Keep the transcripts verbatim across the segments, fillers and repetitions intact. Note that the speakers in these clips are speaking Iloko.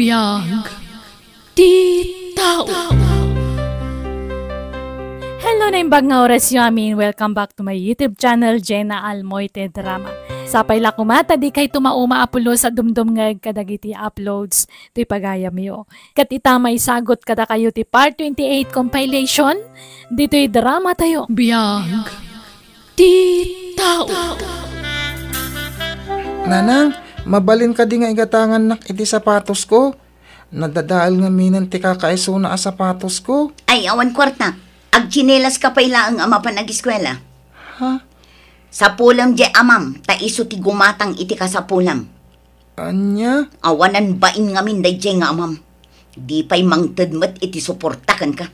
Biag ti tao. Hello, naimbag nga orasyo amin. Welcome back to my YouTube channel, Jenna Almoite Drama. Sapay la koma ta dikay tumauma a pulos a dumdumngeg kadagiti uploads ti pagayamyo. Ket ita, maisagut kadakayo ti Part twenty-eight compilation ditoy drama tayo. Biag ti tao. Nanang, mabalin kadi nga igatangannak iti sapatosko? Nadadael ngamin ti kakaisuna a sapatosko. Ay, awan kuarta. Agtsinelas ka pay laeng a mapan agiskuela. Ha? Sapulem diay amam, ta isu ti gumatang iti kasapulem. Ania? Awanan bain ngamin daydiay nga amam. Di pay mangted met iti suporta kenka.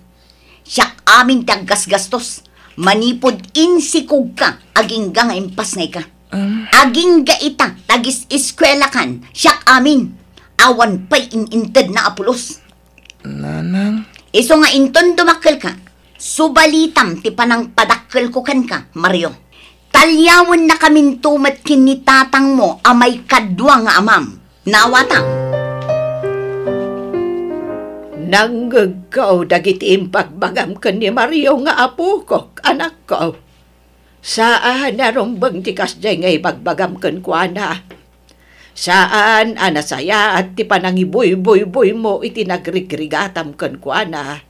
Siak amin ti aggasgastos. Manipud insikogka, agingga nga impasngayka. Um. Agingga ita, tagis-iskuelakan, siak amin. Awan pay in-intedna a pulos. Nanang. Isu nga inton dumakkelka, subalitam ti panangpadakkelko kenka, Mario. Talyawennakaminto met ken ni tatangmo a maikadua nga amam. Naawatam. Nangngegko dagiti impagbagam ken ni Mario nga apokok, anakko. Saan a rumbeng ti kasdiay nga ibagbagam kenkuana. Saan a nasayaat ti panangibuybuybuymo iti nagrigrigatam kenkuana.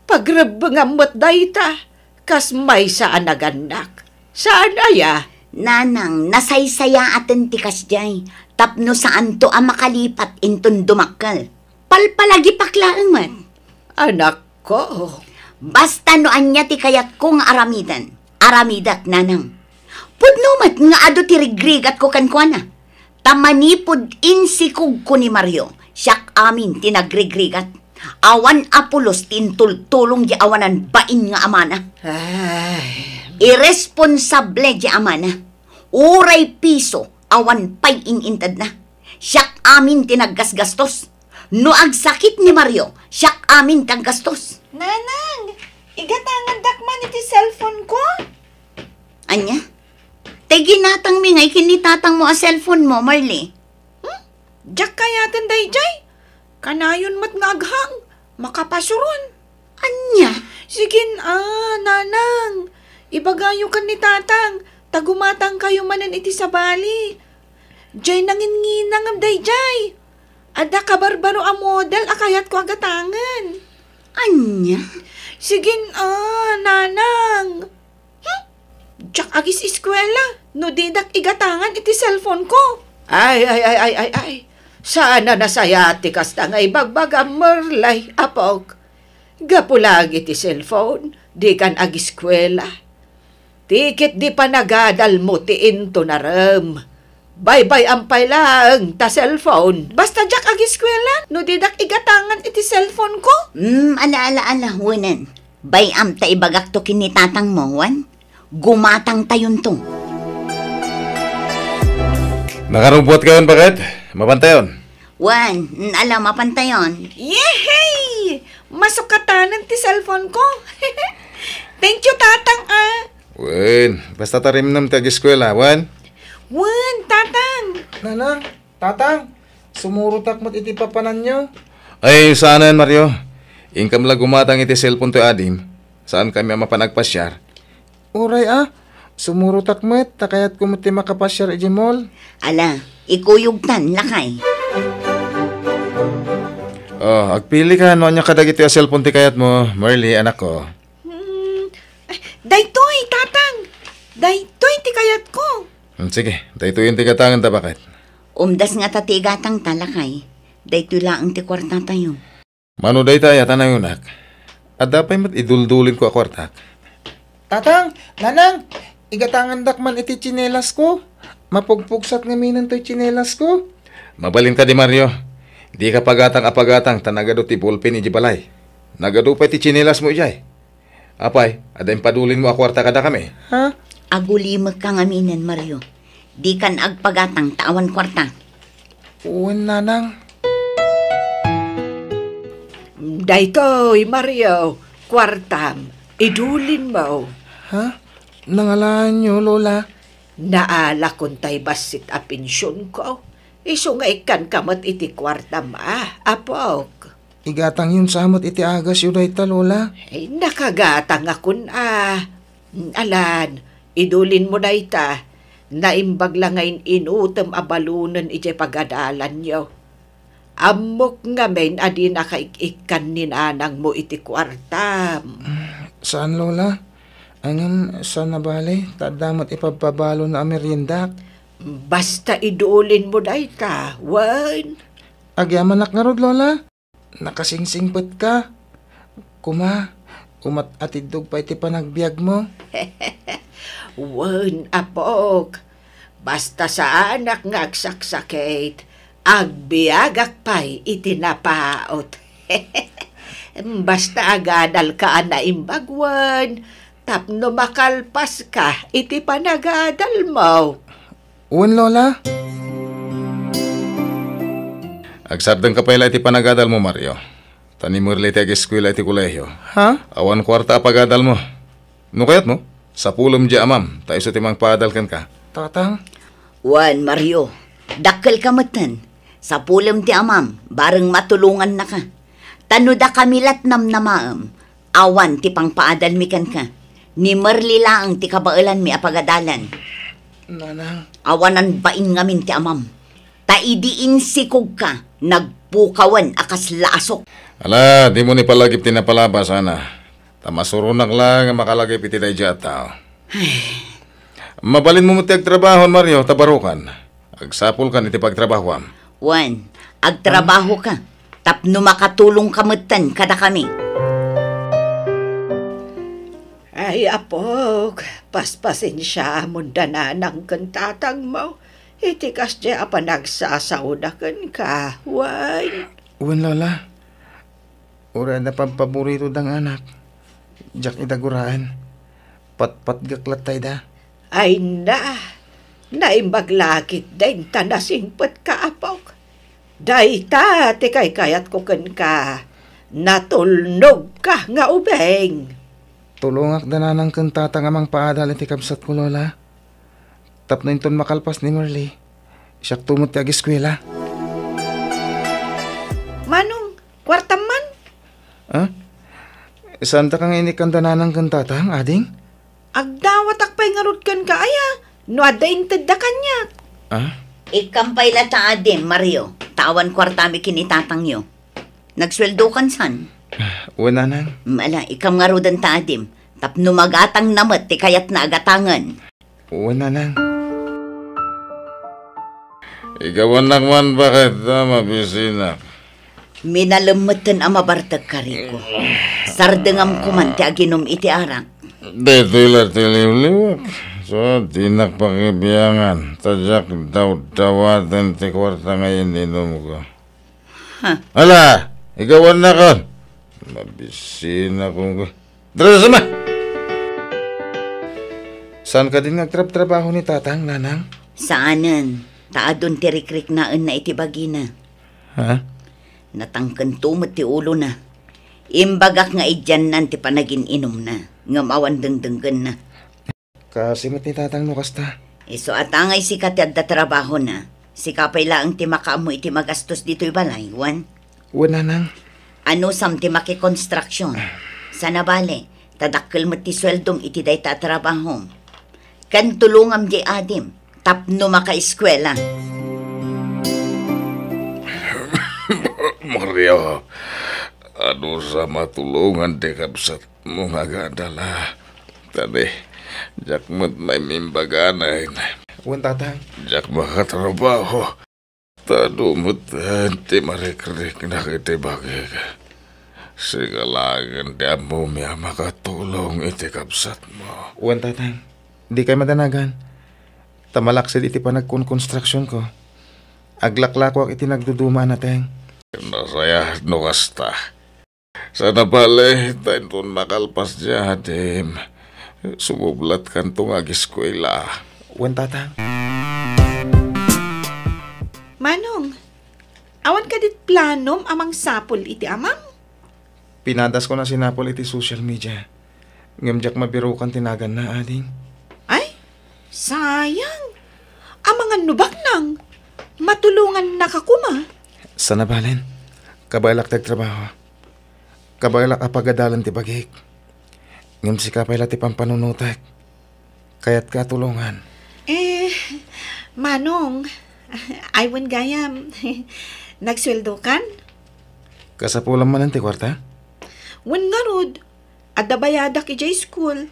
Pagrebbengam met dayta, kas maysa a nagannak. Saan aya? Nanang, nasaysayaaten ti kasdiay, tapno saanto a makalipat inton dumakkel. Palpalagipak laeng met. Anakko. Basta no ania ti kayatko nga aramiden, aramidek, nanang. Pudno met nga adu ti rigrigatko kenkuana. Ta manipud insikogko ni Mario, siak amin ti nagrigrigat. Awan a pulos ti intultulong diay awanan bain nga amana. Ay. Irresponsable diay amana. Uray piso, awan pay in-intedna. Siak amin ti naggasgastos. No agsakit ni Mario, siak amin ti aggastos. Nanang, igatangandak man iti cellphone ko. Ania? Tay ginatangmi ngay ken ni tatangmo a cellphone mo, Marley. Hmm? Diak kayaten daydiay. Kanayon met nga aghang. Makapasuron. Ania? Sige, a, nanang. Ibagayo ken ni tatang, ta gumatangkayo manen iti sabali. Diay nanginnginangam daydiay. Adda kabarbaro a model a kayatko a gatangen. Ania? Sige, a, nanang. Hmm? Diak agis-eskuela no didak igatangan iti cellphone ko. Ay, ay, ay, ay, ay, ay. Saan a nasayaat ti kasta nga ibagbagam, Merlay, apok. Gapu laeng iti cellphone, dikan agiskuela. Ti ket di panagadalmo ti intunarem. Baybay-am pay laeng ta cellphone. Basta diak agiskuela no didak igatangan iti cellphone ko. Hmm, ala, ala, ala, wen. Bay-am ta ibagakto ken ni tatangmo, wen? Gumatangtayonto. Nakarubbuatkayon, baket? Mapantayon? Wen, ala, mapantayon. Yehey! Masukatanen ti cellphone ko. Thank you, tatang, a. Wen, basta tarimnem ti agiskuela, wen? Wen, tatang. Nanang, tatang, sumurotak met iti papananyo. Ay, saanen, Mario. Inkam la gumatang iti cellphone toy adim. Saankami a mapan agpasiar. Uray a, sumurotak met, ta kayatko met ti makapasiar idiay mall. Ala, ikuyogtan, lakay. Oh, agpili ka no ania kadagiti a cellphone ti kayatmo, Merly, anakko. Hmm, ay, daytoy, tatang. Daytoy ti kayatko. Hmm, sige, daytoy ti gatangen ta, baket. Umdas ngata ti igatangta, lakay. Daytoy laeng ti kuartatayo. Mano dayta aya ta nayonak? Adda pay met iduldulinko a kuartak. Tatang, nanang, igatangandak man iti tsinelasko. Mapugpugsat ngamin toy tsinelasko. Mabalin kadi, Mario. Dika pagatang a pagatang ta nagadu ti ballpen idiay balay. Nagadu pay ti tsinelasmo idiay. Apay, adda impadulinmo a kuarta kadakami? Ha? Agulimekka ngaminen, Mario. Dikan agpagatang ta awan kuarta. Wen, nanang. Daytoy, Mario, kuartam, idulinmo. Ha? Nangalaanyo, Lola? Naalakon tay bassit a pensionko. Isu nga ikkanka met iti kuartam a, apok. Igatangyon sa met iti agasyo dayta, Lola. Ay, nakagatangakon a. Alan, idulinmo dayta. Naimbag la nga in-inutem a balunen idiay pagadalanyo. Ammok ngamin a dinaka ik-ikkan ni nanangmo iti kuartam. Saan, Lola. Ngem saan a bale, ta adda met ipabpabalona a meriendak. Basta idulinmo dayta, wen. Agyamanak ngarud, Lola. Nakasingsingpetka. Kuma, umat-atiddog pay ti panagbiagmo. Wen, apok. Basta saanak nga agsaksakit, agbiagak pay iti napaut. Basta agadalka a naimbag wen, tapno makalpaska iti panagadalmo. Wen, Lola. Agsardengka pay la iti panagadalmo, Mario. Ta ni Merly ti ageskuela iti kolehio. Ha? Awan kuarta a pagadalmo. No kayatmo, sapulem diay amam, ta isu ti mangpaadal kenka. Tatang? Wen, Mario, dakkelka metten. Sapulem ti amam, bareng matulongannaka. Ta no dakami lat namnamaem, awan ti pangpaadalmi kenka. Ni Merly laeng ti kabaelanmi a pagadalan. Nanang. Awanan bain ngamin ti amam. Ta idi insikogka, nagpukawen a kasla asok. Ala, dimo ni palagip ti napalabas, Ana. Ta masuronak la nga makalagip iti daydiay a tao. Ay. Mabalinmo met ti agtrabaho, Mario, ta barokan. Agsapulkan iti pagtrabahoam. Wen, agtrabahoka tapno makatulongka metten kadakami. Ay, apok, paspasensiamon da nanang ken tatangmo iti kasdiay a panagsasaoda kenka, wen. Wen, Lola. Uray adda pabpaborito dang anak, diak ida guraen. Patpatgek latta ida. Ay na, naimbag la ketdin ta nasingpetka, apok. Dayta ti kaykayatko kenka, natulnogka nga ubing. Tulongak da nanang ken tatang a mangpaadal iti kabsatko, Lola. Tapno inton makalpas ni Merly, siakto met ti ageskuela. Manong, kuartam man? Ha? Saandaka nga inikkan da nanang ken tatang, ading? Agdawatak pay ngarud kenka aya, no adda intedda kaniak. Ha? Ikkam pay la ta adim, Mario, ta awan kuartami ken ni tatangyo. Nagsueldokan san? Wen, nanang. Mm, ala, ikkam ngaruden ta adim, tapno magatangna met ti kayatna a gatangen. Wen, nanang. Igawannak man baket ta mabisinak. Minalem metten a mabartek, Rico. Sardengam koman ti aginum iti arak. Daytoy la ti liwliwek. So, dinak pakibiangan. Ta diak dawdawaten ti kuarta nga ininumko. Ha? Ala, igawannakon. Mabisinak. Dara, sama! Saan kadin nga agtrabtrabaho ni tatang, nanang? Saanen, ta adun ti rikriknaenna iti bagina. Ha? Natangkento met ti ulona. Imbagak nga idiannan ti panagin-inumna, ngem awan dengdenggenna. Kaasi met ni tatang no kasta. Isu a tangay sika ti adda trabahona. Sika pay laeng ti makaammo iti magastos ditoy balay, wen? Wen, nanang. Anusam ti makikonstruksyon? Sana bale, ta dakkel met ti sueldom iti dayta a trabahom. Ken tulongam diay adim tapno makaeskuela. Mario, anusam a tulongan ti kabsat mo nga agadal a. Tani, diak met maimbaganen. Wen, tatang. Diak makatrabaho. Ta adu met ti marikriknak iti bagik. Sika laengen ti ammomi a makatulong iti kabsatmo. Wen, tatang. Dikay madanagan. Ta malaksid iti panagkonkonstruksionko. Aglaklakoak iti nagduduma a nateng. Nasayaat no kasta. Sana bale, ta inton makalpas diay adim, sumublatkanto nga ageskuela. Wen, tatang. Manong, awan kadit planom a mangsapul iti amam? Pinadasko a sinapul iti social media. Ngem diak mabirukan ti naganna, ading. Ay, sayang. Amangan no baknang. Matulongannaka koma. Saan a bale. Kabaelak ti agtrabaho. Kabaelak a pagadalen ti bagik. Ngem sika pay la ti pampanunotek. Kayatka a tulongan. Eh, Manong, ay, wen gayam. Nagsueldokan? Kasapulam manen ti kuarta? Wen ngarud, adda bayadak idiay school.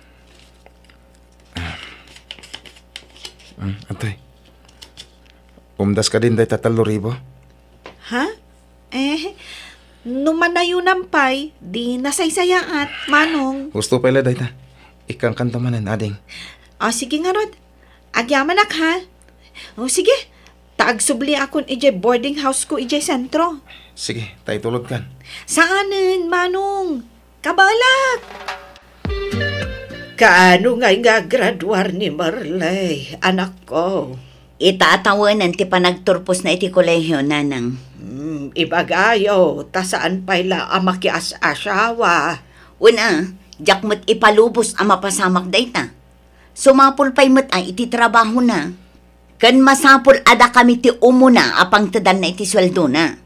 Mm, atay. Umdas kadin dayta tallo ribu? Ha? Eh, no manayonam pay, di nasaysayaat, Manong. Husto pay la dayta. Ikkankanto manen, ading. O, sige ngarud. Agyamanak, ha? O, sige. Ta agsubliakon idiay boarding house ko idiay sentro. Sige, ta itulodkan. Saanen, Manong. Kabaelak! Kaano ngay nga agraduar ni Merle, anakko? Ita a tawenan ti panagturposna iti kolehio, Nanang. Hmm, ibagayo, ta saan pay la a makias-asawa. Wen a, diak met ipalubos a mapasamak dayta. Sumapul pay met a iti trabahona. Ken masapul a dakami ti umuna a pangtedanna iti sueldona.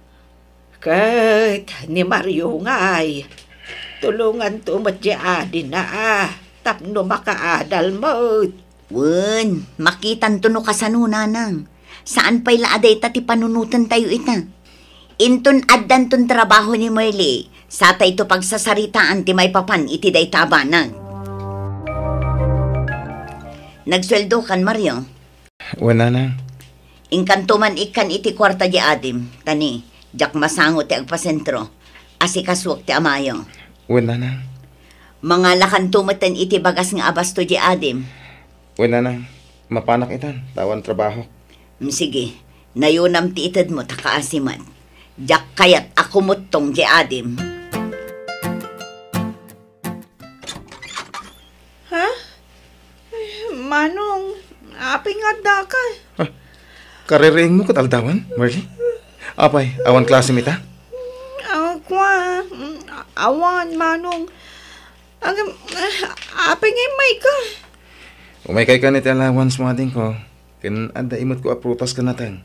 Ket ni Mario ngay, tulonganto met ti adina, tapno makaadal met. Wen, makitanto no kasano, Nanang. Saan pay la a dayta ti panunotentayo ita. Inton addanton trabaho ni Merle, satayto pagsasaritaan ti maipapan iti dayta a banag. Nagsueldokan, Mario? Wen, Nanang. Inkanto man ikkan iti kuarta di adim, ta ni, diak masango ti agpasentro. Asikasuak ti amayo. Wen, Nanang. Mangalakanto metten iti bagas nga abasto di adim. Wen, Nanang. Mapanak itan, ta awan trabahok. Mm, sige. Nayonam ti itedmo ta kaasi met. Diak kayat a kumuttong di adim. Ha? Ay, Manong, apay nga addaka? Ah, kaririingmo ket aldawen, Merle? Apay, awan klasem ita? Ah, kua, mm, awan, Manong. Agam, ah, apay nga immayka? Umaykay kan iti allowance mo, adingko. Ken adda imutko a prutas ken nateng.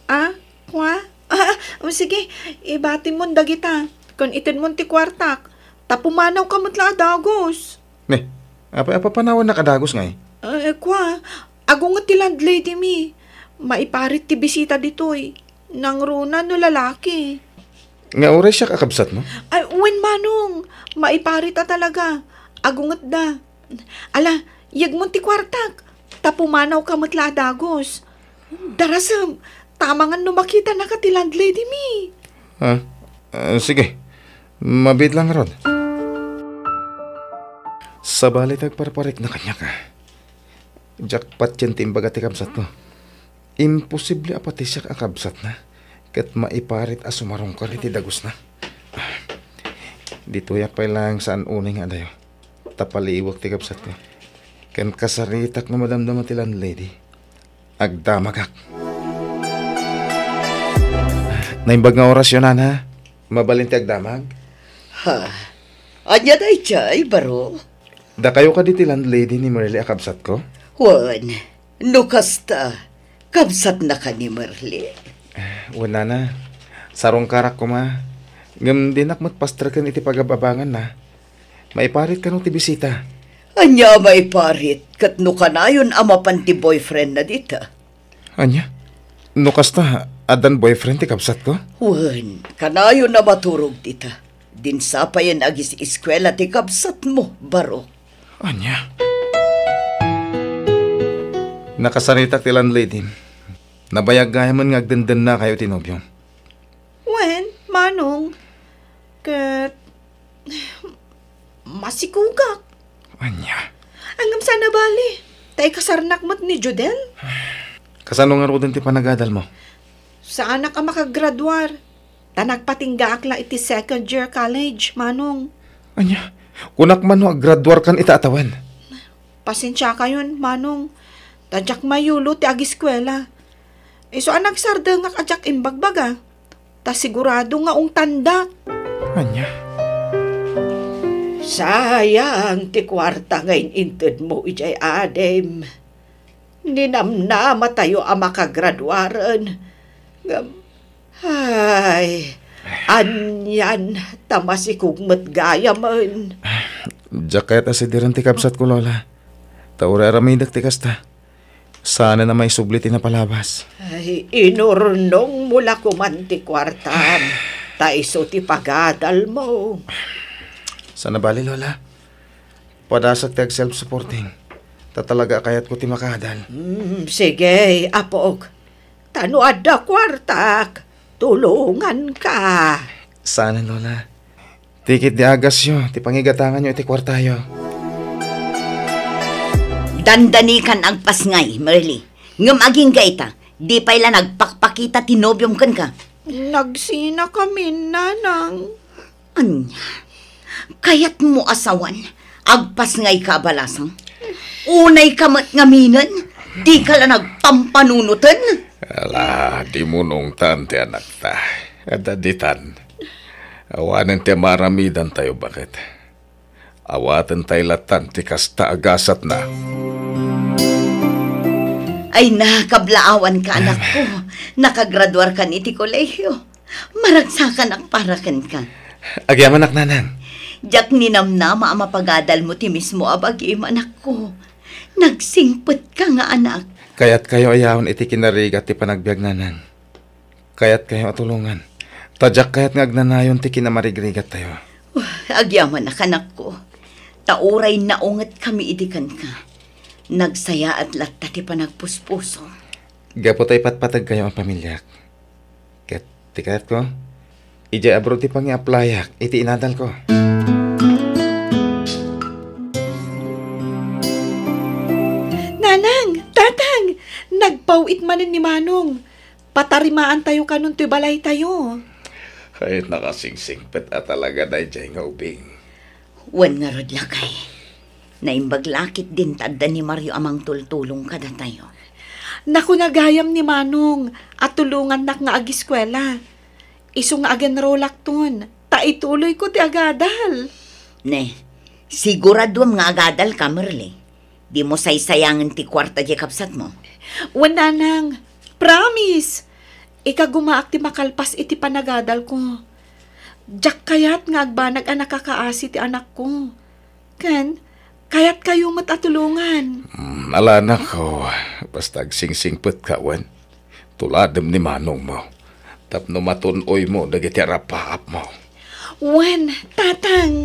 Ah, kua? Ah, o sige, ibatimon dagita. Ken itedmon ti kuartak. Ta pumanawka met la a dagus. Ne, apay a papanawannak a dagus ngay? Eh, kua, agunget ti landlady mi. Maiparit ti bisita ditoy. Nangruna no lalaki. Nga uray siak a kabsatmo? Ay, wen, Manong. Maiparit a talaga. Agungetda. Ala, yegmon ti kuartak. Ta pumanawka met la a dagus. Darasem, ta amangan no makitanaka ti landlady mi. Ah, ah, sige. Mabiit lang, Rod. Sabali ti agparparikna kaniak, ah. Diak patien ti imbaga ti kabsatko. Imposible a patisiak a kabsatna, ket maiparit a sumarungkar iti dagusna. Ditoyak pay laeng saan unay nga adayo. Ta paliiwek ti kabsatko. Ken kasaritak no madamdama ti landlady. Agdamagak. Naimbag nga orasyo, Nana. Mabalin ti agdamag? Ha? Ania daydiay, baro? Dakayo kadi ti landlady ni Merle a kabsatko? Wen, no kasta, kabsatnaka ni Merle? Wen, Nana. Sarungkarak koma. Ngem dinak met pastreken iti pagab-abanganna. Maiparit kano ti bisita? Ania a maiparit ket no kanayon a mapan ti boyfriendna dita? Ania? No kasta, addan boyfriend ti kabsatko? Wen, kanayon a maturog dita. Dinsapayen agis-eskuela ti kabsatmo, baro. Ania? Nakasaritak ti landlady. Nabayag gayamen nga agdendennakayo ti nobiom. Wen, Manong, ket masikugak. Ania? Ngem saan a bali, ta ikasarnak met ni Judel. Kasano ngaruden ti panagadalmo? Saanak a makagraduar, ta nagpatinggaak la iti second year college, Manong. Ania? Kunak man no aggraduarkan ita a tawen? Pasensiakayon, Manong, ta diak mayulo ti agiskuela. Isu a nagsardengak a diak imbagbaga, ta sigurado nga ungtandak. Ania? Sayang ti kuarta nga in-intedmo idiay adim. Ninamnamatayo a makagraduaren. Ngem, ay, anian, ta masikog met gayamen. Diak kayat a sidiren ti kabsatko, Lola. Ta uray aramidek ti kasta, saanen a maisubli ti napalabas. Ay, inurnongmo la koman ti kuartam, ta isu ti pagadalmo. Saan a bali, Lola. Padasek ti ag-self-supporting. Ta talaga a kayatko ti makaadal. Mm, sige, apok. Ta no adda kuartak, tulonganka. Saan, Lola. Ti ketdi agasyo ti pangigatanganyo iti kuartayo. Dandanikan agpasngay, Merly. Ngem agingga ita, di pay la nagpakpakita ti nobiom kenka. Nagsinakamin, Nanang. Ania? Kayatmo a sawen, agpasngayka a balasang? Unayka met ngaminen, dika la nagpampanunoten? Ala, dimunongtan ti anakta. Adda ditan. Awanen ti amaramidantayo, baket. Awatentay latan ti kasta a gasatna. Ay, nakablaawanka, anakko. Nakagraduarkan iti kolehiyo. Maragsakanak para kenka. Agyamanak, Nanang. Diak ninamnama a mapagadalmo ti mismo a bagim, anakko. Nagsingpetka nga anak. Kayatkayo a yaon iti kinarigat ti panagbiag, Nanang. Kayatkayo a tulongan. Ta diak kayat nga agnanayon ti kinamarigrigattayo. Agyamanak, anakko. Ta uray naungetkami idi kenka, nagsayaat latta ti panagpuspusom. Gapu ta ipatpategkayo a pamiliak. Ket ti kayatko, idiay abroad ti pangi-applyak iti inadalko. Nanang, Tatang, nagpaw-it manen ni Manong. Patarimaantayo kanon toy balaytayo. Ay, nakasingsingpet a talaga daydiay nga ubing. Wen ngarud, lakay. Naimbag la ketdin ta adda ni Mario a mangtultulong kadatayo. Nakuna gayam ni Manong a tulongannak nga ageskuela. Isu nga agenrolakton, ta ituloyko ti agadal. Ne, siguraduam nga agadalka, Merly. Dimo saysayangen ti kuarta diay kabsatmo. Wen, Nanang, promise! Ikagumaak ti makalpas iti panagadalko. Diak kayat nga agbanag a nakakaasi ti anakko. Ken, kayatkayo met a tulongan. Mm, ala, anakko, basta agsingsingpetka, wen. Tuladem ni manongmo tapno matun-oymo dagiti arapaapmo. Wen, Tatang.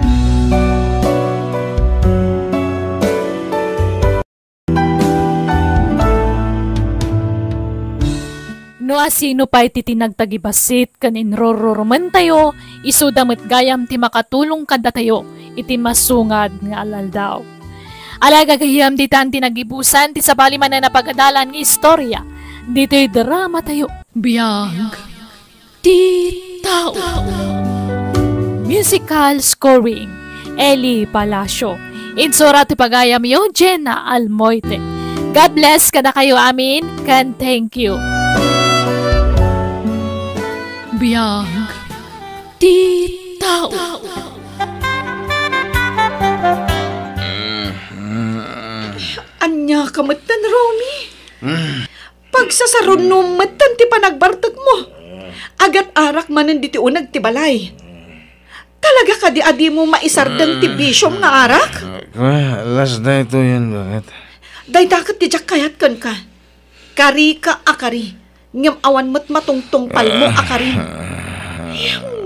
No asino pay ti tinagtagibassit ken inrururumentayo, isuda met gayam ti makatulong kadatayo iti masungad nga al-aldaw. Ala, gagayyem, ditan ti nagibusan ti sabali manen a pagadalan nga istorya ditoy dramatayo. Biag ti tao. Musical scoring, Eli Palacio. Insurat ti pagayamyo, Jenna Almoite. God bless kadakayo amin, ken thank you. Biag ti tao. Ania ka metten, Romy? Pagsasarunnom metten ti panagbartekmo. Agat-arak manen ditoy uneg ti balay. Talaga kadi a dimo maisardeng ti bisiom nga arak? Ah, las daytoyen, baket. Dayta ket ti diak kayat kenka. Karika a kari, ngem awan met matungtungpalmo a karim.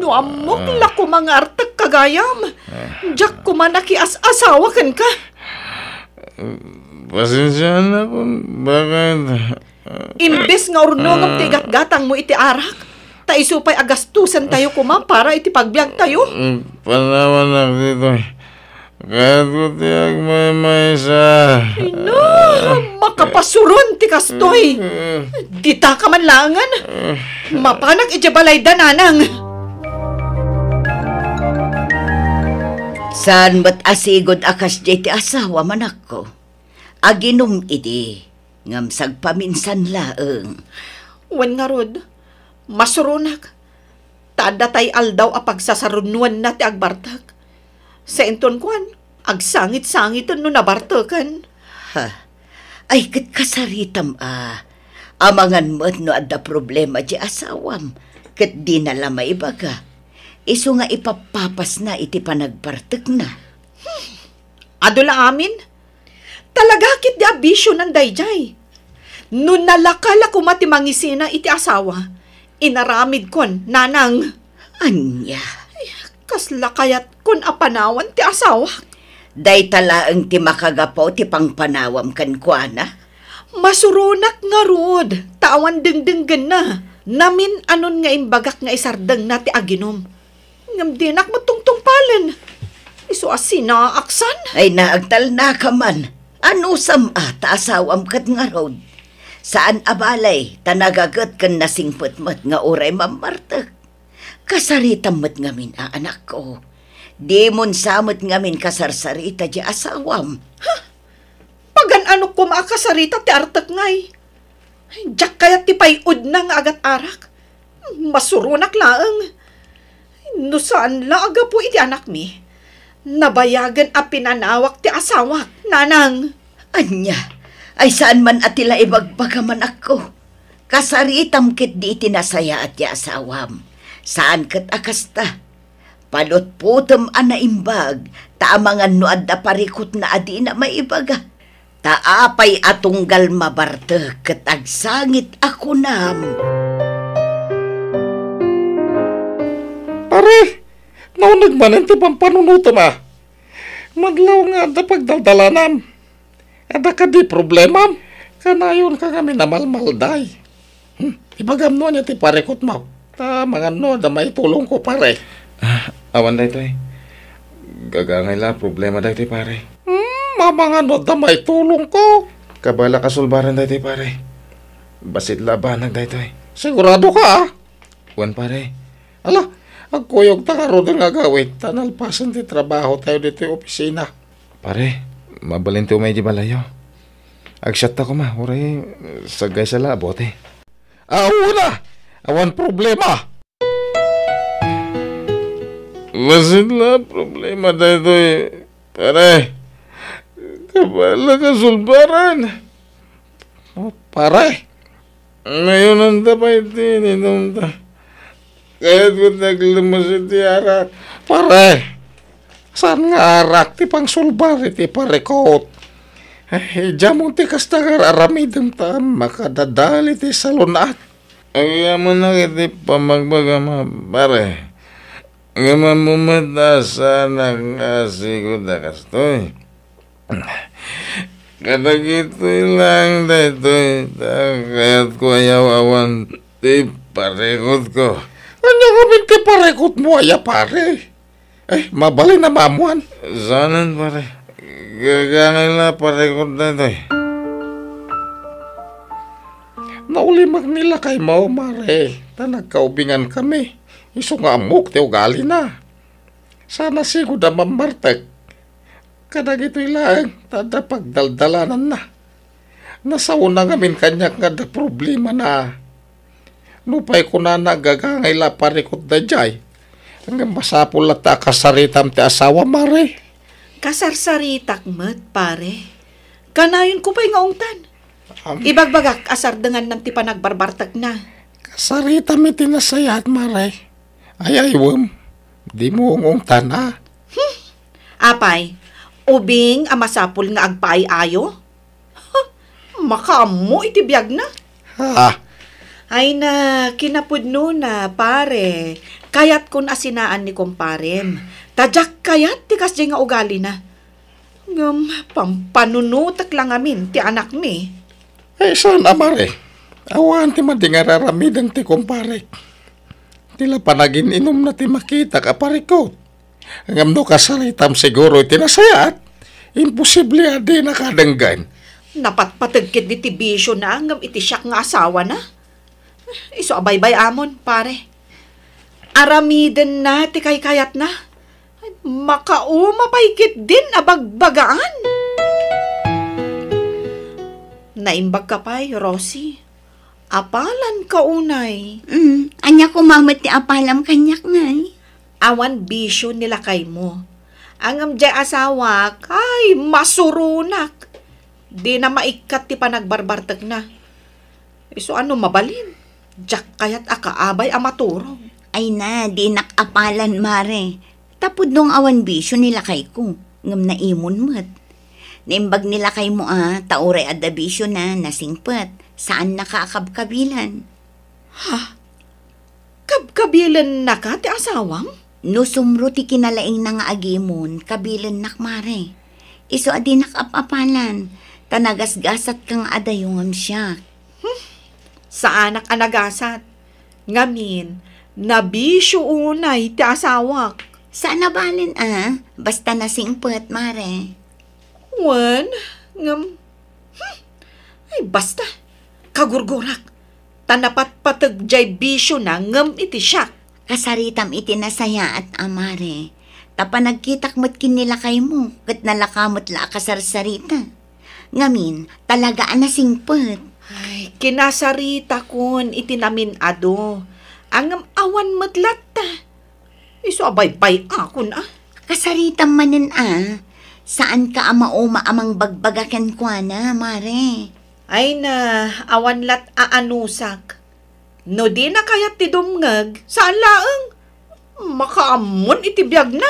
No ammok la koma nga artekka gayam, diak koma nakias-asawa kenka. Pasensiaanakon, baket. Imbes nga urnongem ti igatgatangmo iti arak, ta isu pay a gastusentayo koma para iti pagbiagtayo. Panawanak ditoy. Kayatko ti agmaymaysa. Ay, no, makapasuron ti kastoy. Dita ka man laengen. Mapanak idiay balayda, Nanang. Saan met a sigud a kasdiay ti asawam, anakko? Aginum idi, ngem sagpaminsan laeng. Wen ngarud, masuronak, ta adda tay aldaw a pagsasarunnoenna ti agbartek. Sainton kuan, agsangit-sangiten no nabarteken. Ha? Ay, ket kasaritam a, Amangan met no adda problema ti asawam, ket dina la maibaga. Isu nga ipappapasna iti panagbartekna. Adu la amin? Talaga ket di a bisionan daydiay. No nalaka la koma ti mangisina iti asawa, inaramidkon, nanang. Ania? Ay, kasla kayatkon a panawan ti asawak. Dayta laeng ti makagapu ti pangpanawam kenkuana. Masuronak ngarud, ta awan dengdenggenna. Namin-anon nga imbagak nga isardengna ti aginum. Ngem dinak met tungtungpalen. Isu a sinaaksan. Ay, naagtalnaka man. Anusam a ta asawam ket ngarud. Saan a balay, ta nagaget ken nasingpet met nga uray mammartek. Kasaritam met ngamin a anakko. Dimon sa met ngamin kasarsarita di asawam. Ha? Pagan-anok koma a kasarita ti artek ngay. Diak kayat ti pay-udna nga agat-arak. Masuronak laeng. No saan la a gapu iti anakmi, nabayagen a pinanawak ti asawak, nanang. Ania? Ay saan man a ti la ibagbaga, manakko. Kasaritam ket di iti nasayaat ti asawam. Saan ket a kasta. Palutpotem a naimbag, ta amangan no adda parikutna a dina maibaga. Ta apay a tunggal mabartek ket agsangit a kunam. Pare, nauneg manen ti pampanunotem a. Madlaw nga adda pagdaldalanam. Adda kadi problemam? Kanayonka ngamin a malmalday. Hmm, ibagam no ania ti parikutmo. Ta amangan no adda maitulongko, pare. Ah, awan daytoy. Gagangay la a problema daytoy, pare. Hmm, amangan no adda maitulongko. Kabalak a sulbaren daytoy, pare. Bassit la a banag daytoy. Sigurado ka, ah? Wen, pare. Ala, agkuyogta ngaruden nga agawid, ta nalpasen ti trabahotayo ditoy opisina. Pare, mabalin ti umay di balayyo. Agsiatta koma, uray saggaysa la a bote. Ah, wen a! Awan problema! Bassit la a problema daytoy, pare. Kabalak a sulbaren. Oh, pare, mayunanta pay ti ininumta. Kayatko ti aglemes iti arak. Pare, saan nga arak ti pangsulbar iti parikut? Ay, idiamon ti kasta nga ar-aramidem ta makadadal iti salun-at. Agyamanak iti pammagbagam, pare. Ngem ammom met a saanak nga asigud a kastoy. Kadagitoy laeng daytoy, ta kayatko a yaw-awan ti parikutko. Ania ngamin ti parikutmo aya, pare? Ay, mabalin a maammoan. Saanen, pare. Gagangay la a parikut daytoy. Naulimek ni lakaymo, pare, ta nagkaubingankami. Isu nga ammok ti ugalina. Saan a sigud a mammartek kadagitoy laeng ta adda pagdaldalananna. Nasaona ngamin kaniak nga adda problemana. Nupay kunana a gagangay la a parikut daydiay, ngem masapul latta a kasaritam ti asawam, pare. Kasarsaritak met, pare. Kanayonko pay nga ungtan. Am- Ibagbagak a sardengannam ti panagbarbartekna. Kasaritam iti nasayaat, pare. Ay-aywem, dimo ung-ungtan, a? Hmm. Apay, ubing a masapul nga agpaay-ayo? Huh, makaammo iti biagna. Ha? Ay na, kinapudnona, pare. Kayatkon a sinaan ni kumparem. Ta diak kayat ti kasdiay nga ugalina. Ngem pampanunotek la ngamin ti anakmi. Ay, saan a, pare? Awan ti madi nga ar-aramiden ti kumparek. Ti la panagin-inumna ti makitak a parikut. Ngem no kasaritam siguro iti nasayaat, imposible a dinaka denggen. Napatpateg ketdi ti bisiona ngem iti siak nga asawana. Isu a baybay-amon, pare. Aramidenna ti kaykayatna. Makauma pay ketdin a bagbagaan. Naimbagka pay, Rosie. Apalanka unay. Mm, ania koma met ti apalam kaniak, ngay? Awan bisio ni lakaymo. Ngem diay asawak, ay, masuronak. Dina maikkat ti panagbarbartekna. Isu a no mabalin, diak kayat a kaabay a maturog. Ay na, dinak apalan, Mare. Ta pudno nga awan bisio ni lakayko, ngem naimon met. Naimbag ni lakaymo a, ta uray adda bisiona, nasingpet, saannaka a kabkabilan. Ha? Kabkabilennaka ti asawam? No sumro ti kinalaingna nga agimon, kabilennak, Mare. Isu a dinak ap-apalan, ta nagasgasatka nga adayo ngem siak. Hmm, saanak a nagasat. Ngamin, nabisio unay ti asawak. Saan a balen a, basta nasingpet, Mare. Wen, ngem, hmm, ay, basta. Kagurgurak. Ta napatpateg jay bisiona ngem iti siak. Kasaritam iti nasayaat a, Mare. Ta panagkitak met ken ni lakaymo, ket nalaka met la a kasarsarita. Ngamin, talaga a nasingpet. Ay, kinasaritakon iti namin-adu. Ngem awan met latta. Isu a baybay-akon a. Kasaritam manen a, saanka a mauma a mangbagbaga kenkuana, Mare. Ay na, awan lat a anusak. No dina kayat ti dumngeg, saan laeng. Makaammon iti biagna.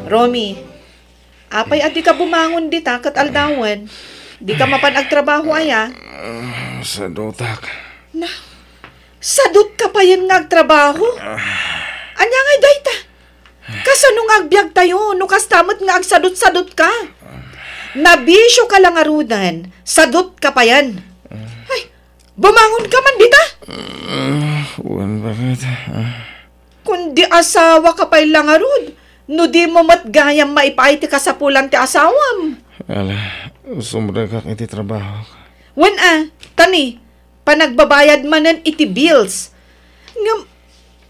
Romy, apay a dika bumangon dita ket aldawen? Dika mapan agtrabaho aya? Ah, sadutak. Na, sadutka payen nga agtrabaho? Ah. Ania ngay dayta? Kasano nga agbiagtayo no kasta met nga agsadut-sadutka? Nabisioka la ngaruden, sadutka payen. Ay, bumangonka man dita? Ah, wen, bakit? Ah. Kundi asawaka pay la ngarud, no dimo met gayam maipaay ti kasapulan ti asawam. Ala, sumrekak iti trabaho. Wen a, tani, panagbabayad manen iti bills. Ngem,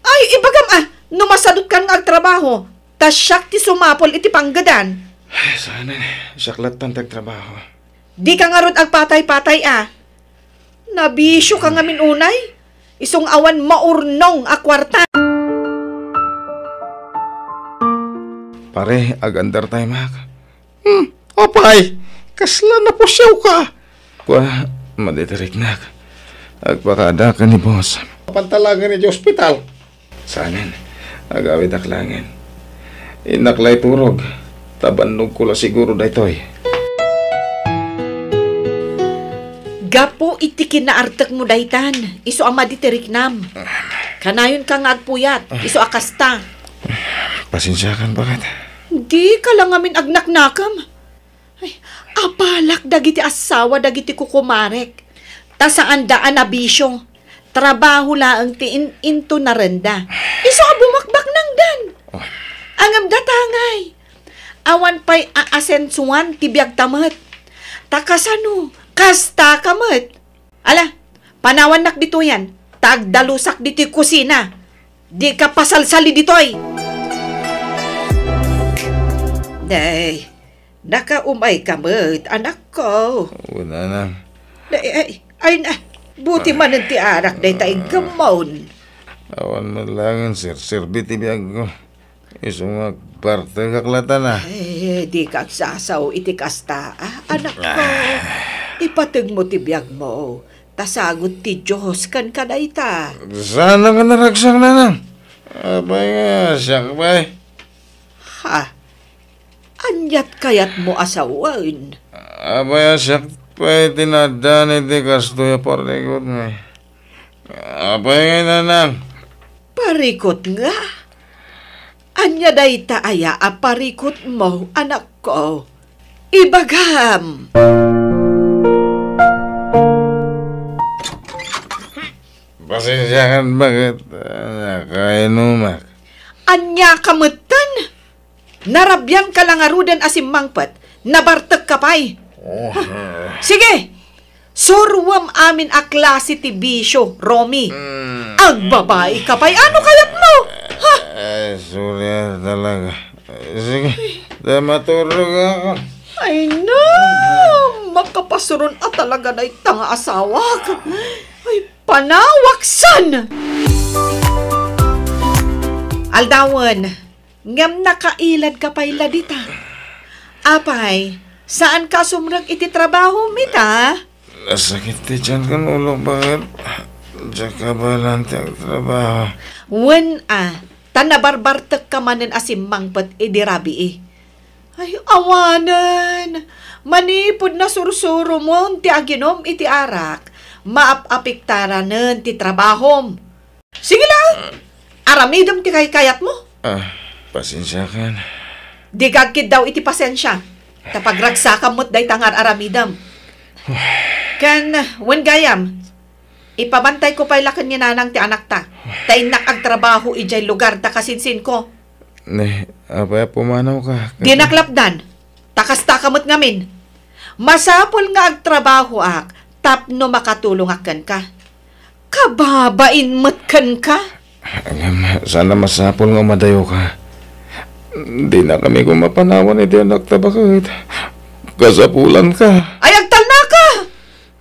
ay, ibagam a, no masadutkan nga agtrabaho, ta siak ti sumapul iti panggedan. Ay, saanen, siak lattan ti agtrabaho. Dika ngarud agpatay-patay a. Nabisioka ngamin unay, isu nga awan maurnong a kuarta. Pare, agandar tayo, Mac. Hmm, apay, kasla napusiawka? Kua, maditirik nak. Agpakada ka ni boss. Pantalagan iti ospital. Saanen, agawidak laengen. Innak la iturog, ta bannogko la siguro daytoy. Gapu iti kinaartekmo daytan, isu a madi ti riknam. Kanayonka nga agpuyat, isu a kasta. Pasensiakan, baket. Dika la ngamin agnaknakam. Ay, apalak dagiti asawa dagiti kukumarek. Ta saanda a nabisio. Trabaho laeng ti in-, intunarenda. Isu a bumakbaknangdan. Oh. Ngem datangay. Awan pay aasensuan ti biagta met. Ta kasano, kastaka met. Ala, panawannak ditoyen, ta agdalusak ditoy kusina. Dika pasalsali ditoy. Nay, nakaumayka met, anakko. Wen, nanang. Nay, ay, ay na, buti manen ti arak dayta iggemmon. Awan met laengen serserbi ti biagko. Isu nga agpartegak latta. Eh, dika agsasao iti kasta, a, anakko. Ah. Ipategmo ti biagmo, ta sagut ti Dios kenka dayta. Saan nga naragsak, nanang? Apay nga, siak pay? Ha? Aniat kayatmo a sawen? Apay a siak pay ti naaddan iti kastoy a parikut nga? Apay nga, nanang? Parikut nga? Ania dayta aya a parikutmo, anakko? Ibagam! Pasensiakan, baket nakainumak. Ania ka metten? Narabiangka la ngaruden a simmangpet, nabartekka pay. Oh. Ha? Sige! Suruem amin a klase ti bisio, Romy. Mm. Agbabaika pay. Ano kayatmo? Ha? Ay, sorry, ah, talaga. Sige, ta maturog ako. Ay, no! Makapasuron a talaga dayta nga asawak. Ay, panawaksan! Aldawen, ngem nakailadka pay la dita. Apay, saanka a sumrek iti trabahom ita? Nasakit ti tiyan ken ulok, baket. Diak kabaelan ti agtrabaho. Wen a, ta nabarbartekka manen a simmangpet idi rabii. Ay, awanen. Manipud nasursuromon ti aginum iti arak, maap-apektaranen ti trabahom. Sige la! Aramidem ti kaykayatmo. Ah, pasensiakan. Di ka agkiddaw iti pasensia. Ta pagragsakam met dayta nga ar-aramidem. Ken, wen gayam, ipabantayko pay la ken ni nanang ti anakta. Ta innak agtrabaho idiay lugar ta kasinsinko. Ne, apay a pumanawka? Dinak lapdan. Ta kastaka met ngamin. Masapul nga agtrabahoak tapno makatulongak kenka. Kababain met kenka. Ngem, saan a masapul nga umadayoka. Dinakami koma panawan iti anakta, baket. Kasapulanka. Ay, agtalnaka!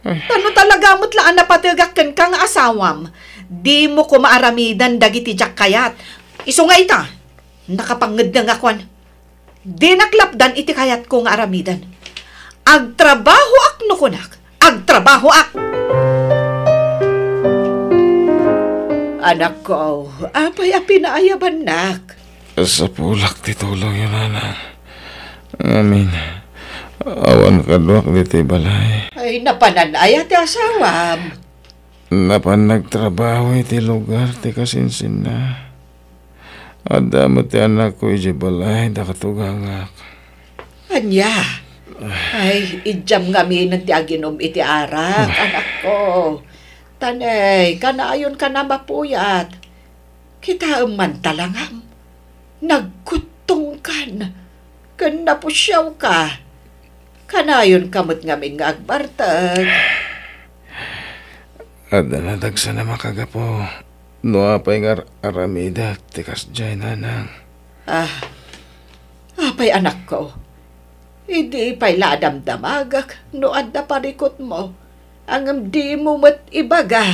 Ay. Ta no talaga met la a napategak kenka nga asawam, dimo koma aramidan dagiti diak kayat. Isu nga ita, nakapangngedna nga kuan. Dinak lapdan iti kayatko nga aramiden. Agtrabahoak no kunak, agtrabahoak! Anakko, apay a pinaayabannak? Sapulak ti tulongyo, nanang. Ngamin, awan kaduak ditoy balay. Ay, napanan aya ti asawam? Napan nagtrabaho iti lugar ti kasinsinna. Adda met ti anakko idiay balay, dakatugangak. Ania? Ay, idiam ngaminen ti aginum iti arak, anakko. Tanay, kanayonkan a mapuyat. Kitaem man talangam. Nagkuttongkan ken napusiawka. Kanayonka met ngamin nga agbartek. Adda nadagsan a makagapu no apay nga ar-, aramidek ti kasdiay, nanang. Ah, apay, anakko? Idi pay la a damdamagek no adda parikutmo, ngem dimo met ibaga.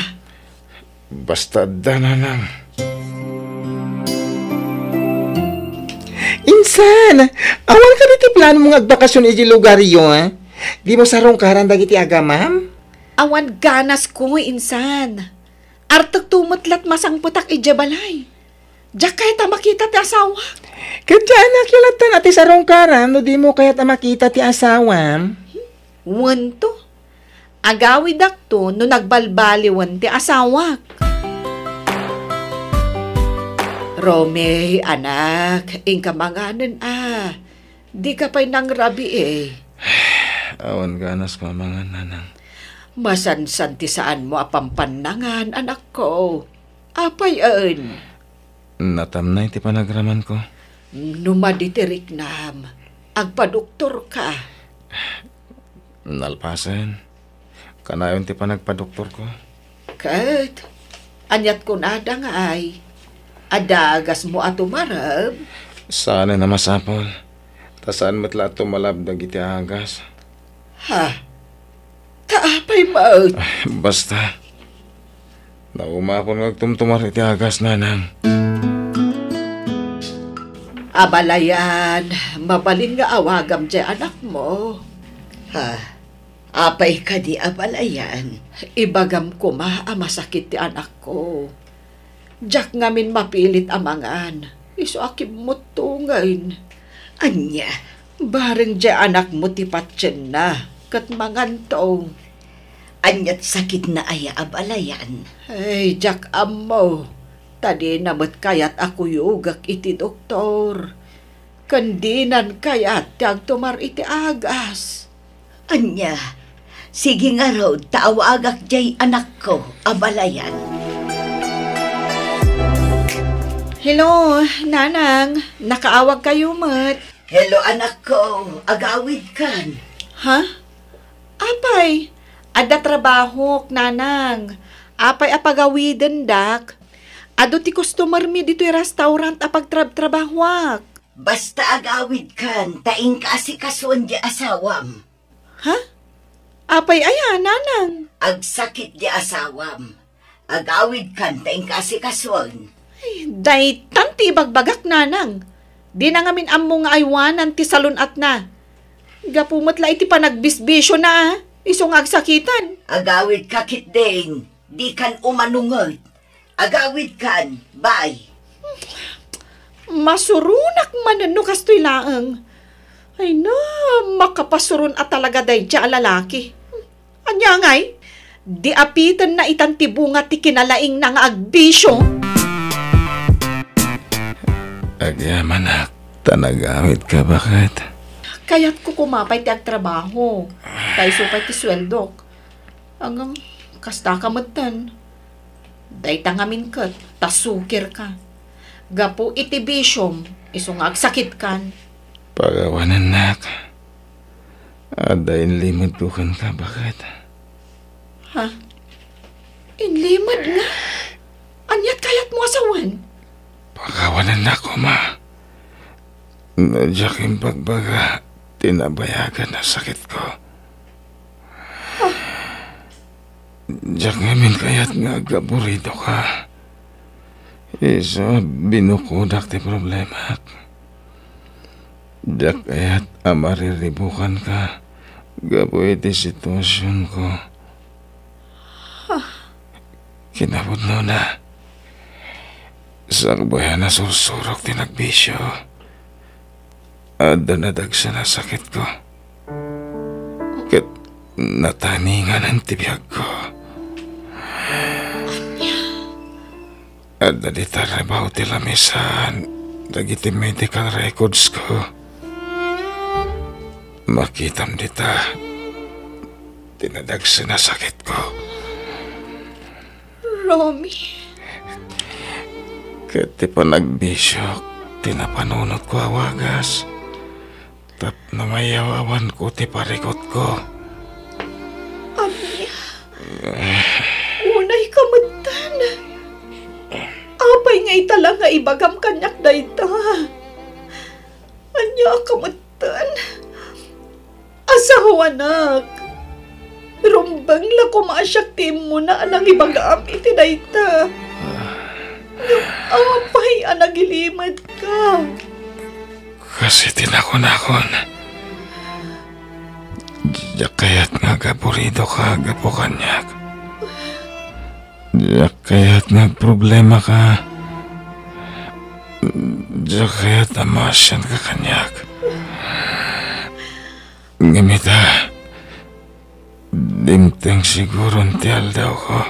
Basta adda, nanang. Insan, awan kadi ti planmo nga agbakasion iti lugaryo, a? Dimo sarungkaran dagiti agamam? Awan ganasko, insan. Artekto met la't masangpetak idiay balay. Diak kayat a makita ti asawak. Ket diay anakyo latta ti sarungkaran no dimo kayat a makita ti asawam? Wento. Agawidakto no nagbalbaliwen ti asawak. Romy, anak, inka manganen a. Dika pay nangrabii. Awan ganas mamangan, nanang. Masansan ti saanmo a pampannangan, anakko. Apayen? Natamnay ti panagramanko. No madi ti riknam, agpadoktorka. Nalpasen, kanayon ti panagpadoktorko. Ket, ania't kunada ngay? Adda agasmo a tumareb? Saanen a masapul. Ta saan met la a tumalab dagiti agas. Ha? Ta apay met? Ah, basta. Naumapon nga agtumtumar iti agas, nanang. Abalayan, mabalin nga awagam diay anakmo. Ha? Apay kadi, abalayan? Ibagam koma a masakit ti anakko. Diak ngamin mapilit a mangan, isu a kimmuttongen. Ania? Bareng diay anakmo ti patienna, ket manganto. Ania't sakitna aya, abalayan? Ay, diak ammo. Ta dina met kayat a kuyogek iti doktor. Ken dinan kayat ti agtumar iti agas. Ania, sige ngarud ta awagak diay anakko, abalayan. Hello, Nanang. Nakaawagkayo met. Hello, anakko. Agawidkan. Ha? Apay, adda trabahok, Nanang. Apay a pagawidendak? Adu ti customer mi ditoy restaurant a pagtrabtrabahoak. Basta agawidkan ta inka asikasuen di asawam. Ha? Apay aya, Nanang? Agsakit di asawam. Agawidkan ta inka asikasuen. Ay, daytan ti ibagbagak, Nanang. Dina ngamin ammo nga aywanan ti salun-atna. Gapu met la iti panagbisbisiona, a. Isu nga agsakitan. Agawidka ketdin, dikan umanunget. Agawidkan, bay. Masuronak manen no kastoy laeng. Ay na, makapasuron a talaga daydiay a lalaki. Ania ngay? Di apitenna itan ti bunga ti kinalaingna nga agbisio. Agyamanak, ta nagawidka, baket? Kayatko koma pay ti agtrabaho. Ta isu pay ti sueldok. Ngem, kasta ka metten. Dayta ngamin ket, ta sukirka. Gapu iti bisiom, isu nga agsakitkan. Pakawanennak. Adda inlimedko kenka, baket? Ha? Inlimed nga? Aniat kayatmo a sawen? Pakawanennak koma. No diak imbagbaga ti nabayagan a sakitko. Diak ngamin kayat nga agaburidoka. Isu a binukodak ti problemak. Diak kayat a mariribukanka gapu iti situasionko. Kinapudnona, sakbay a nasursurok ti nagbisio, adda nadagsen a sakitko. Ket nataninganen ti biagko. Adda dita rebaw ti lamisaan dagiti medical recordsko. Makitam dita ti nadagsen a sakitko. Romy. Ket ti panagbisiok ti napanunotko a wagas tapno mayaw-awanko ti parikutko. Ania? Unay ka metten. Apay nga ita la nga ibagam kaniak dayta? Ania ka metten? Asawanak, rumbeng la koma a siak ti immuna a nangibagam iti dayta. Ngem apay a nagilimedka? Kas iti nakunakon, diak kayat nga agaburidoka gapu kaniak. Diak kayat nga agproblemaka. Diak kayat a maasianka kaniak. Ngem ita, dimteng siguron ti aldawko.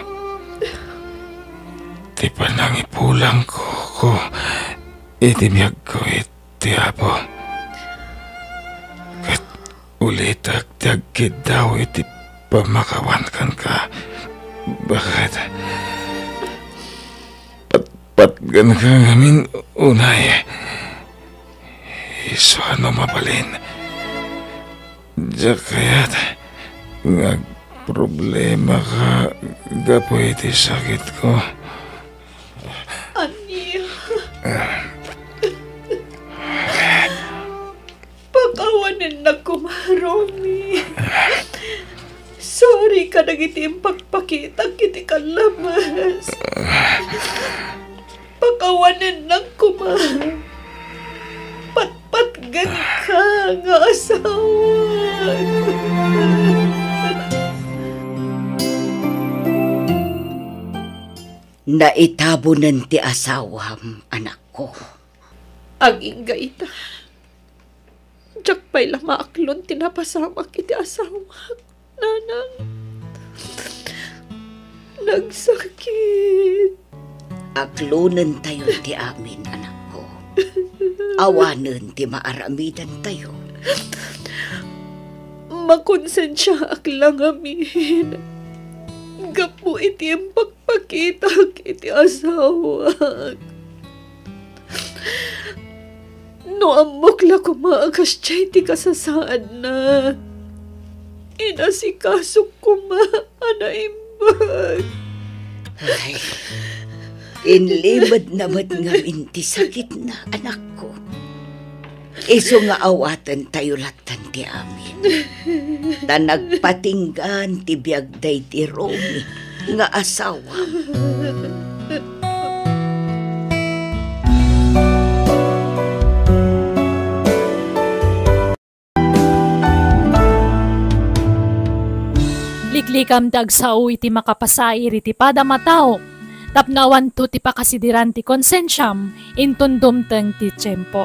Ti panangipulangko iti biagko iti Apo. Ket ulitek ti agkiddaw iti pammakawan kenka. Baket? Patgenka ngamin unay. Isu a no mabalin, diak kayat nga agproblemaka gapu iti sakitko. Ania? Pakawanennak koma, Romy. Sorry kadagiti impakpakitak iti kallames. Pakawanennak koma. Patpatgenka nga asawa. Naitabunen ti asawam, anakko. Agingga ita. Diak pay la maaklon ti napasamak iti asawak, nanang. Nagsakit. Aklonentayon ti amin, anakko. Awanen ti maaramidentayo. Makonsensiaak la ngamin gapu iti impakpakitak iti asawak. No ammok la koma a kasdiay ti kasasaadna, inasikasok koma a naimbag. Ay, inlimedna met ngamin ti sakitna, anakko. Isu nga awatentayo latta ti amin. Ta nagpatinggaan ti biag daydi Romy nga asawam. Dikam ti agsao iti makapasair iti padam a tao, tapno awanto ti pakasidiran ti konsensiam inton dumteng ti tiempo.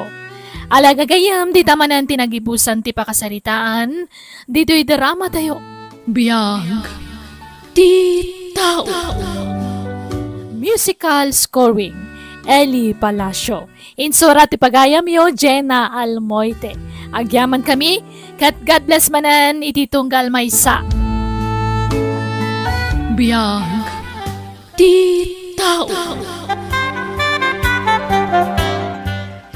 Ala gagayyem, dita manen ti nagibusan ti pakasaritaan, ditoy dramatayo. Biag ti tao. Musical scoring, Eli Palacio. Insura ti pagayamyo, Jenna Almoite. Agyaman kami, ket God bless manen iti tunggal maysa. Biag ti tao.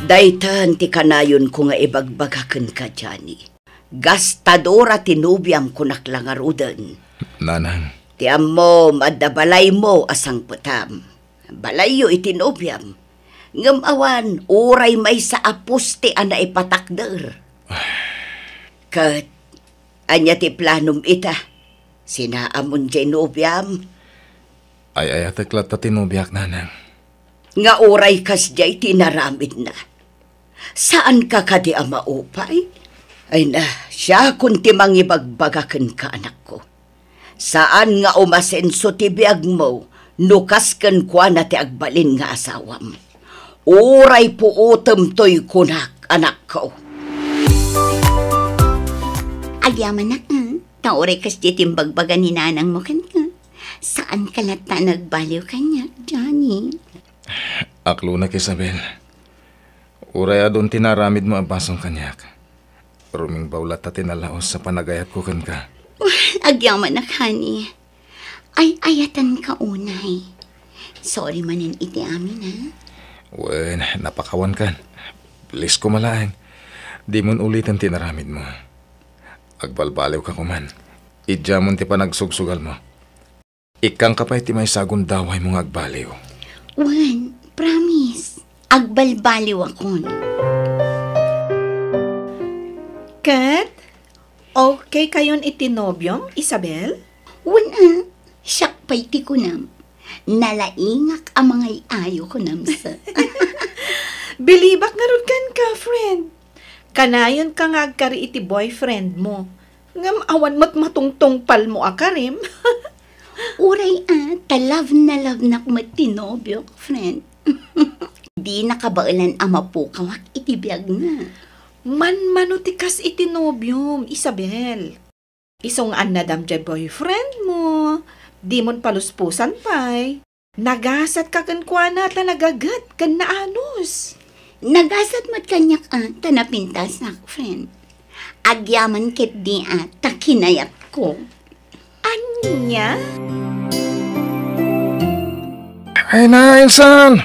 Daytan ti kanayonko nga ibagbaga kenka, Johnny. Gastadora ti nobiam, kunak la ngaruden. Nanang. Ti ammom, adda balaymo a sangpetam. Balayyo iti nobiam. Ngem awan, uray maysa a poste a naipatakder. Ket, ania ti planom ita? Sinaamon diay nobiam? Ay-ayatek latta ti nobiak, Nanang. Nga uray kasdiay ti inaramidna. Saanka kadi a maupay? Ay na, siakon ti mangibagbaga kenka, anakko. Saan nga umasenso ti biagmo no kas kenkuana ti agbalin nga asawam. Uray puotem toy kunak, anakko. Agyamanak, ah. Ta uray kasdiay ti imbagbaga ni nanangmo kenka. Saanka latta a nagbaliw kaniak, Johnny. Aklonak, Isabel. Uray adun ti naaramidmo a basol kaniak, rumingbaw latta ti nalaus a panagayatko kenka. Agyamanak, honey. Ay-ayatenka unay. Sorry manen iti amin, ha? Wen, napakawankan. Please, koma laeng. Dimon uliten ti inaramidmo. Agbalbaliwka koman. Idiamon ti panagsugsugalmo. Ikkangka pay ti maysa a gundawaymo nga agbaliw. Wen, promise. Agbalbaliwakon. Ket, okay kayon iti nobiom, Isabel? Wen, ah, siak pay ti kunam. Nalaingak a mangay-ayo kunam sa. Bilibak ngarud kenka, friend. Kanayonka nga agkari iti boyfriend mo. Ngem awan met matungtungpalmo a karim. Uray a, ta love na love nak met ti nobiok, friend. Di nakabaelan a mapukawak iti biagna. Manmano ti kas iti nobiom, Isabel. Isu nga annadam diay boyfriend mo, dimon paluspusan pay. Nagasatka kenkuana ta nagaget ken naanus. Nagasat met kaniak a ta napintasak, friend. Agyaman ketdi a ta kinayatko. Ania? Ay na, insan!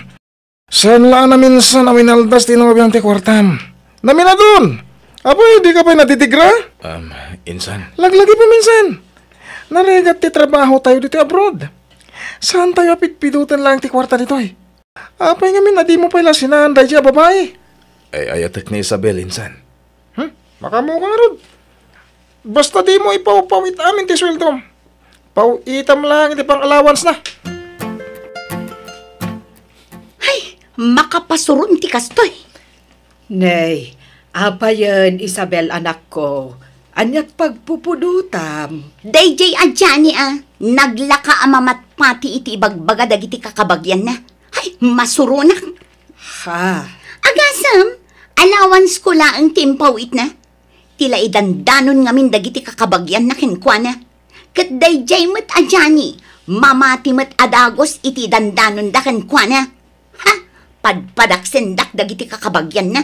Saan la a naminsan a winaldas ti nobiam ti kuartam? Naminadun! Apay, dika pay natitigra? Um, insan. Laglagi pa minsan. Narigat ti trabaho tayo ditoy abroad. Saan tayo a pidpidoten lang ti kuarta ditoy? Apay ngamin a dimo pay la sinaan daydi a babai? Ay-ayatek ni Isabel, insan. Hmm? Makamuka ngarud. Basta dimo ipawpawit amin ti sueldom. Paw-itam lang iti pang-allowance na. Ay, makapasuron ti kastoy. Nay, apayen, Isabel, anakko? Aniat pagpupudotam? Daydiay a Johnny a, naglaka a mamatpati iti ibagbaga dagiti kakabagianna. Ay, masuronak. Ha? Agasem, allowance ko laeng ti impaw-itna. Ti la idandanon ngamin dagiti kakabagianna kenkuana. Ket daydiay met a Johnny, mamati met a dagus iti dandanonda kenkuana. Ha? Padpadaksendak dagiti kakabagianna.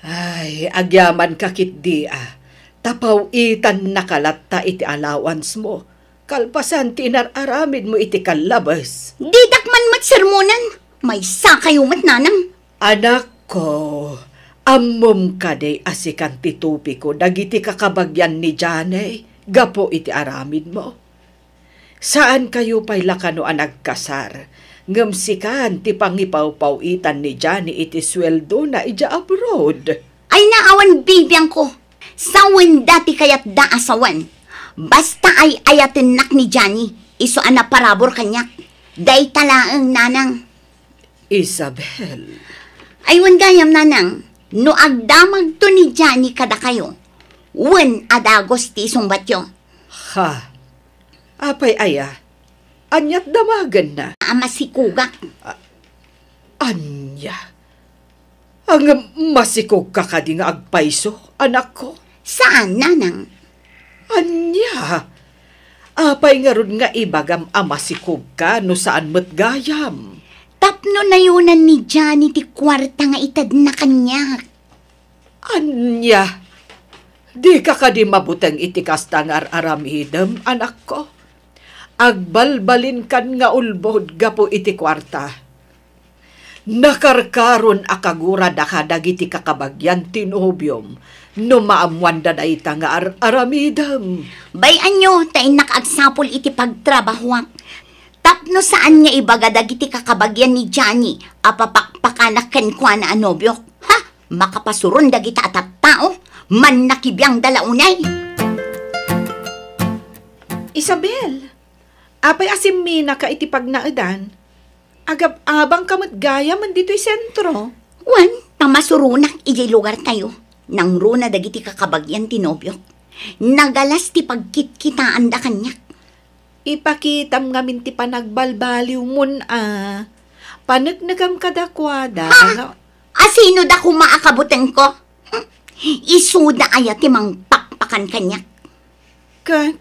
Ay, agyamanka ketdi a, ta paw-itannaka latta iti allowance mo, kalpasan ti inar-aramidmo iti kallabes. Didak man met sermonan, maysa kayo met, nanang. Anakko, ammom kadi a sikan ti tupiko dagiti kakabagian ni Janey gapu iti aramidmo? Saan kayo pay la kano a nagkasar, ngem sikan ti pangipawpaw-itan ni Johnny iti sueldona idiay abroad. Ay, naawan bibiangko. Sawen dati kayatda a sawen. Basta ay-ayatennak ni Johnny, isu a naparabur kaniak. Dayta laeng, nanang. Isabel. Ay, wen gayam, nanang, no agdamagto ni Johnny kadakayo, wen a dagus ti isungbatyo. Ha? Apay aya? Ania't damagenna? A, masikogak. A-, ania? Ngem masikogka kadi nga agpayso, anakko? Saan, nanang. Ania? Apay ngarud nga ibagam a masikogka no saan met gayam? Tapno nayonan ni Johnny ti kuarta nga itedna kaniak. Ania? Dika kadi mabuteng iti kasta nga ar-aramidem, anakko? Agbalbalinkan nga ulbod gapu iti kuarta. Nakarkaron a kagurada kadagiti kakabagyan ti nobiom no maammoanda dayta nga ar-aramidem. Bay-anyo ta innak agsapul iti pagtrabahoak. Tapno saan nga ibaga dagiti kakabagyan ni Johnny a papakpakanak kenkuana a nobiok. Ha? Makapasuron dagita a tattao? Mannakibiangda la unay. Isabel, apay a simminaka iti pagnaedan? Agab-abangka met gayam ditoy sentro. Wen, pamasuronak idiay lugartayo. Nangruna dagiti kakabagyan ti nobiok. Nagalas ti pagkitkitaanda kaniak. Ipakitam ngamin ti panagbalbaliwmon a. Paneknekam kadakuada. Ha? Nga asino da koma a kabutengko? Isuda aya ti mangpakpakan kaniak? Ket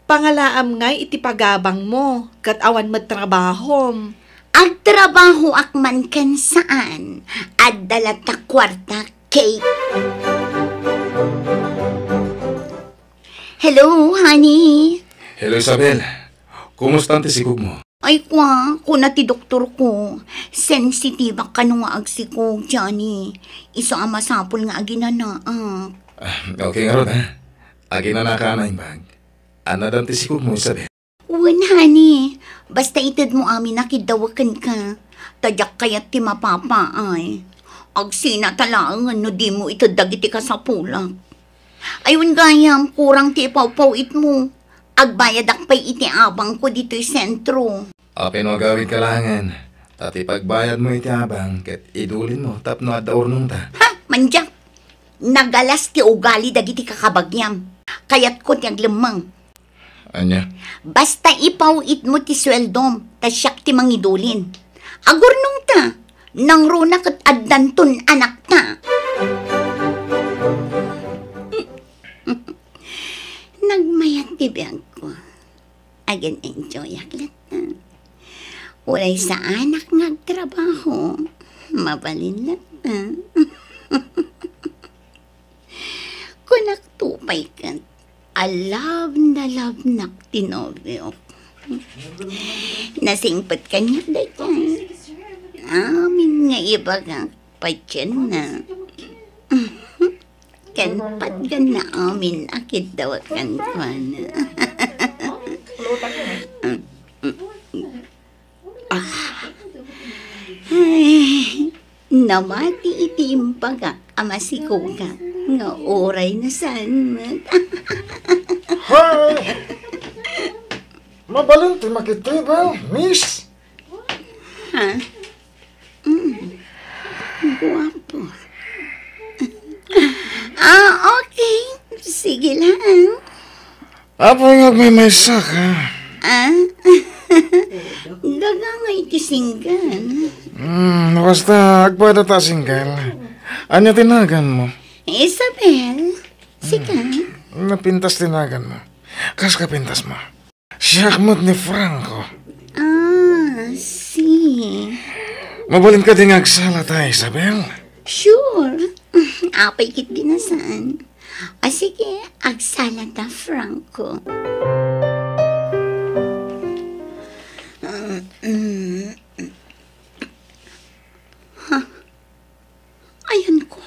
pangalaam ngay iti pagabangmo ket awan met trabahom. Agtrabahoak man ken saan, adda latta kuarta, Kate. Hello, honey. Hello, Isabel. Kumusta ti sikogmo? Ay, kwa, kuna ti doktorko, sensitibak kano nga agsikog, Johnny. Isu a masapul nga aginanaak. Ah, okay ngarud, ha? Aginanaka a naimbag. Anadan ti sikogmo, Isabel? Wen, honey. Basta itedmo amin a kiddawek kenka. Ta diak kayat ti mapapaay. Agsinata laengen no dimo ited dagiti kasapulak. Ay, wen gayam, kurang ti ipawpaw-itmo. Agbayadak pay iti abangko ditoy sentro. Apay no agawidka laengen, ta ti pagbayadmo iti abang ket idulinmo tapno adda urnongta. Ha? Mandiak! Nagalas ti ugali dagiti kakabagiam. Kayatko ti aglemmeng. Ania? Basta ipaw-itmo ti sueldom, ta siak ti mangidulin. Agurnongta, nangruna ket addanton anakta. Nagmayat ti biagko. Agin-enjoyak latta. Uray saanak nga agtrabaho, mabalin latta. Kunak to pay ket, a love na love nak ti nobiok. Nasingpet kaniak daytoy. Amin nga ibagak, patienna. Ken patgan na amin a kiddawek kenkuana. Ah. Ay, namati iti imbagak a masikogak nga uray na saan met. Hi! Mabalin ti makitibel, miss? Ha? Mm. Guapo. Ah, okay. Sige lang. Apo nga agmaymaysa ka. Ah? Daga nga iti single. Hmm, no kasta, agpada ta single. Anya ti naganmo? Isabel. Sika? Hmm. Napintas ti naganmo. Kas ka pintasmo? Siak met ni Franco. Ah, si. Mabalin kadi nga agsalata, Isabel? Sure. Apay ket di na saan. O sige, agsalata, Franco. Mm, mm. Ha? Ayanko.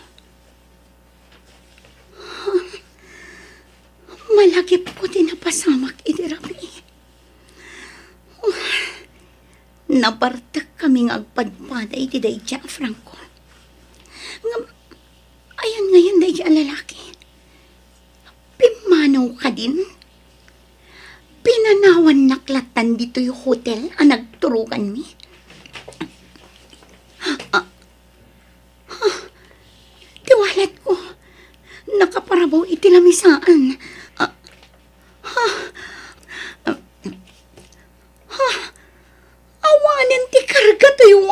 Malagipko ti napasamak idi rabii. Nabartekkami nga agpadpada iti daydi a Franco. Ngem, ayan ngayen daydi a lalaki? Pimmanaw kadin? Pinanawannak lattan ditoy hotel a nagturoganmi? Ah, ah, ti waletko, nakaparabaw iti lamisaan. Ah, ah,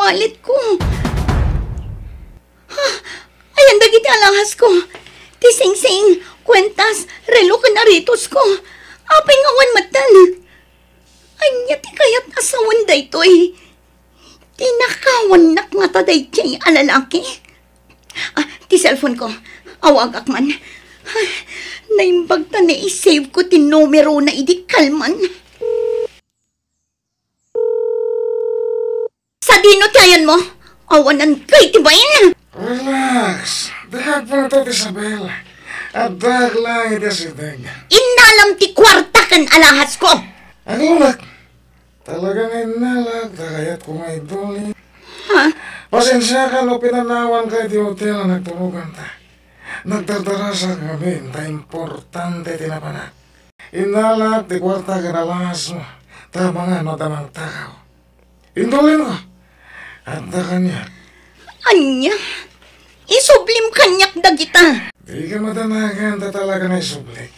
walletko. Ha? Ayan dagiti alahas ko. Ti singsing, kuentas, relo ken aretosko. Apay nga awan metten? Ania ti kayat a sawen daytoy? Tinakawannak ngata daydiay a lalaki? Ah, ti cellphone ko. Awagak man. Ah, naimbag ta naisave ko ti numerona idi kalman. Sadino ti ayanmo? Awanan kay ti bain? Relax. Dagagpulto ti Isabel. Addaak laeng iti asideg. Innalam ti kuarta ken alahasko. Aglunak. Talaga nga innalak, ta kayatko nga idulin. Ha? Pasensiakan no pinanawanka iti hotel a nagturoganta. Nagdardarasak ngamin ta importante ti napanak. Innalak ti kuarta ken alahasmo, ta amangan no adda mangtakaw. Indulinko. Adda kaniak. Ania? Isublim kaniak dagita. Dika madanagan ta talaga nga isublik.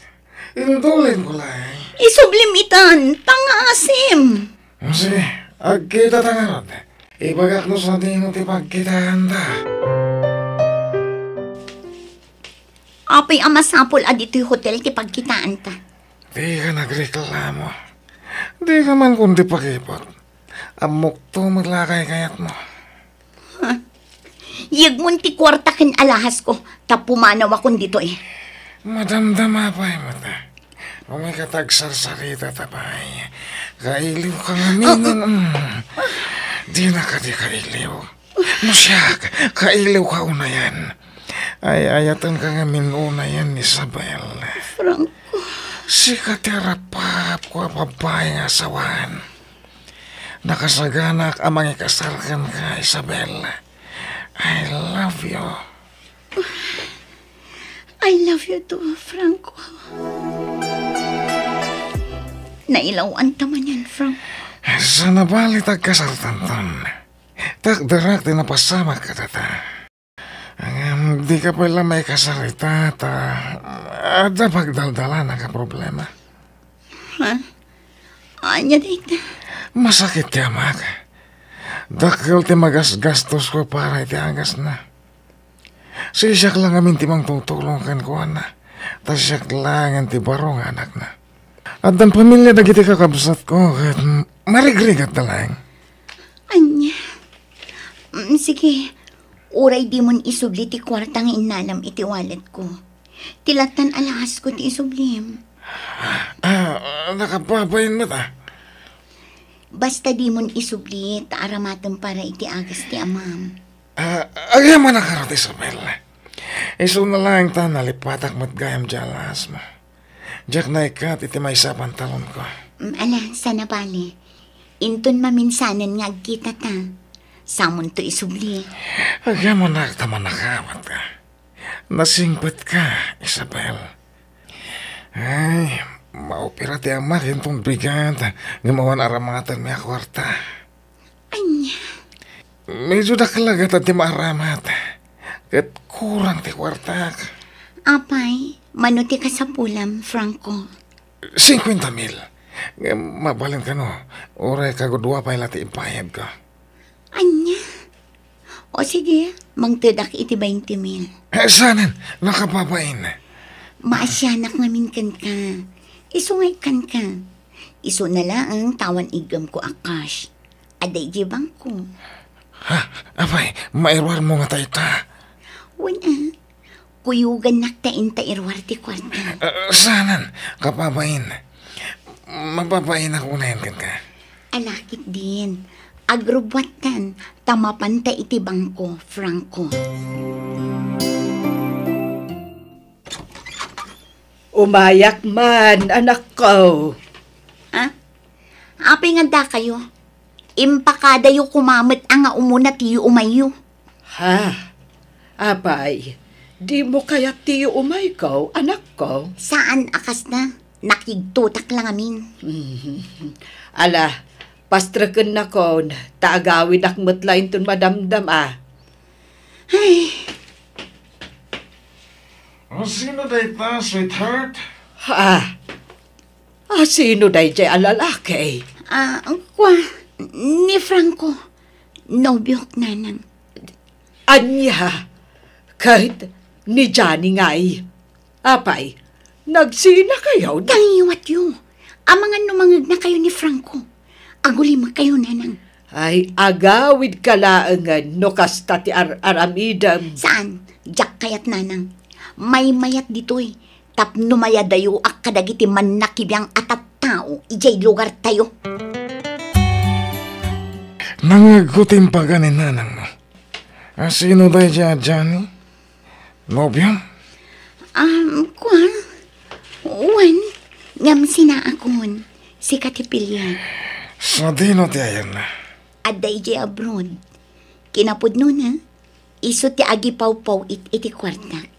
Indulinko laeng. Isublim itan, pangaasim. Sige, agkitata ngarud. Ibagak no sadino ti pagkitaanta. Apay a masapul a ditoy hotel ti pagkitaanta? Dika nagreklamo. Dika man kundi pakipot. Ammokto met la a kaykayatmo. Ha? Yegmon ti kuarta ken alahasko, ta pumanawakon ditoy. Madamdama pay met. Umay ka ta agsarsarita ta pay. Kailiwka ngamin. Ah, ah. Mm. Dina kadi kailiw. No siak, kailiwka unayen. Ay-ayatenka ngamin unayen, Isabel. Franco. Sika ti arapapko a babai nga asawan. Nakasaganak a mangikasar kenka, Isabel. I love you. I love you too, Franco. Nailawan ta manen, Franco. Saan a bali ta agkasartanton? Takderak ti napasamak kadata. Ngem dika pay la maikasar ita ta adda pagdaldalanak a problema. Ha? Ania dayta? Masakit ti amak. Dakkel ti magasgastosko para iti agasna. Siak la ngamin ti mangtultulong kenkuana, ta siak laengen ti baro nga anakna. Addan pamilia dagiti kakabsatko ket marigrigatda laeng. Ania? Mm, sige. Uray dimon isubli ti kuarta nga innalam iti walletko. Ti lattan alahasko ti isublim. Ah, nakababain met, ah. Basta dimon isubli, ta aramatem para iti agas ti amam. Ah, agyamanak ngarud, Isabel. Isuna laeng ta nalipatak met gayam diay alahasmo. Diak naikkat iti maysa a pantalonko. Mm, ala, saan a bali. Inton maminsanen nga agkitata, samonto isubli. Agyamanak ta manakawatka. Nasingpetka, Isabel. Ay, maopera ti amak inton bigat, ngem awan aramatenmi a kuarta. Ania? Medyo dakkel a gatad ti maaramat, ket kurang ti kuartak. Apay, mano ti kasapulam, Franco? Singkuenta mil. Ngem mabalin kano, uray kagudua pay la ti ibayadko. Ania? O sige, mangtedak iti bainte mil. Eh, saanen, nakababain. Maasianak ngamin kenka. Isu nga ikkanka. Isuna laeng ta awan iggemko a cash. Adda idiay bangko. Ha? Apay, mairuarmo ngata ita? Wen a. Kuyogannak ta inta iruar ti kuarta. Eh, saanen, kababain. Mababainak unayen kenka. Ala ketdin, agrubbuattan, ta mapanta iti bangko, Franco. Umayak man, anakko. Ha? Apay nga addakayo? Impakadayo koma met a nga umuna ti yuumayyo. Ha? Apay, dimo kayat ti yuumayko, anakko? Saan a kasta. Nakigtotak la ngamin. Mhm. Ala, pastrekennakon, ta agawidak met la inton madamdama. Ay. O, sino dayta, sweetheart? Ah, ah, sino daydiay a lalaki? Ah, kua, ni Franco. Nobiok, Nanang. Ania? Ket ni Johnny ngay? Apay, nagsinakayo? Tangiwatyo. Amangan no mangegnakayo ni Franco. Agulimekkayo, Nanang. Ay, agawidka laengen no kasta ti ar-aramidem. Saan? Diak kayat, Nanang. Maymayat ditoy. Tapno mayadayoak kadagiti mannakibiang a tattao idiay lugartayo. Nangngegko ti impaga ni nanangmo. A, sino daydiay a Johnny? Nobiom? Um, kua? Wen, ngem sinaakon, sika ti piliak. Sadino ti ayanna? Adda idiay abroad. Kinapudnona, isu ti agipawpaw-it iti kuartak.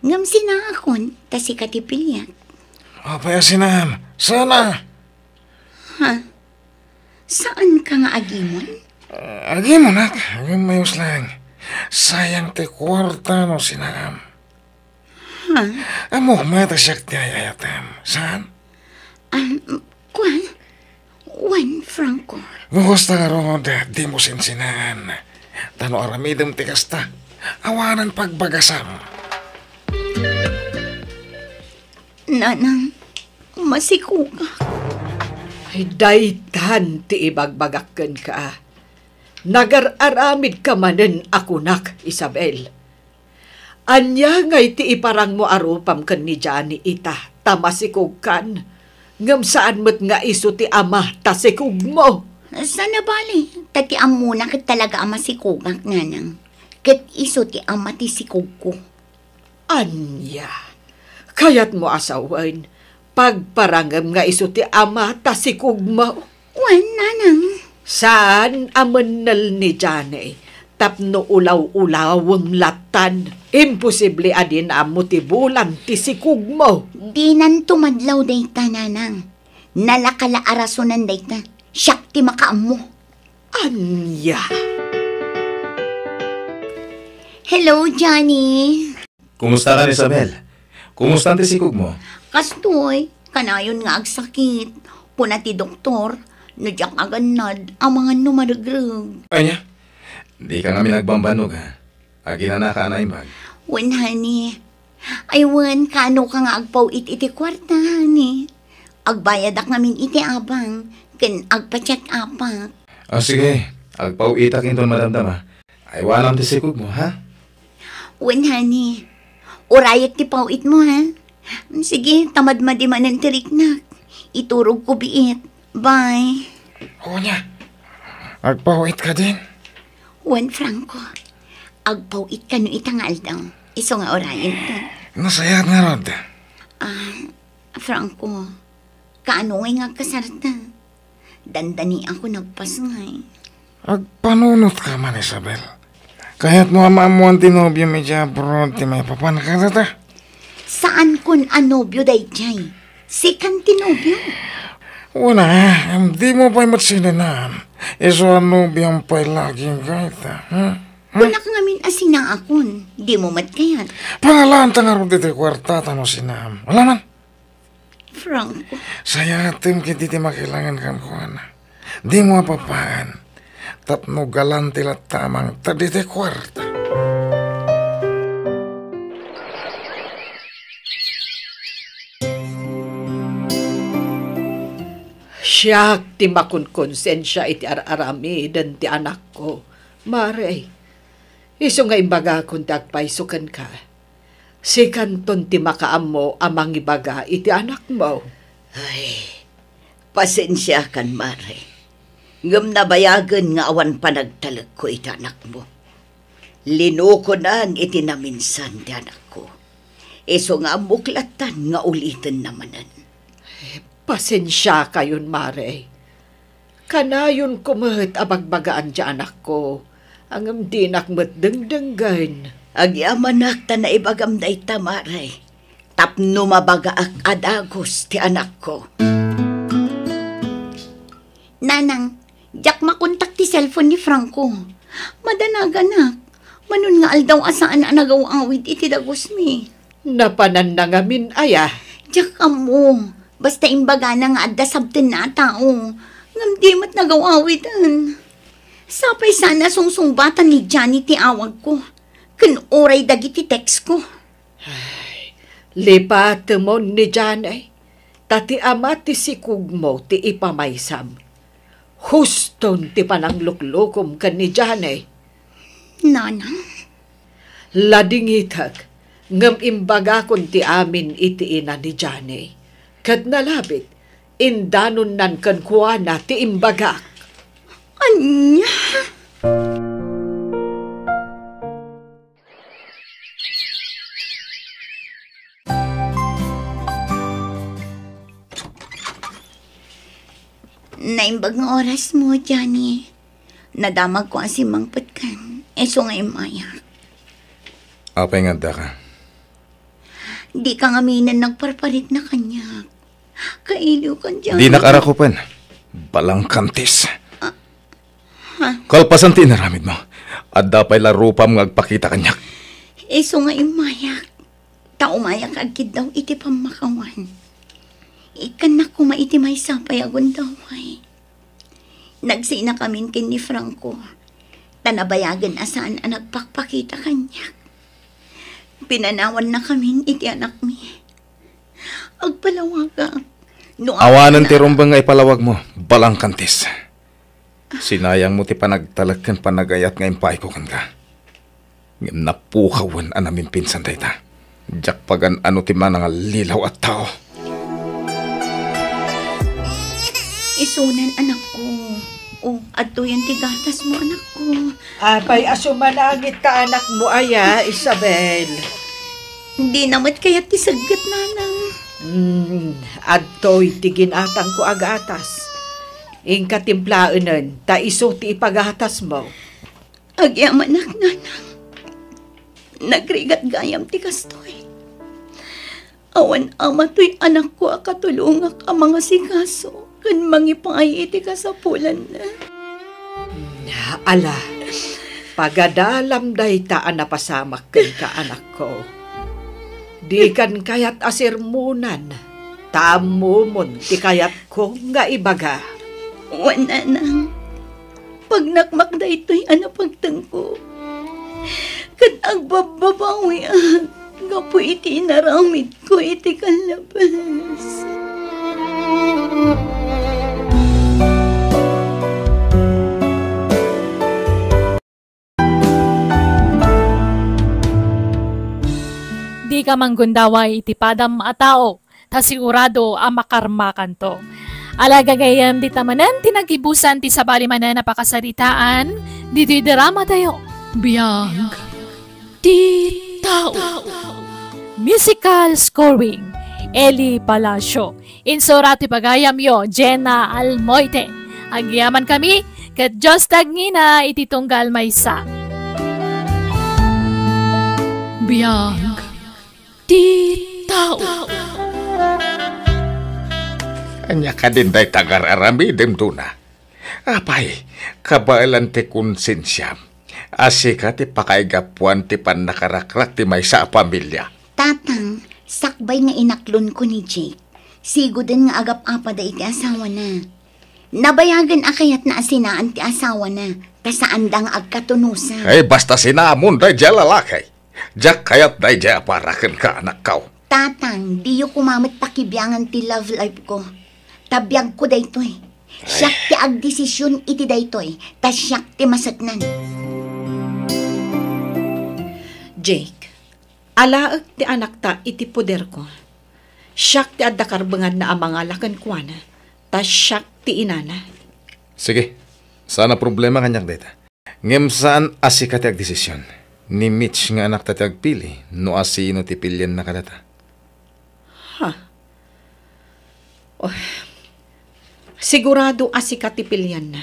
Ngem sinaakon, ta sika ti piliak. Apay a sinaam? Sana! Ha? Saanka nga agimon? Ah, agimonak, agimon mayos lang. Sayang ti kuarta no sinaam. Ha? Ammok met a siak ti ay-ayatem. Saan? Um, kua? Wen, Franco. No kasta ngarud, dimo sinsinaan. Ta no aramidem ti kasta, awanen pagbagasam. Nanang, masikogak. Ay, daytan ti ibagbagak kenka. Nagar-aramidka manen a kunak, Isabel. Ania ngay ti iparangmo a rupam ken ni Johnny ita, ta masikogkan? Ngem saan met nga isu ti ama ta sikogmo. Saan a bale, ta ti ammona ket talaga a masikogak, Nanang. Ket isu ti ama ti sikogko. Ania? Kayatmo a sawen, pagparangem nga isu ti ama ta sikogmo? Wen, Nanang. Saan a mennel ni Johnny tapno ulaw-ulawem lattan. Imposible a dina ammo ti bulan ti sikogmo. Dinanto madlaw dayta, Nanang. Nalaka la a rasonan dayta. Siak ti makaammo. Ania? Hello, Johnny. Kumusta kan, Isabel? Kumusta ti sikogmo? Kastoy, kanayon nga agsakit. Kuna ti doktor, no diak agannad, amangan no maregreg. Ania? Dika ngamin agbambannog, ha? Aginanaka a naimbag? Wen, honey. Ay, wen, kaanoka nga agpaw-it iti kuarta, honey? Agbayadak ngamin iti abang, ken agpa-check-upak. Ah, sige. Agpaw-itak inton madamdama. Aywanam ti sikogmo, ha? Wen, honey. Urayek ti paw-itmo, ha? Sige, ta madmadi manen ti riknak. Iturogko biit. Bye. O nia, agpaw-it kadin? Wen, Franco. Agpaw-it kano ita nga aldaw. Isu nga urayenta. Nasayaat ngarud. Ah, Franco, kaano ngay nga agkasarta? Dandaniakon nagpasngay. Agpanunotka man, Isabel. Kayatmo a maammoan ti nobiom idiay abroad ti maipapan kadata? Saankon a nobio daydiay. Sikan ti nobio. Wen a, ngem dimo pay met sininaam. Isu a nobiom pay lagim dayta, hmm? Hmm? Kunak ngamin a sinaakon. Dimo met kayat. Pangalaanta ngarud iti kuarta ta no sinaam. Ala man. Franco. Sayatem ketdi ti makailangen kenkuana. Dimo a papaen. Tapno galante latta a mangted iti kuarta. Siak ti makonkonsensia iti ar-aramiden ti anakko, Mare. Isu nga imbagakon ti agpayso kenka. Sikanton ti makaammo a mangibaga iti anakmo. Ay, pasensiakan, Mare. Ngem nabayagen nga awan panagtalekko iti anakmo. Linukonan iti naminsan ti anakko. Isu nga ammok lattan nga ulitenna manen. Pasensiakayon, Mare. Kanayonko met a bagbagaan ti anakko, ngem dinak met dengdenggen. Agyamanak ta naibagam dayta, Mare, tapno mabagaak a dagus ti anakko. Nanang, diak makontak ti cellphone ni Franco. Madanaganak. Manon nga aldaw a saan a nagaw-awid iti dagusmi. Napananna ngamin aya? Diak ammo. Basta imbagana nga adda sabtenna a tao. Ngem di met nagaw-awiden. Sapay sana sungsungbatan ni Johnny ti awagko ken uray dagiti textko. Ay, lipatemon ni Johnny, ta ti ama ti sikugmo ti ipamaysam. Huston ti panangluklukom ken ni Johnny. Nanang? Ladingitek, ngem imbagakon ti amin iti ina ni Johnny. Ket nalabit, indanonnan kenkuana ti imbagak. Ania? Naimbag nga orasmo, Johnny. Nadamagko a simmangpetkan, isu nga immayak. Apay nga addaka? Dika ngamin nagparparitna kaniak. Kailiwkan, Johnny. Dinak arakupen. Balangkantis. Ah, ha? Kalpasan ti inaramidmo, adda pay la rupam nga agpakita kaniak. Isu nga immayak. Ta umayak nga agkiddaw iti pammakawan. Ikkannak koma iti maysa pay a gundaway. Nagsinakamin ken ni Franco, ta nabayagen a saan a nagpakpakita kaniak. Pinanawannakamin iti anakmi. Agpalawagak. No awanen ti rumbeng nga ipalawagmo, balangkantis. Sinayangmo ti panagtalek ken panagayat nga impaayko kenka. Ngem napukawen a namimpinsan dayta. Diak pagan-ano ti manangallilaw a tao. Isunan, anakko. O, adtoyen ti gatasmo, anakko. Apay a sumanangit ka, anakmo aya, Isabel? Dina met kayat ti segget, nanang. Hmm, adtoy ti ginatangko a gatas. Inka timplaenen, ta isu ti ipagatasmo. Agyamanak, nanang. Nagrigat gayam ti kastoy. Awan ama toy anakko a katulongak a mangasikaso ken mangipaay iti kasapulanna. Ala, pagadalam dayta a napasamak kenka, anakko. Dikan kayat a sermonan, ta ammomon ti kayatko nga ibaga. Wen, nanang, pagnakmak daytoy a napagtengko, ket agbabbabawiak gapu iti inaramidko iti kallabes. Dika manggundaway iti padam a tao, ta sigurado a makarmakanto. Ala, gagayyem, dita manen ti nagibusan ti sabali manen a pakasaritaan ditoy drama tayo. Biag ti tao. Musical scoring, Eli Palacio. Insurat ti pagayamyo, Jenna Almoite. Agyamankami, ket Dios ti agngina iti tunggal maysa. Biag ti tao. Ania kadin dayta nga ar-aramidem, Dona? Apay, kabaelan ti konsensiam a sika ti pakaigapuan ti pannakarakrak ti maysa a pamilia. Tatang, sakbay nga inaklonko ni Jake, siguden nga agap-apada iti asawana. Nabayagen a kayatna a sinaan ti asawana, ta saanda nga agkatunosan. Ay, basta sinamon daydiay a lalaki. Diak kayat daydiay a para kenka, anakko. Tatang, diyo koma met pakibiangan ti love life ko. Ta biagko daytoy. Siak ti agdesisyon iti daytoy, ta siak ti maseknan. Jake, alaek ti anakta iti poderko. Siak ti adda karbenganna a mangala kenkuana, ta siak ti inana. Sige, saan a problema kaniak dayta. Ngem saan a sika ti agdesisyon. Ni Mitch nga anakta ti agpili no asino ti pilianna kadata. Ha? Oh, sigurado a sika ti pilianna.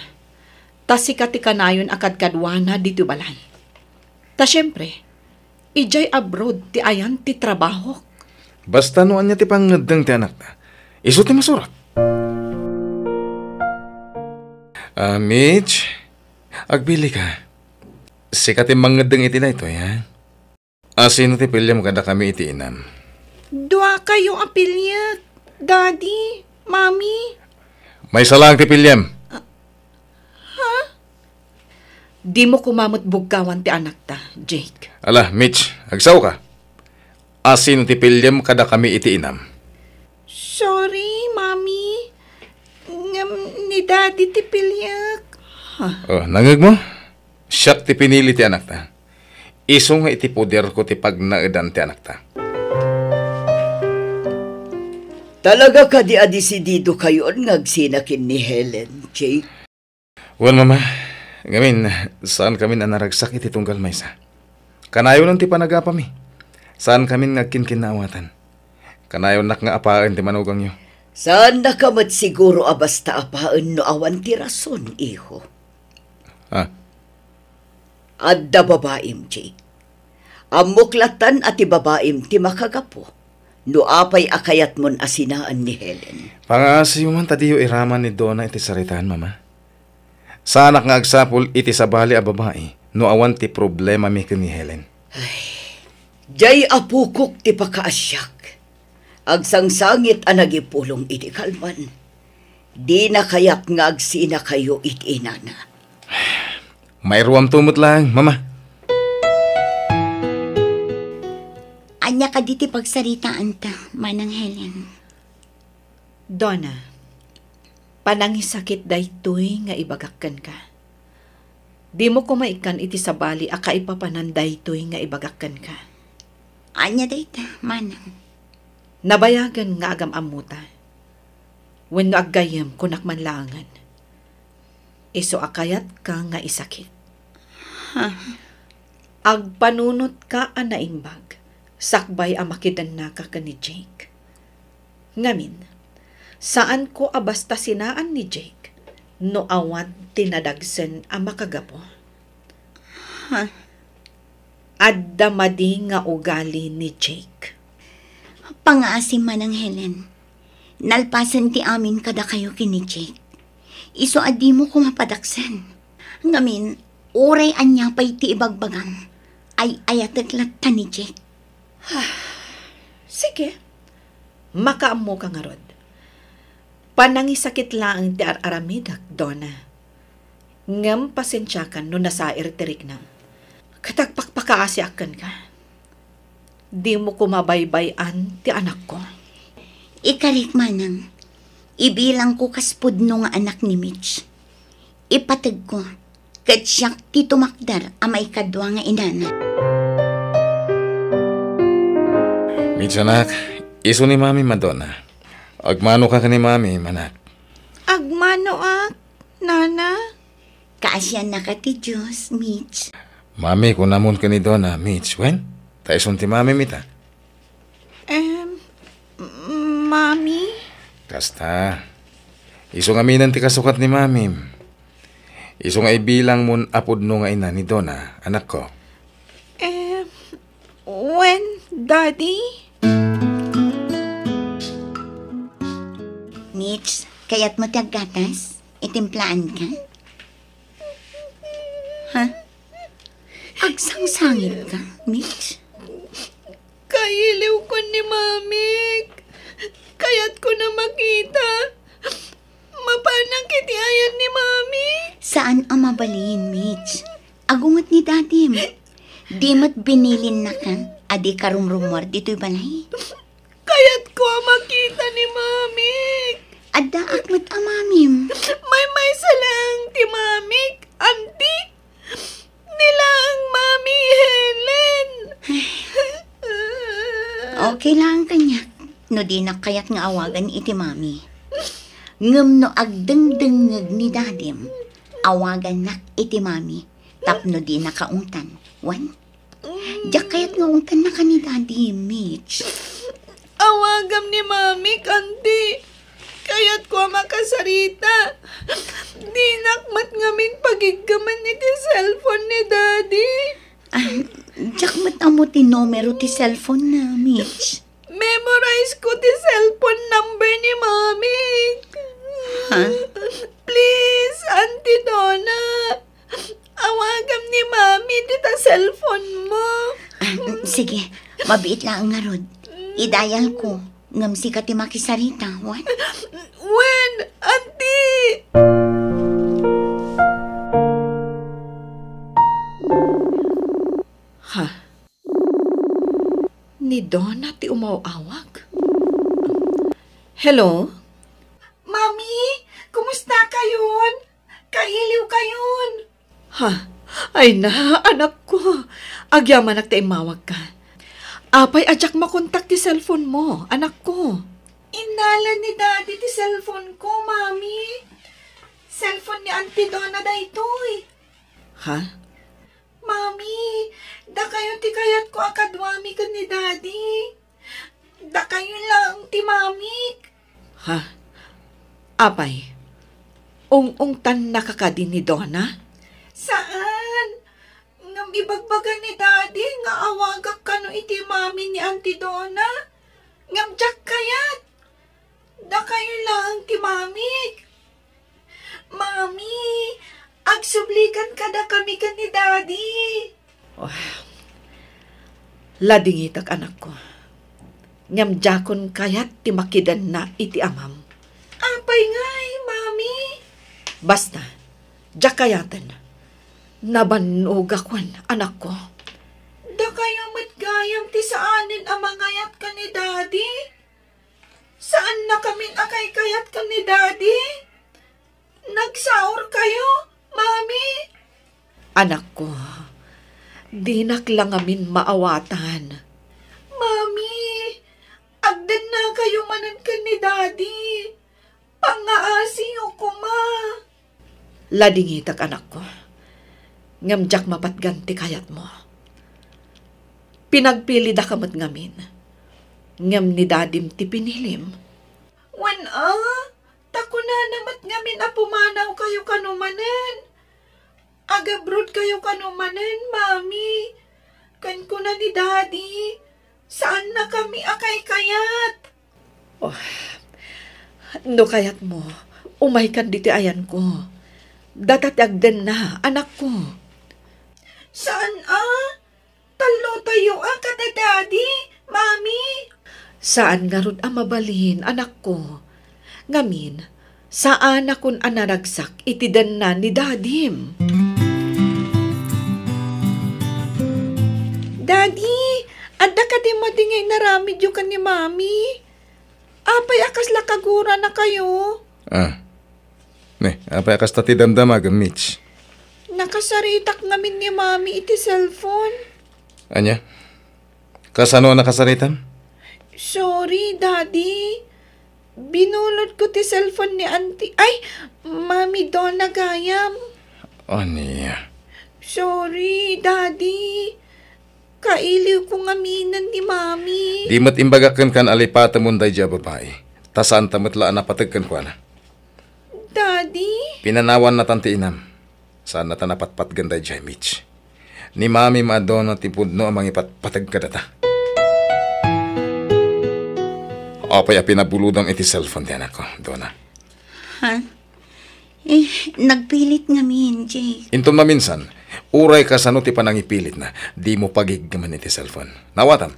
Ta sika ti kanayon a kadkaduana ditoy balan. Ta siempre, idiay abroad ti ayan ti trabahok. Basta no ania ti pangngeddeng ti anakta, isu ti masurat. Ah, Mitch, agpili ka. Sika ti mangngeddeng iti daytoy, ha? Asino ti piliam kadakami iti inam? Duakayo a piliek, Daddy, Mami. Maysa laeng ti piliam. Ah, ha? Dimo koma met bugkawan ti anakta, Jake. Ala, Mitch, agsaoka. Asino ti piliem kadakami iti inam? Sorry, Mami. Ngem ni Daddy ti piliek. Huh. Oh, nangngegmo? Siak ti pinili ti anakta. Isu nga iti poderko ti pagnaedan ti anakta. Talaga kadi a desididokayon nga agsina ken ni Helen, Jake? Wen, Mama. Ngamin, saankamin a naragsak iti tunggal maysa. Kanayonen ti panagapami. Saankamin nga agkinkinnaawatan. Kanayonnak nga apaen ti manugangyo. Saannaka met siguro a basta apaen no awan ti rason, iho. Ah. Adda babaim, Jake. Ammok lattan a ti babaim ti makagapu no apay a kayatmon a sinaen ni Helen. Pangaasiyo man ta diyo iraman ni Donna iti saritaan, Mama. Saanak nga agsapul iti sabali a babai no awan ti problemami ken ni Helen. Ay, diay apokok ti pakaasiak. Agsangsangit a nagipulong iti kalman. Dina kayat nga agsinakayo iti inana. Mairuamto met laeng, Mama. Ania kadi ti pagsaritaanta, Manang Helen? Donna, panangisakit daytoy nga ibagak kenka. Dimo koma ikkan iti sabali a kaipapanan daytoy nga ibagak kenka. Ania dayta, Manang? Nabayagen nga agam-ammota. Wenno aggayyem, kunak man laengen. Isu a kayatka nga isakit. Ha? Agpanunotka a naimbag, sakbay a makidennaka ken ni Jake. Ngamin, saanko a basta sinaen ni Jake no awan ti nadagsen a makagapu. Ha? Adda madi nga ugali ni Jake. Pangaasim, Manang Helen. Nalpasen ti amin kadakayo ken ni Jake. Isu a dimo koma padaksen. Ngamin, uray ania pay ti ibagbagam, ay-ayatek latta ni Jake. Sige. Makaammoka ngarud. Panangisakit laeng ti ar-aramidek, Donna. Ngem pasensiakan no nasair ti riknam. Ket agpakpakaasiak kenka. Dimo koma baybay-an ti anakko. Ikarik, Manang, ibilangko kas pudno nga anak ni Mitch. Ipategko, ket siak ti tumakder a maikadua nga inana. Mitch, anak, isu ni Mami, Madonna. Agmanoka ken ni Mami, anak. Agmanoak, Nana. Kaasiannaka ti Dios, Mitch. Mami, kunamon ken ni Donna, Mitch, wen? Ta isun ti Mami, mita. Em, Mami? Kasta. Isu ngaminen ti kasukat ni Mamim. Isu nga ibilangmon a pudno nga ina ni Donna, anakko. Em, wen, Daddy? Mitch, kayatmo ti aggatas? Itimplaanka? Ha? Agsangsangitka, Mitch? Kailiwkon ni Mamik. Kayatko na makita. Mapanak iti ayat ni Mamik. Saan a mabalin, Mitch. Agunget ni Dadim. Di met binilinnaka a dika rumrumuar ditoy balay? Kayatko a makita ni Mamik. Addaak met a Mamim. Maymaysa laeng ti Mamik, Anti. Ni laeng Mami Helen. Okay laeng kaniak no dinak kayat nga awagan iti Mami. Ngem no agdengdengngeg ni Dadim, awagannak iti Mami tapno dinaka ungtan. Wen? Diak kayat nga ungtannaka ni Daddy, Mitch. Awagam ni Mami, Kanti. Kayatko a makasarita. Dinak met ngamin pagiggemen iti cellphone ni Daddy. Ah, diak met ammo ti numero ti cellphone na, Mitch. Memorize ko ti cellphone number ni Mami. Ha? Please, Auntie Donna. Awagam ni Mami dita cellphone mo. Ah, sige, mabiit laeng ngarud. I-dial ko, ngem sika ti makisarita, wen? Wen, Auntie! Donna ti umaw-awag. Hello? Mami, kumusta kayon? Kailiw kayon? Ha? Ay na, anak ko. Agyamanak ta immawag ka. Apay a diak makontak ti cellphone mo, anak ko? Innala ni Daddy ti cellphone ko, Mami. Cellphone ni Auntie Donna daytoy. Ha? Mami, dakayo ti kayatko a kaduami ken ni Daddy. Dakayo laeng ti mamik. Ha? Apay, ung-ungtannaka kadi ni Donna? Saan. Ngem ibagbaga ni Daddy nga awagak kano iti mami ni Auntie Donna. Ngem diak kayat. Dakayo laeng ti mamik. Mami, agsublikan kadakami ken ni Daddy. Oh, ladingitak, anakko. Ngem diakon kayat ti makidenna iti amam. Apay ngay, Mami? Basta, diak kayaten. Nabannogakon, anakko. Dakayo met gayam ti saanen a mangayat ken ni Daddy? Saannakamin a kaykayat ken ni Daddy? Nagsaor kayo, Mami? Anakko, dinak la ngamin maawatan. Mami, agdenna kayo manen ken ni Daddy. Pangaasiyo koma. Ladingitak, anakko. Ngem diak mapatgan ti kayatmo. Pinagpilidaka met ngamin. Ngem ni Dadim ti pinilim. Wen a, ta kunana met ngamin a pumanaw kayo kano manen. Agabroad kayo kano manen, Mami. Ken kuna ni Daddy, saannakami a kaykayat. Oh, no kayatmo, umaykan ditoy ayanko. Data ti agdenna, anakko. Saan a? Tallotayo a kada Daddy, Mami. Saan ngarud a mabalin, anakko. Ngamin, saanakon a naragsak iti denna ni Dadim. Daddy, adda kadi madi nga inaramidyo ken ni Mami? Apay a kasla kagurana kayo? Ah. Ne, apay a kasta ti damdamagem, Mitch? Nakasaritak ngamin ni Mami iti cellphone. Ania? Kasano a nakasaritam? Sorry, Daddy. Binulodko ti cellphone ni Auntie, ay, Mami Donna gayam. Ania? Sorry, Daddy. Kailiwko ngaminen ni Mami. Di met imbagak kenka a lipatemon daydiay a babai. Ta saanta met la a napateg kenkuana. Daddy? Pinanawannatan ti inam. Saannata a napatpatgen daydiay, Mitch. Ni Mami maadona ti pudno a mangipatpateg kadata. Apay a pinabulodam iti cellphone ti anakko, Donna? Ha? Eh, nagpilit ngamin, Jake. Inton maminsan, uray kasano ti panangipilitna, dimo pagiggemen iti cellphone. Nawatam?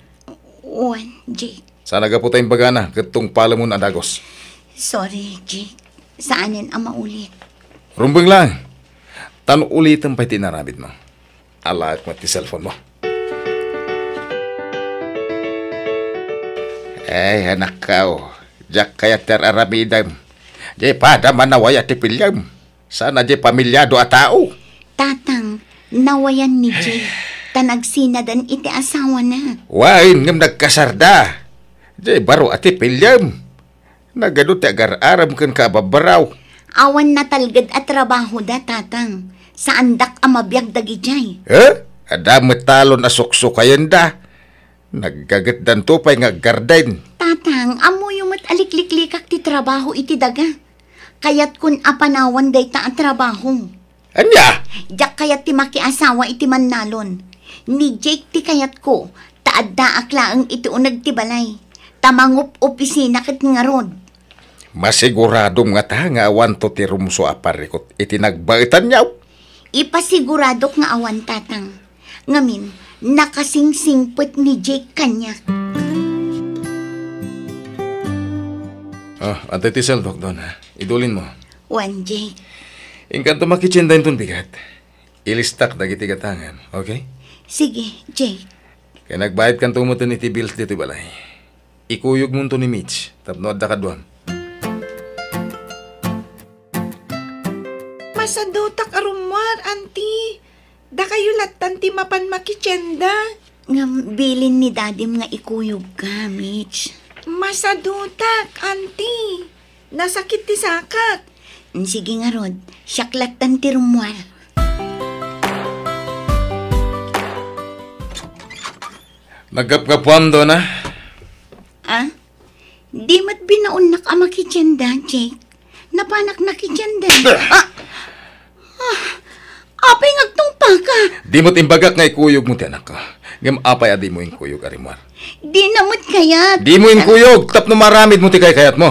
Wen, Jake. Saan a gapu ta imbagana ket tungpalemon a dagus. Sorry, Jake. Saanen a maulit. Rumbeng laeng. Tan ulitem pay ti inaramidmo. Alaek met ti cellphone mo. Ay, anakko, diak kayat ti ar-aramidem. Di pada manawaya ti piliem. Saan a di pamilyado a tao. Tatang, nawayan ni Jake, ta nagsinadan iti asawana. Wen, ngem nagkasarda. Di baro a ti piliem. Nagadu ti agar-arem kenka a babbaraw. Awan natalged a trabahoda, Tatang. Saandak a mabiag dagidiay. Eh? Adda met talon a suksukayenda. Naggagetdanto pay nga aggarden. Tatang, ammoyo met a likliklikak ti trabaho iti daga. Kayatkon a panawan dayta a trabaho. Ania? Diak kayat ti makiasawa iti mannalon. Ni Jake ti kayatko, ta addaak laeng iti uneg ti balay. Ta mangup-opisina ket ngarud. Masiguradom ngata nga awanto ti rumsua a parikut iti nagbaetanyo? Ipasiguradok nga awan, Tatang. Ngamin, nakasingsingpet ni Jake kaniak. Ah, adda ti seldok, Donna. Idulinmo. Wen, Jake. Inkanto makitchendayon ton bigat. Ilistak dagiti gatangem, okay? Sige, Jake. Ken agbayadkanto metten iti bills ditoy balay. Ikuyogmonto ni Mitch tapno adda kaduam. Masadutak a rummuar, Auntie. Dakayo lattan ti mapan makitienda. Ngem bilin ni Dadim nga ikuyogka, Mitch. Masadutak, Auntie. Nasakit ti sakak. Sige ngarud, siak lattan ti rummuar. Naggapgapuam, Dona. Ah? Di met binaonnak a makitienda, Jake. Napanak nakitienda. Ah! Ah! Apay nga agtungpaka? Di met imbagak nga ikuyogmo ti anakko. Ngem apay a dimo inkuyog a rimmuar? Dina met kayat. Dimo inkuyog tapno maaramidmo ti kaykayatmo.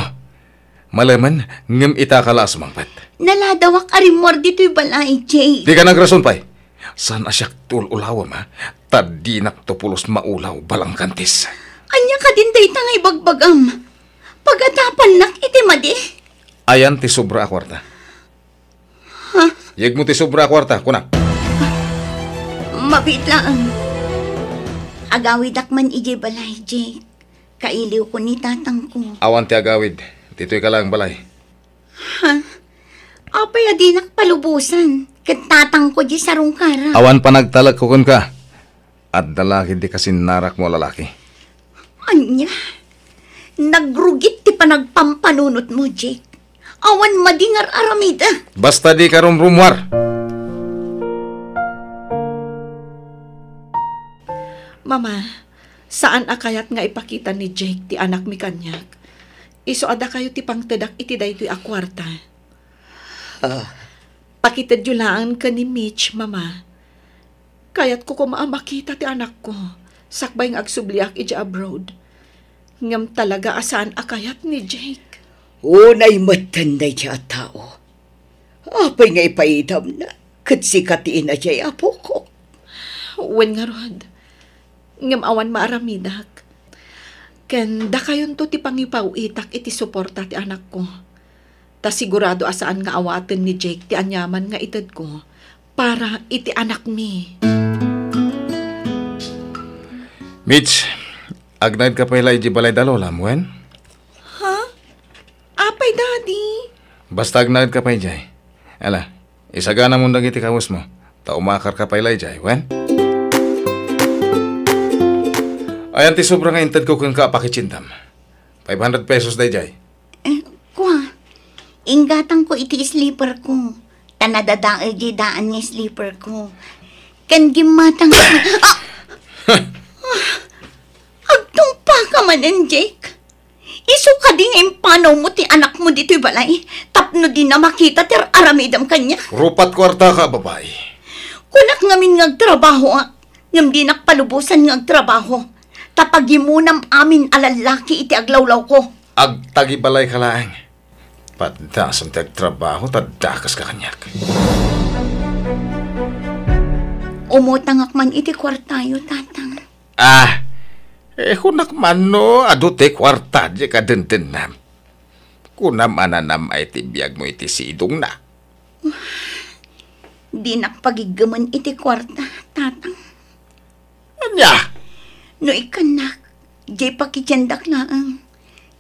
Malemen, ngem ita ka la a sumangpet. Naladawak a rimmuar ditoy balay, Jake. Dika nagrason pay. Saan a siak ti ul-ulawem, ha? Ta dinakto pulos maulaw, balangkantis. Ania kadin dayta nga ibagbagam? Pagatapannak iti madi? Ayan ti sobra a kuarta. Ha? Yegmo ti sobra a kuarta, kunak. Mabiit laeng. Agawidak man idiay balay, Jake. Kailiwko ni tatangko. Awan ti agawid. Ditoy ka laeng balay. Ha? Apay a dinak palubosan ken tatangko diay sarungkaran? Awan panagtalekko kenka. Adda la ketdi kasinnarakmo a lalaki. Ania? Nagrugit ti panagpampanunotmo, Jake. Awan madi nga ar-aramida. Basta dika rumrummuar. Mama, saan a kayat nga ipakita ni Jake ti anakmi kaniak. Isu a dakayo ti pangtedak iti daytoy a kuarta. Ah. Pakitedyo laeng ken ni Mitch, Mama. Kayatko koma a makita ti anakko, sakbay nga agsubliak idiay abroad. Ngem talaga a saan a kayat ni Jake. Unay metten daydiay a tao. Apay nga ipaidamna ket sika ti ina diay apokok? Wen ngarud, ngem awan maaramidak. Ken dakayonto ti pangipaw-itak iti suporta ti anakko. Ta sigurado a saan nga awaten ni Jake ti aniaman nga itedko para iti anakmi. Mitch, agnaedka pay la idiay balay da lolam, wen? Ha? Apay, Daddy? Basta agnaedka pay idiay. Ala, isaganamon dagiti kawesmo, ta umakarka pay la idiay, wen? Ayan ti sobra nga intedko kenka a pakitiendam. Five hundred pesos daydiay. Eh, kua, inggatangko iti sleeperko. Ta nadadael diay daan nga sleeperko. Ken gimmatang. Ah! Agtungpaka manen, Jake. Isu kadi nga impanawmo ti anakmo ditoy balay tapno dina makita ti ar-aramidem kaniak? Rupat kuartaka a babai. Kunak ngamin nga agtrabahoak, ngem dinak palubosan nga agtrabaho. Ta pagimunam amin a lallaki iti aglawlawko. Agtagibalayka laeng. Paddason ti agtrabaho ta dakaska kaniak. Umutangak man iti kuartayo, Tatang. Ah, eh, kunak man no adu ti kuarta diay kadendennam. Kunam a nanam-ay ti biagmo iti sidongna. Dinak pagiggemen iti kuarta, Tatang. Ania? No ikkannak, diay pakitiendak laeng.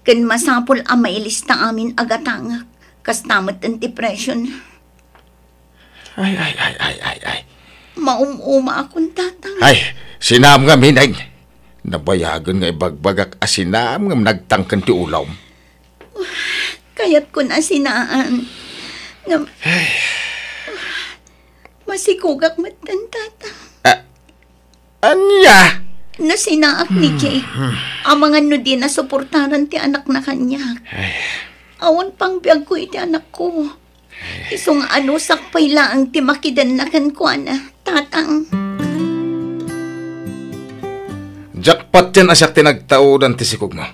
Ken masapul a mailista amin a gatangek, kasta met ti presiona. Ay, ay, ay, ay, ay, ay. Maum-umaakon, Tatang. Ay, sinaam ngamin, ay. Nabayagen nga ibagbagak a sinaam ngem nagtangken ti ulawm. Kayatkon a sinaan. Ngem, ay. Masikogak metten, Tatang. Ah, ania? No sinaak ni Jake, amangan no dina suportaran ti anakna kaniak. Ay. Awan pangbiagko iti anakko. Isu nga anusak pay laeng ti makidenna kenkuana, Tatang. Jackpot yan a siak ti nagtaudan ti sikogmo.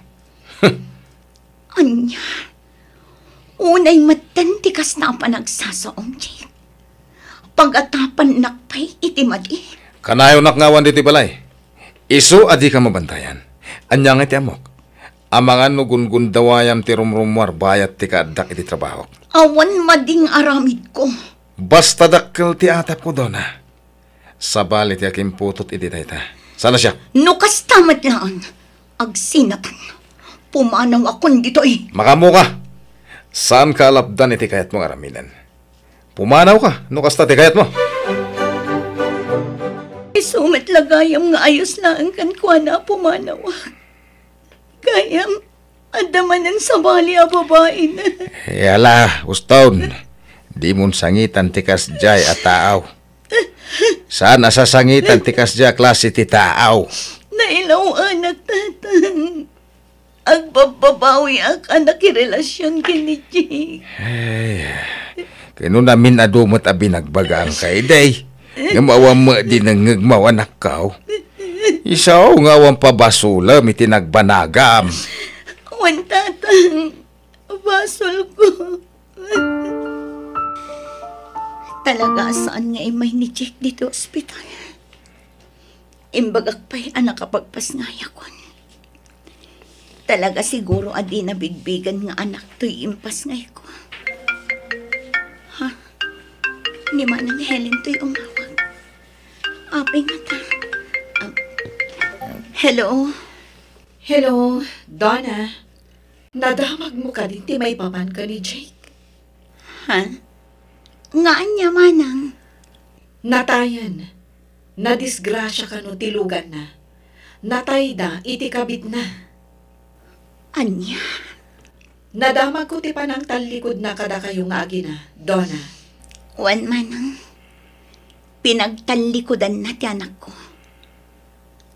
Ania? Unay metten ti kasta a panagsasaom, Jake. Pagatapannak pay iti madi. Kanayonak nga awan ditoy balay. Isu a dika mabantayan. Ania nga iti ammok? Amangan no gungundawayam ti rumrummuar bayat ti kaaddak iti trabahok. Awan madi nga aramidko. Basta dakkel ti atapko, Dona. Sabali ti akimputot iti dayta. Saan a siak? No kasta met laeng, agsinatan. Pumanawakon ditoy. Makaammoka. Saanka a lapdan iti kayatmo nga aramiden. Pumanawka, no kasta ti kayatmo. Isu met la gayam nga ayos laeng kenkuana a pumanawak. Gayam, adda manen sabali a babaina. Yala, uston. Dimon sangitan ti kasdiay a taaw. Saan a sasangitan ti kasdiay a klase ti taaw. Nailaw-anak, Tatang. Agbabbabawiak a nakirelasion ken ni Jake. Ay, ket no namin adu met a binagbagaanka idi, ngem awan met dinengngegmo, anakko. Isu nga awan pabasolem iti nagbanagam. Wen, Tatang, basolko. Talaga a saan nga immay ni Jake ditoy ospital. Imbagak pay a nakapagpasngayakon. Talaga siguro a dina bigbigen nga anak toy impasngayko. Ha? Ni Manang Helen toy umawag. Apay ngata. Ah, hello? Hello, Donna. Nadamagmo kadi ti maipapan ken ni Jake? Ha? Nga ania, Manang? Natayen. Nadisgrasia kano ti luganna. Natayda iti kabitna. Ania? Nadamagko ti panangtallikudna kadakayo nga agina, Donna. Wen, Manang. Pinagtallikudanna ti anakko.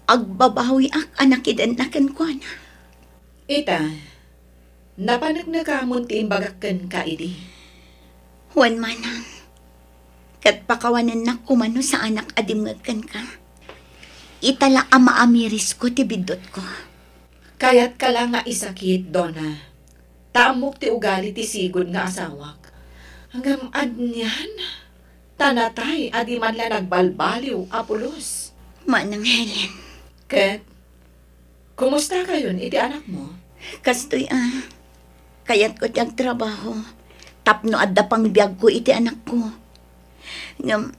Agbabawiak a nakidenna kenkuana. Ita, napaneknekamon ti imbagak kenka idi. Wen, Manang. Ket pakawanennak koma no saanak a dimngeg kenka. Ita la a maamirisko ti biddutko. Kayatka la nga isakit, Donna. Ta ammok ti ugali ti sigud nga asawak. Ngem anian? Ta natay a di man la nagbalbaliw a pulos. Manang Helen. Ket, kumustakayon iti anakmo? Kastoy a, kayatko ti agtrabaho tapno adda pangbiagko iti anakko. Ngem,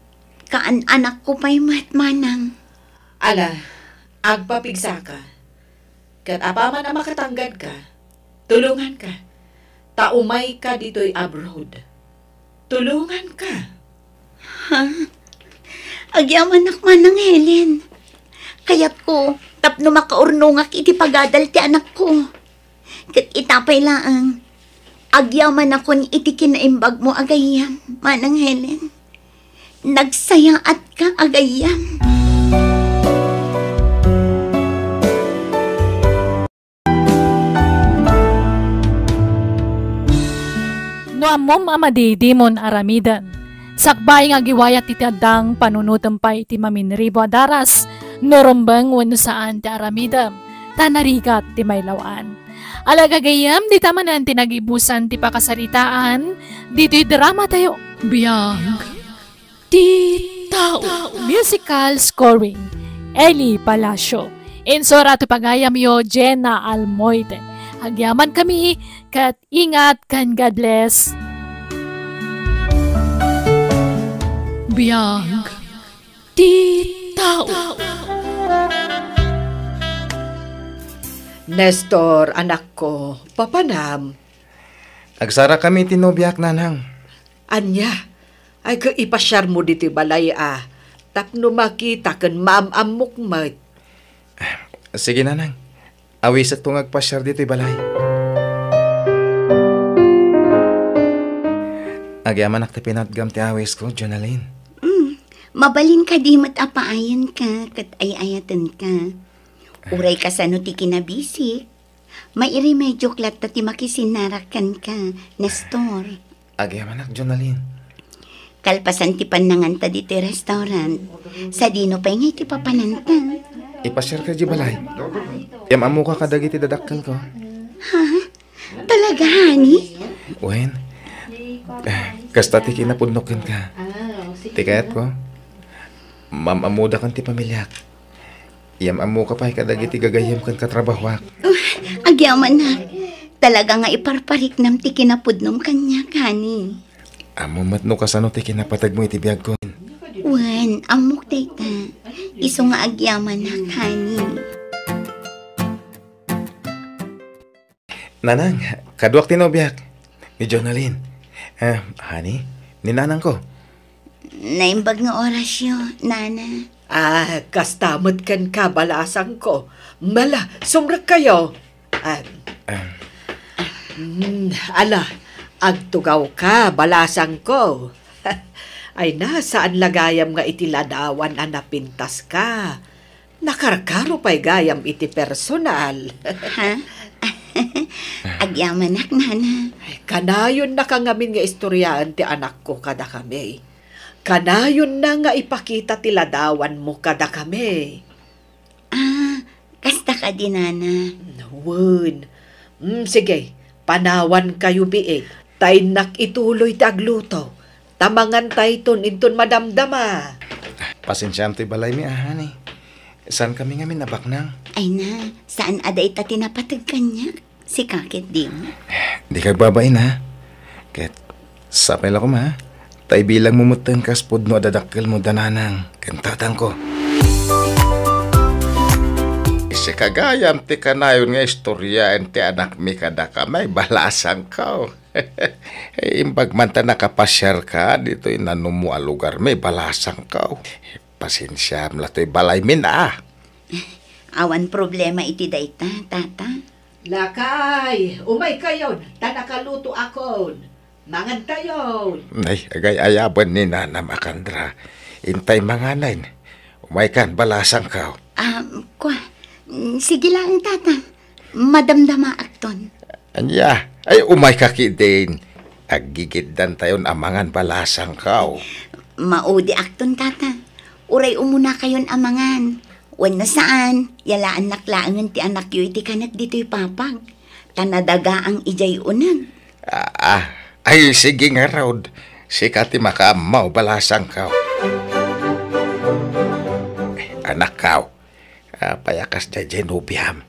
kaan-anakko pay met, Manang. Ala, agpapigsaka. Ket apaman a makatanggadka, tulonganka. Ta umayka ditoy abroad. Tulonganka. Ha? Agyamanak, Manang Helen. Kayatko tapno makaurnongak iti pagadal ti anakko. Ket ita pay laeng, agyamanakon iti kinaimbagmo a gayyem, Manang Helen. Nagsayaatka a gayyem. No ammom a madidimon aramiden, sakbay nga agiwayat iti addang, panunotem pay iti maminribo a daras no rumbeng wenno saan ti aramidem, ta narigat ti mailaw-an. Ala, gagayyem, dita manen ti nagibusan ti pakasaritaan ditoy dramatayo. Biag ti tao. Musical scoring, Eli Palacio. Insura ti pagayamyo, Jenna Almoite. Agyaman kami, ket ingat ken God bless. Biag ti tao. Nestor, anakko, papanam. Agsarakami ti nobiak, nanang. Ania? Ay, ket ipasiarmo ditoy balay a, tapno makita ken maam-ammok met. Sige, nanang. Awisekto nga agpasiar ditoy balay. Agyamanak ti pinatgam ti awisko, Jonalyn. Mm, mabalin kadi met a paayanka ket ay-ayatenka. Uray kasano ti kinabisik, mairimediok latta ti makisinnarak kenka, Nestor. Agyamanak, Jonalyn. Kalpasan ti pannanganta ditoy restaurant, sadino pay nga iti papananta? Ipasiarka idiay balay. Yam-ammoka kadagiti dadakkelko. Ha? Talaga, honey? Wen, kasta ti kinapudnok kenka. Ti kayatko, maam-ammoda ken ti pamiliak. Yam-ammoka pay kadagiti gagayyem ken katrabahoak. Uh, agyamanak. Talaga nga iparpariknam ti kinapudnom kaniak, honey. Ammom met no kasano ti kinapategmo iti biagko. Wen, ammok dayta. Isu nga agyamanak, honey. Nanang, kaduak ti nobiak, ni Jonalyn. Ah, honey, ni nanangko. Naimbag nga orasyo, nana. Ah, kasta met kenka, balasangko. Mala, sumrekkayo. Ah, Ah. mm, ala, agtugawka, balasangko. Ay na, saan la gayam nga iti ladawan a napintaska. Nakarkaro pay gayam iti personal. Ha? Agyamanak, nana. Ay, kanayonnaka ngamin nga istoryaen ti anakko kadakami. Kanayonna nga ipakita ti ladawanmo kadakami. Ah, kasta kadi, nana? Wen. Mm, sige, panawankayo biit. Ta innak ituloy ti agluto. Ta mangantayton inton madamdama. Pasensiam toy balaymi, ah, honey. Saankami ngamin a baknang. Ay na, saan a dayta ti napateg kaniak? Sika ket dimo. Dika agbabain, ha? Ket sapay la koma, ha? Ta ibilangmo metten kas pudno a dadakkelmo da nanang ken tatangko. Sika gayam ti kanayon nga istoryaen ti anakmi kadakami, balasangko. Imbag man ta nakapasiarka ditoy nanumo a lugarmi, balasangko. Pasensiam la toy balaymin, ah. Awan problema iti dayta, tata. Lakay, umaykayon, ta nakalutoakon. Mangantayon. Ay, agay-ayaben ni Nanam a Candra. Intay manganen. Umaykan, balasangko. Ah, kwa, mm, sige laeng, tata. Madamdamaakton. Ania? Ay, umayka ketdin. Aggigiddantayon a mangan, balasangko. Maudiakton, tata. Uray umunakayon a mangan. Wenno saan, yalaannak laengen ti anakyo iti kanek ditoy papag. Ta nadagaang idiay uneg. Ah, ah. Ay, sige ngarud. Sika ti makaammo, balasangko. Eh, anakko, apay a kasdiay diay nobiam?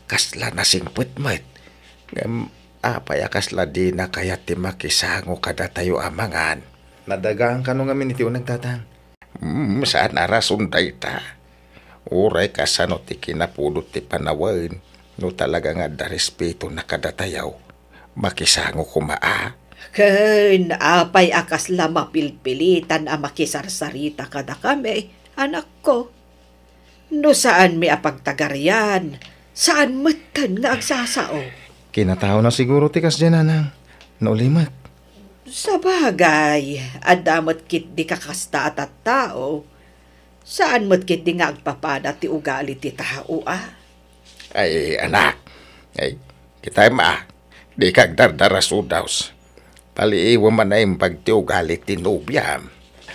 Kasla nasingpet met. Ngem apay a kasla dina kayat ti makisango kadatayo a mangan? Nadagaang kano ngamin iti uneg, tatang? Mm, saan a rason dayta. Uray kasano ti kinapudot ti panawen, no talaga nga adda respetona kadatayo, makisango koma a. Ken apay a kasla mapilpilitan a makisarsarita kadakami, anakko? No saanmi a pagtagarian, saan metten nga agsasao. Kinataona siguro ti kasdiay, nanang, no ulimek. Sabagay, adda met ketdi kakasta a tattao. Saan met ketdi nga agpapada ti ugali ti tao, a? Ay, anak. Ay, kitam, a. Dika agdardarasudaw. Paliiwem a naimbag ti ugali ti nobiam.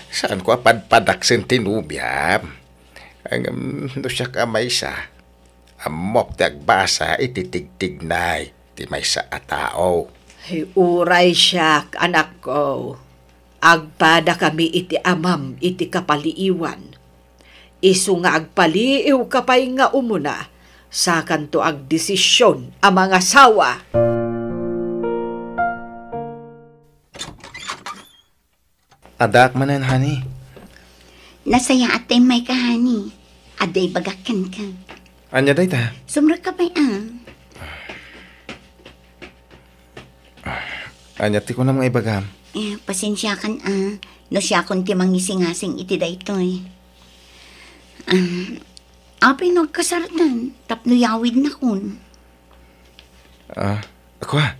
Saanko a padpadaksen ti nobiam. Ngem no siak a maysa, ammok ti agbasa iti tigtignay ti maysa a tao. Ay, uray siak, anakko. Agpadakami iti amam iti kapaliiwan. Isu nga agpaliiwka pay nga umuna, sakanto agdesisyon a mangasawa. Addaak manen, honey. Nasayaat ta immayka, honey. Adda ibagak kenka. Ania dayta? Sumrekka pay, a. Ania ti kunam nga ibagam? Eh, pasensiakan, a. No siakon ti mangisingasing iti daytoy. Ah, apay no agkasartan, tapno yawidnakon. Ah, kua,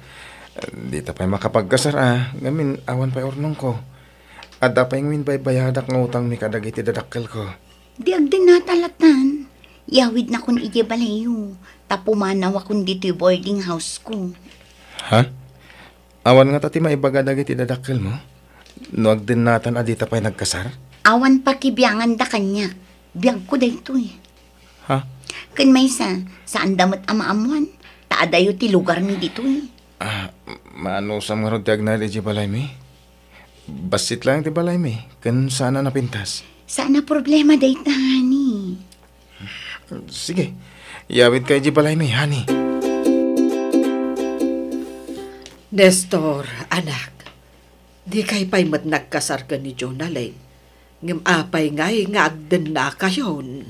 dita pay makapagkasar, a, ngamin awan pay urnongko. Adda pay ngamin baybayadak nga utangmi kadagiti dadakkelko. Di agdennata latan. Yawidnakon idiay balayyo, ta pumanawakon ditoy boarding house ko. Ha? Awan ngata ti maibaga dagiti dadakkelmo? No agdennatan a dita pay nagkasar? Awan pakibianganda kaniak. Biagko daytoy. Ha? Ken maysa, saanda met a maammoan, ta adayo ti lugarmi ditoy. Ah, maanusam ngarud ti agnaed idiay balaymi? Bassit laeng ti balaymi, ken saan a napintas. Saan a problema dayta, honey. Sige, yawidka idiay balaymi, honey. Nestor, anak, dikay pay met nagkasar ken ni Jonalyn. Ngem apay ngay nga agdennakayon?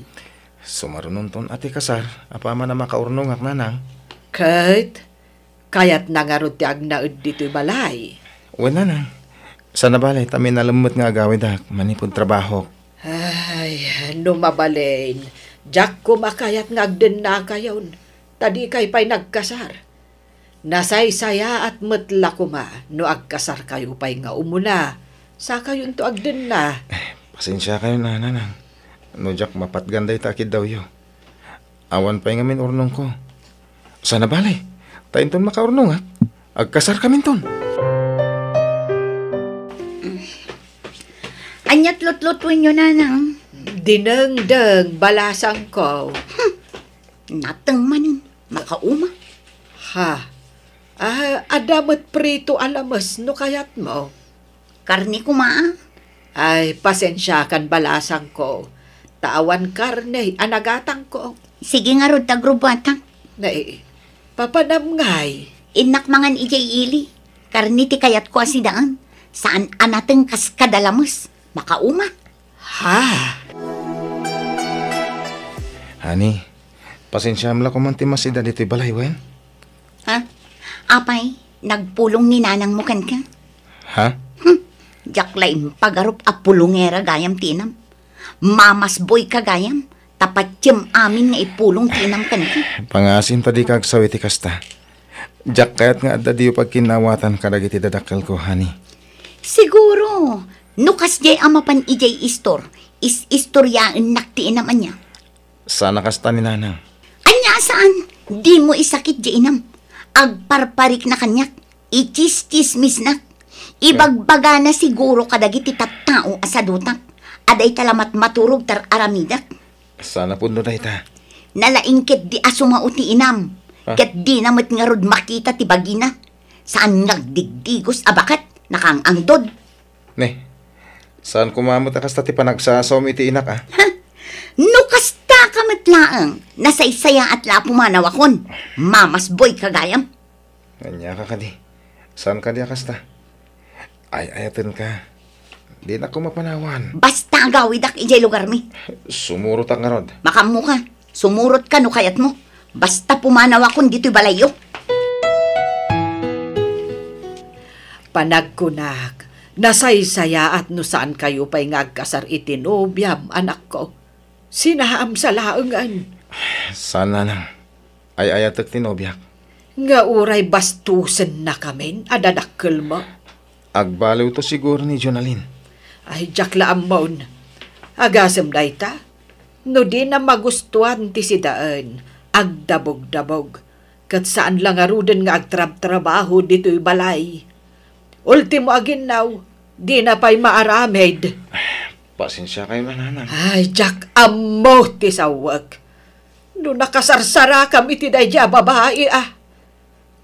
Sumarunonton a ti kasar, apaman a makaurnongak, nanang. Ket, kayatna ngarud ti agnaed ditoy balay? Wen, nanang. Saan a bale, ta nalemmet nga agawidak manipud trabahok. Ay, no mabalin, diak koma kayat nga agdennakayon, ta dikay pay nagkasar. Nasaysayaat met la koma no agkasarkayo pay nga umuna, sakayonto agdenna. Eh, pasensiakayon, nanang, no diak mapatgan dayta a kiddawyo. Awan pay ngamin urnongko. Saan a bale, ta inton makaurnongak, agkasarkaminton. Ania't lutlutuenyo, nanang? Dinengdeng, balasangko. Hmm, nateng manen. Makauma. Ha? Ah, adda met prito a lames no kayatmo. Karne koma, a. Ay, pasensiakan, balasangko, ta awan karne a nagatangko. Sige ngarud ta agrubuatak. Nay, papanam ngay? Innak mangan idiay ili. Karne ti kayatko a sidaen. Saan a nateng kas kada lames. Makauma. Ha? Honey, pasensiam la koman ti masida ditoy balay, wen? Ha? Apay, nagpulong ni nanangmo kenka? Ha? Hmm, diak la impagarup a pulongera gayam ti inam. Mamasboyka gayam, ta patiem amin nga ipulong ti inam kenka. Pangaasim ta dika agsaw iti kasta. Diak kayat nga adda diyo pagkinnawatan kadagiti dadakkelko, honey. Siguro, no kasdiay a mapan idiay istor, is-istoriaennak ti inam ania. Saan a kasta ni nanang. Ania a saan? Dimo isakit diay inam. Agparparikna kaniak. Ichischismisnak. Ibagbagana siguro kadagiti tattao a sadutak a dayta la met maturog ti ar-aramidak. Saan a pudno dayta? Nalaing ketdi a sumao ti inam, ah, ket dina met ngarud makita ti bagina. Saan nga agdigdigos a baket, nakaang-angdod. Ne, saan koma met a kasta ti panagsasaom iti inak, a? Ha? No kastaka met laeng, nasaysayaat la a pumanawakon. Mamasboyka gayam. Ania ka kadi? Saan kadi a kasta? Ay-ayatenka. Dinak koma panawan. Basta agawidak idiay lugarmi. Sumurotak ngarud. Makaammoka. Sumurotka no kayatmo. Basta pumanawakon ditoy balayyo. Panagkunak, nasaysayaat no saankayo pay nga agkasar iti nobiam, anakko. Sinaamsa laengen. Saan, nanang. Ay-ayatek ti nobiak. Nga uray bastosennakamin a dadakkelmo? Agbaliwto siguro ni Jonalyn. Ay, diak la ammon. Agasem dayta? No dina magustuan ti sidaen, agdabogdabog. Ket saan la ngaruden nga agtrabtrabaho ditoy balay. Ultimo a ginnaw, dina pay maaramid. Pasensiakayo, nanang. Ay, diak ammo ti sawek. No nakasarsarakam iti daydiay a babai, a,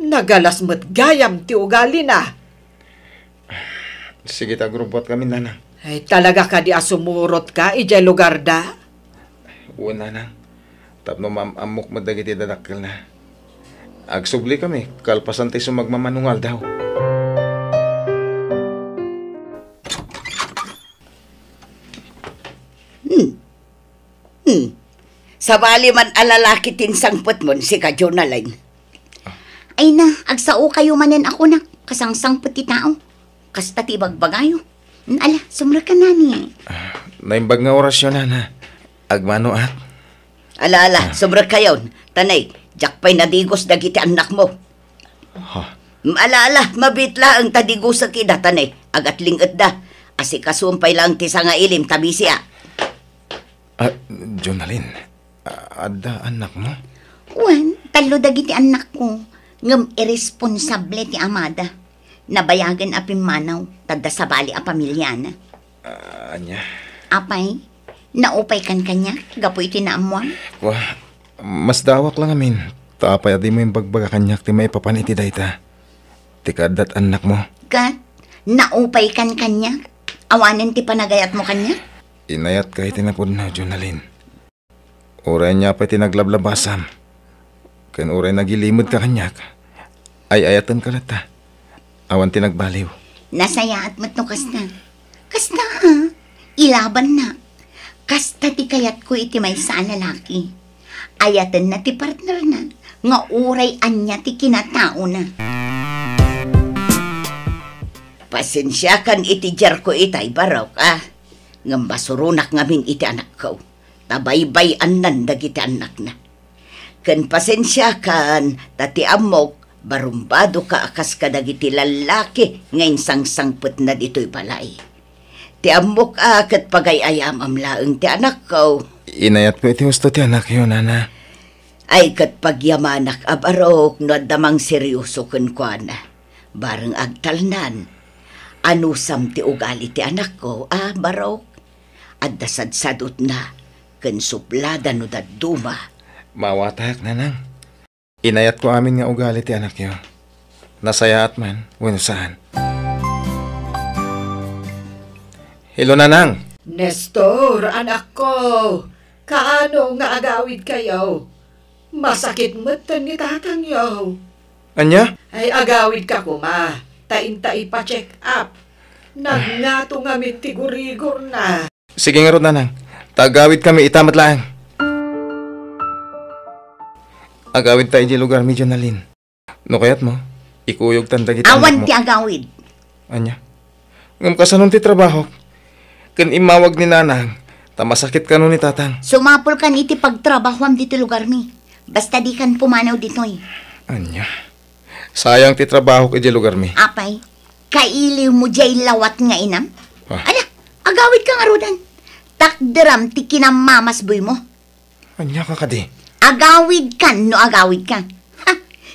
nagalas met gayam ti ugalina. Sige ta agrubbuatkami, nanang. Ay, talaga kadi a sumurotka idiay lugarda? Wen, nanang. Tapno maam-ammok met dagiti dadakkelna. Agsublikami kalpasan ti sumagmamano nga aldaw. Hmm. Hmm. Sabali man a lalaki ti insangpetmon, sika, Jonalyn. Ay na, agsaokayo manen a kunak, kasangsangpet ti tao. Kasta ti ibagbagayo. Hmm, ala, sumrekka, nani. Ah, naimbag nga orasyo, nana. Agmanoak. Ala, ala, ah, sumrekkayon. Tanay, diak pay nadigos dagiti annakmo. Ha? Ala, ala, mabiit laeng ta digosek ida, tanay, agatlingetda. Asikasuem pay laeng ti sangailim ta bisiak. Ah, Jonalyn, a-, adda annakmo? Wen, tallo dagiti annakko, ngem irresponsable ti amada. Nabayagen a pimmanaw, ta adda sabali a pamiliana. Ah, ania? Apay, naupaykan kaniak gapu iti naammuam? Wa, masdaawak la ngamin, ta apay a dimo imbagbaga kaniak ti maipapan iti dayta? Ti kaaddat annakmo. Ket, naupaykan kaniak? Awanen ti panagayatmo kaniak? Inayatka iti napudno, Jonalyn. Uray ania pay ti naglablabasam, ken uray nagilimedka kaniak, ay-ayatenka latta. Awan ti nagbaliw. Nasayaat met no kasta. Kasta, a? Ilabannak, kasta ti kayatko iti maysa a lalaki. Ayatenna ti partnerna nga uray ania ti kinataona. Pasensiakan iti diarko itay, Barok, a. Ngem masuronak ngamin iti anakko, ta baybay-annan dagiti annakna. Ken pasensiakan, ta ti ammok, barumbadoka a kas kadagiti lallaki nga insangsangpetna ditoy balay. Ti ammok a ket pagay-ayamam laeng ti anakko. Inayatko iti husto ti anakyo, nana. Ay, ket pagyamanak a Barok no adda mangseryoso kenkuana. Bareng agtalnan. Anusam ti ugali ti anakko, a, Barok? Adda sadsadutna ken sublada no dadduma. Maawatak, nanang. Inayatko amin nga ugali ti anakyo. Nasayaat man wenno saan. Hello, nanang. Nestor, anakko, kaano nga agawidkayo? Masakit metten ni tatangyo. Ania? Ay, agawidka koma, ta inta ipa-check up. Nagngato ngamin ti gurigorna. Sige ngarud, nanang. Ta agawidkami ita met laeng. Agawidta idiay lugarmi, Jonalyn. No kayatmo, ikuyogtan dagiti annakmo. Awan ti agawid. Ania? Ngem kasano ti trabahok? Ken immawag ni nanang, ta masakit kano ni tatang. Sumapulkan iti pagtrabahoam ditoy lugarmi. Basta dikan pumanaw ditoy. Ania? Sayang ti trabahok idiay lugarmi. Apay, kailiwmo diay lawat nga inam? Ah. Ala, agawidka ngaruden. Takderam ti kinamamasboymo. Ania ka kadi? Agawidkan no agawidka. Ha?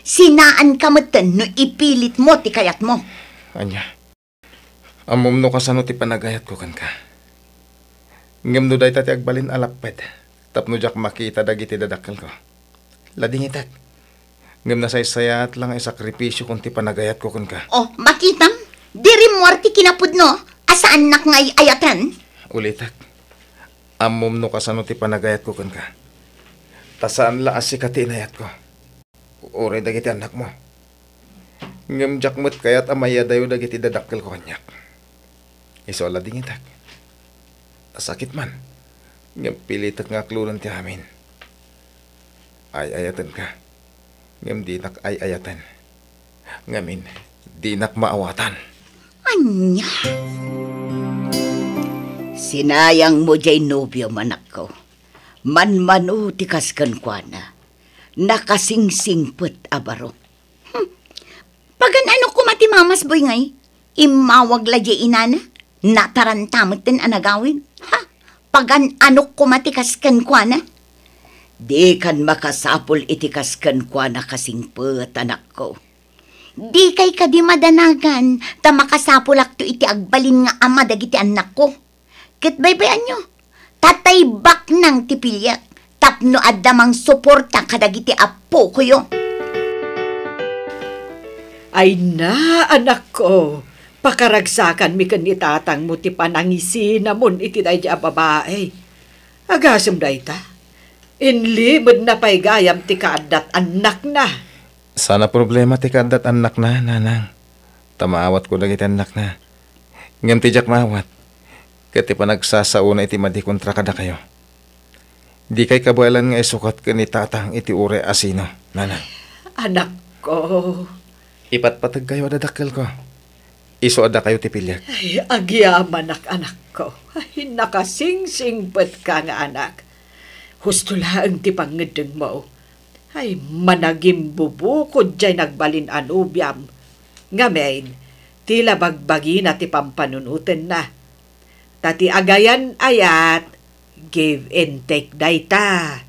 Sinaanka metten no ipilitmo ti kayatmo. Ania? Ammom no kasano ti panagayatko kenka. Ngem no dayta ti agbalin a lapped tapno diak makita dagiti dadakkelko, ladingitek. Ngem nasaysayaat la nga isakripisiokon ti panagayatko kenka. Oh, makitam? Di rimmuar ti kinapudno a saannak nga ay-ayaten? Ulitek. Ammom no kasano ti panagayatko kenka. Ta saan la a sika ti inayatko. Uray dagiti annakmo. Ngem diak met kayat a mayadayo dagiti dadakkelko kaniak. Isu a ladingitek. Sakit man. Ngem pilitek nga aklonen ti amin. Ay-ayatenka. Ngem dinak ay-ayaten. Ngamin, dinak maawatan. Ania? Sinayangmo diay nobiom, anakko. Manmano ti kas kenkuana. Nakasingsingpet a baro. Hmm. Pagan-ano koma ti mamasboy ngay? Immawag la diay inana? Nataranta metten a nagawid? Ha? Pagan-ano koma ti kas kenkuana? Dikan makasapul iti kas kenkuana, kasingpet, anakko. Dikay kadi madanagan ta makasapulakto iti agbalin nga ama dagiti annakko? Ket baybayanyo, tatay baknang ti piliek tapno adda mangsuporta kadagiti appokoyo. Ay na, anakko, pakaragsakanmi ken ni tatangmo ti panangisinamon iti daydi a babai. Agasem dayta, inlimedna pay gayam ti kaaddat annakna. Saan a problema ti kaaddat annakna, nanang. Ta maawatko dagiti annakna. Ngem ti diak maawat, ket ti panagsasaona iti madi kontra kadakayo. Dikay kabaelan nga isukat ken ni tatang iti uray a sino, nanang. Anakko. Ipatpategkayo a dadakkelko. Isu a dakayo ti piliek. Ay, agyamanak, anakko. Ay, nakasingsingpetka nga anak. Husto laeng ti pangngeddengmo. Ay, managimbubukod diay nagbalin a nobiam. Ngamin, ti la bagbagina ti pampanunotenna. Ta ti agayan-ayat, give and take dayta.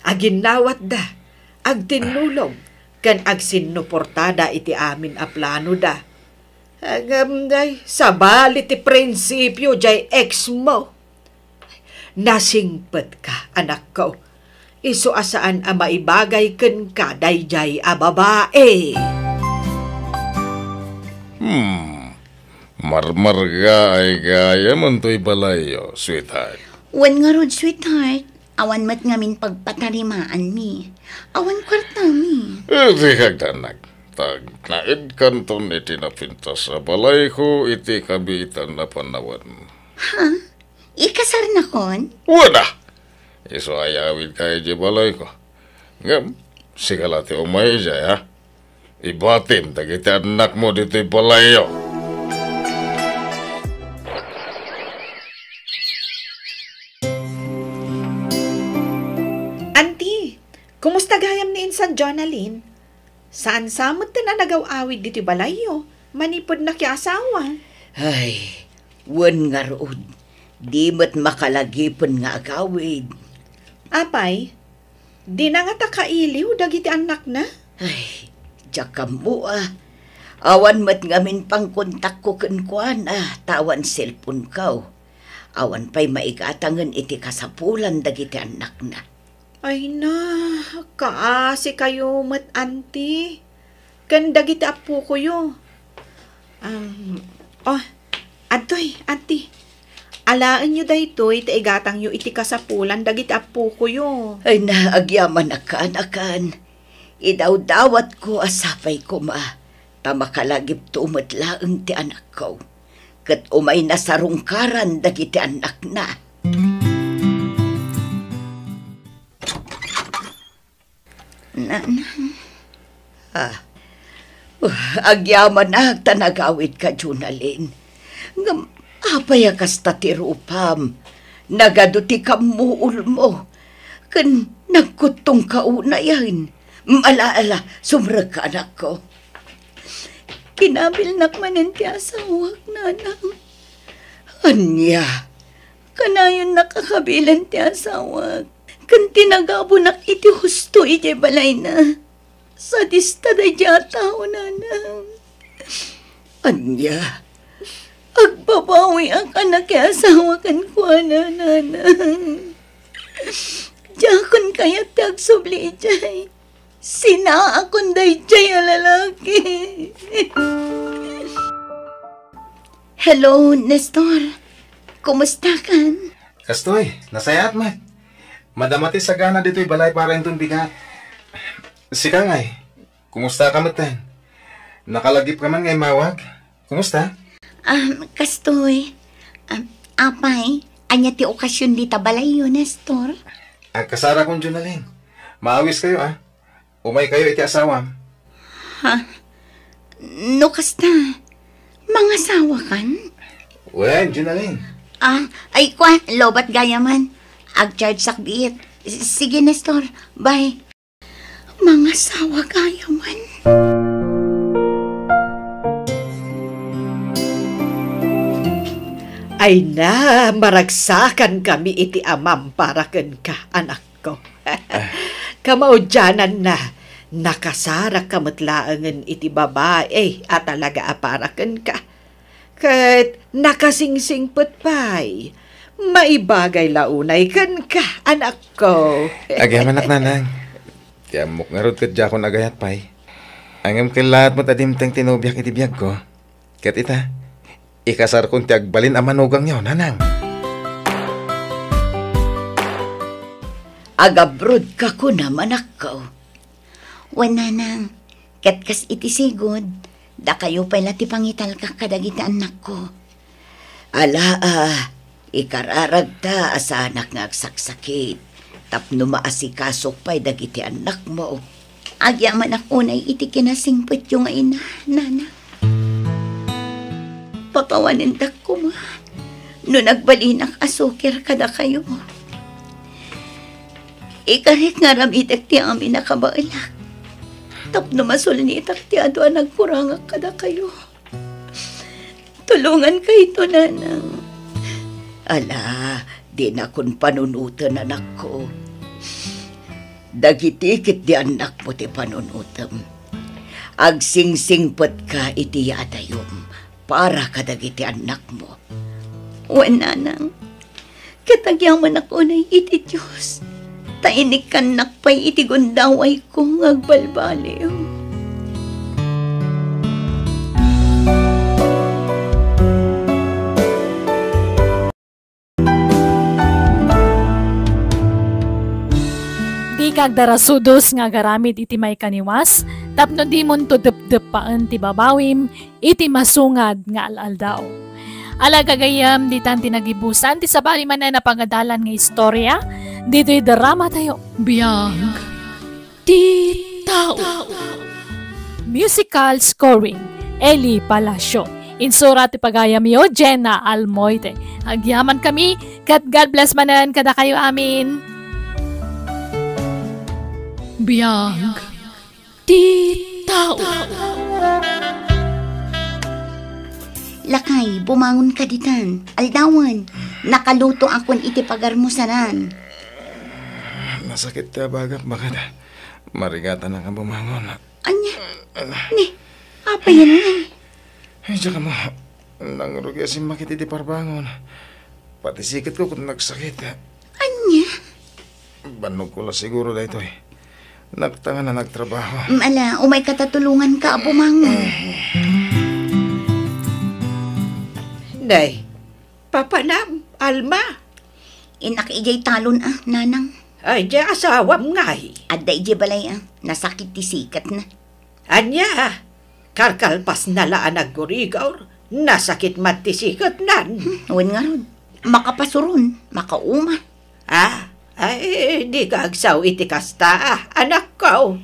Aginnawatda, agtinnulong, ken agsinnuportada iti amin a planoda. Ngem, ay, sabali ti prinsipio diay ex-mo. Nasingpetka, anakko. Isu a saan a maibagay kenka daydiay a babai. Hmm. Marmargaay gayam toy balayyo, sweetheart. Wen ngarud, sweetheart. Awan met ngamin pagpatarimaanmi. Awan kuartami. Eh, di kagdanak. Tagnaedkanton iti napintas a balayko iti kabiitan a panawen. Ha? Ikasarnakon? Wen a! Isu a ayawidka idiay balayko. Ngem, sika la ti umay idiay, ha? Ibatim dagiti annakmo ditoy balayyo. Anti, kumusta gayam ni insan Jonalyn? Saan sa met ti nagaw-awid ditoy balayyo manipud nakiasawa? Ay, wen ngarud, di met makalagipen nga agawid. Apay, dina ngata kailiw dagiti annakna? Ay, diak ammo a. Awan met ngamin pangkontakko kenkuana, ta awan cellphone-ko. Awan pay maigatangen iti kasapulan dagiti annakna. Ay na, kaasikayo met, anti. Ken dagiti appokoyo. Um, oh, adtoy, anti. Alaenyo daytoy ta igatangyo iti kasapulan dagiti appokoyo. Ay na, agyamanak, anakan. Idawdawatko a sapay koma, ta makalagipto met laeng ti anakko. Ket umayna sarungkaran dagiti annakna. Nanang. Ah. Uh, agyamanak ta nagawidka, Jonalyn. Ngem apay a kasta ti rupam? Nagadu ti kammuolmo. Ken nagkuttongka unayen. Ala, ala, sumrekka, anakko. Kinabilnak manen ti asawak, nanang. Ania? Kanayonnak a kabilen ti asawak, ken ti nagabunak iti husto idiay balayna. Sadista daydiay a tao, nanang. Ania? Agbabawiak a nakiasawa kenkuana, nanang. Diakon kayat ti agsubli idiay. Sinaakon daydiay a lalaki. Hello, Nestor. Kumustakan? Kastoy, nasayaat met. Madama ti sagana ditoy balay para inton bigat. Sika ngay, kumusta ka metten? Nakalagip ka man nga immawag? Kumusta? Ah, kastoy. Ah, apay, ania ti okasion dita balayyo, Nestor? Agkasarakon, Jonalyn. Maawis kayo, ah. Umay kayo iti asawam. Ha? No kasta, mangasawakan? Wen, Jonalyn. Ah, ay kwa, lobat gayaman. Agcharge sakbit. S-, sige, Nestor. Bye. Mangasawa gayaman. Ay na, maragsakan kami iti amam para kenka, anak. Ko. Kamaudiananna, nakasarakka met laengen iti babai a talaga a para kenka. Ket nakasingsingpet pay. Maibagay la unay kenka, anakko. Agyamanak, nanang. Ti ammok ngarud ket diakon agayat pay. Ngem kellaat met a dimteng ti nobiak iti biagko. Ket ita, ikasarkon ti agbalin a manugangyo, nanang. Agabrodka kunam, anakko. Wen, nanang, ket kas iti sigud, dakayo pay la ti pangitalkak kadagiti annakko. Ala a, ikararagta a saanak nga agsaksakit tapno maasikasok pay dagiti annakmo. Agyamanak unay iti kinasingpetyo nga ina, nanang. Pakawanendak koma no nagbalinak a suker kadakayo. Ikarik nga aramidek ti amin a kabaelak tapno masulnitak ti adu a nagkurangak kadakayo. Tulongankayto, nanang. Ala, dinakon panunoten, anakko. Dagiti ketdi annakmo ti panunotem. Agsingsingpetka iti yadayom para kadagiti annakmo. Wen, nanang. Ket agyamanak unay iti Dios, ta inikkannak pay iti gundawayko nga agbalbaliw. Dika agdarasudos nga agaramid iti maikaniwas, tapno dimonto depdeppaen ti babawim iti masungad nga al-aldaw. Ala, gagayyem, ditan ti nagibusan ti sabali manen a pangadalan nga istorya ditoy drama tayo. Biag ti tao. Musical scoring, Eli Palacio. Insura ti pagayamyo, Jenna Almoite. Agyaman kami, ket God bless manen kadakayo amin. Biag ti tao. Lakay, bumangon ka ditan. Aldawen, nakaluto akon iti pagarmusanan. Nasakit ti abagak, baket. Marigatan a bumangon. Ania? Ni, apay ngay? Ay, diak ammo. Nangrugi a simmakit iti parbangon. Pati siketko ket nagsakit. Ania? Bannogko la siguro daytoy. Naktangan a nagtrabaho. Mm, ala, umayka ta tulonganka a bumangon. Nay, papanam, Alma. Innak idiay talon a, nanang. Ay, diay asawam ngay? Adda idiay balay a, nasakit ti siketna. Ania? Kalkalpasna la a naggurigur, nasakit met ti siketnan. Hmm, wen ngarud. Makapasuron, makauma. Ah, ay, dika agsao iti kasta, ah, anakko.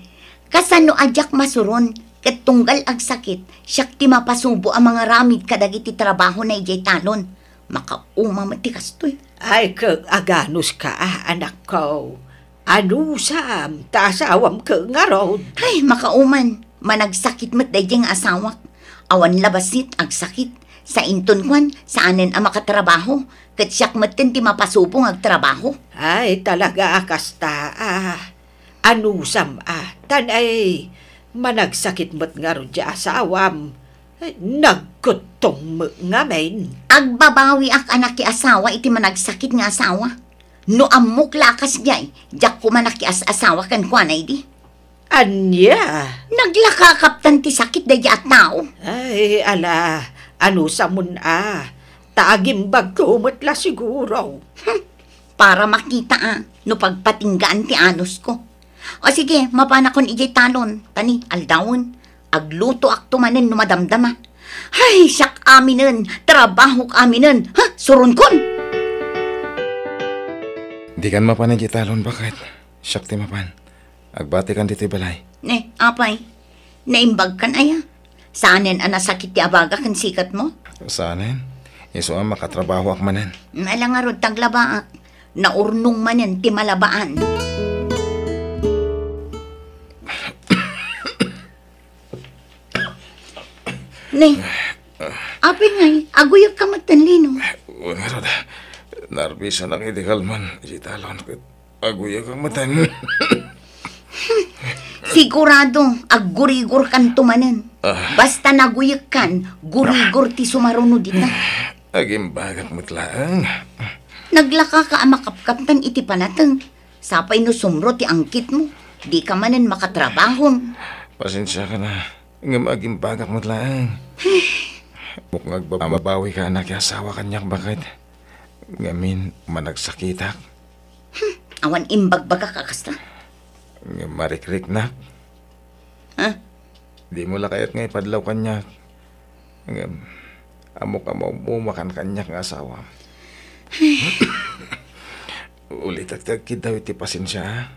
Kasano a diak masuron, ket tunggal agsakit, siak ti mapasubo a mangaramid kadagiti trabahona idiay talon. Makauma met ti kastoy. Ay, ket aganuska, ah, anakko. Anusam, ta asawam ket ngarud. Ay, makauman. Managsakit met daydiay nga asawak. Awan la bassit, agsakit. Sainton kuan, saanen a makatrabaho. Ket siak metten ti mapasubo nga agtrabaho. Ay, talaga a kasta, ah. Anusam, ah. Tan ay, managsakit met ngarud diay asawam. Ay, nagkuttong met ngamin. Agbabawiak a nakiasawa iti managsakit nga asawa. No ammok la a kasdiay, diak koma nakias-asawa kenkuana idi. Ania? Naglakakaptan ti sakit daydiay a tao. Ay, ala, anusamon a, ta agimbagko met la siguro. Hmm, para makita a, no pagpatinggaan ti anusko. O sige, mapanakon idiay talon, ta ni, aldawen, aglutoakto manen no madamdama. Hay, siak aminen, trabahok aminen, ha, suronkon! Dikan mapan idiay talon, baket. Siak ti mapan. Agbatikan ditoy balay. Ne, apay, naimbagkan aya? Saanen a nasakit ti abaga ken siketmo? Saanen. Isu a makatrabahoak manen. Ala ngarud, taglabaak. Naurnong manen ti malabaan. Ne, apay ngay, aguyekka metten, Lino? Wen ngarud, narbisanak iti kalman iti talon ket aguyekka metten. Sigurado, aggurigurkanto manen. Ah. Basta naguyekkan, gurigor ti sumaruno dita. Agimbagak met laeng. Naglakaka a makapkaptan iti panateng. Sapay no sumro ti angkitmo, dika manen makatrabahon. Pasensiakan a, ngem agimbagak met laeng. Mukngag babawika a nakiasawa kaniak, baket. Ngamin, managsakitak. Hmm, awan imbagbagak a kasta. Ngem marikriknak. Ha? Dimo la kayat nga ipadlaw kaniak. Ngem, ammok a maumakan kaniak nga asawa. Ulitek ti agkiddaw iti pasensia, a.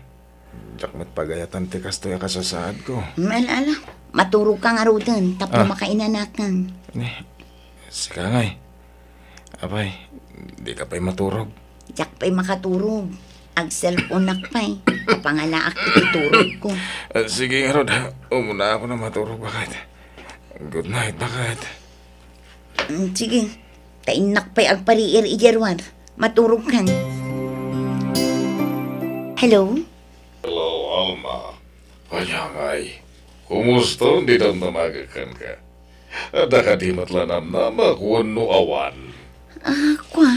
Diak met pagayatan ti kastoy a kasasaadko. Ala, ala. Maturogka ngaruden, tapno Ah. makainanakan. Ni, sika ngay. Apay, dika pay maturog? Diak pay makaturog. Ag-cellphoneak pay. Apangalaak iti turogko. Ah, sige ngarud, umunaak a maturog, baket. Good night, baket. Mm, sige. Ta innak pay agpariir idiay ruar. Maturogkan. Hello? Hello, Alma. Ania ngay? Kumusta ti damdamagek kenka? Adda kadi met la namnamak wenno awan? Ah, kua?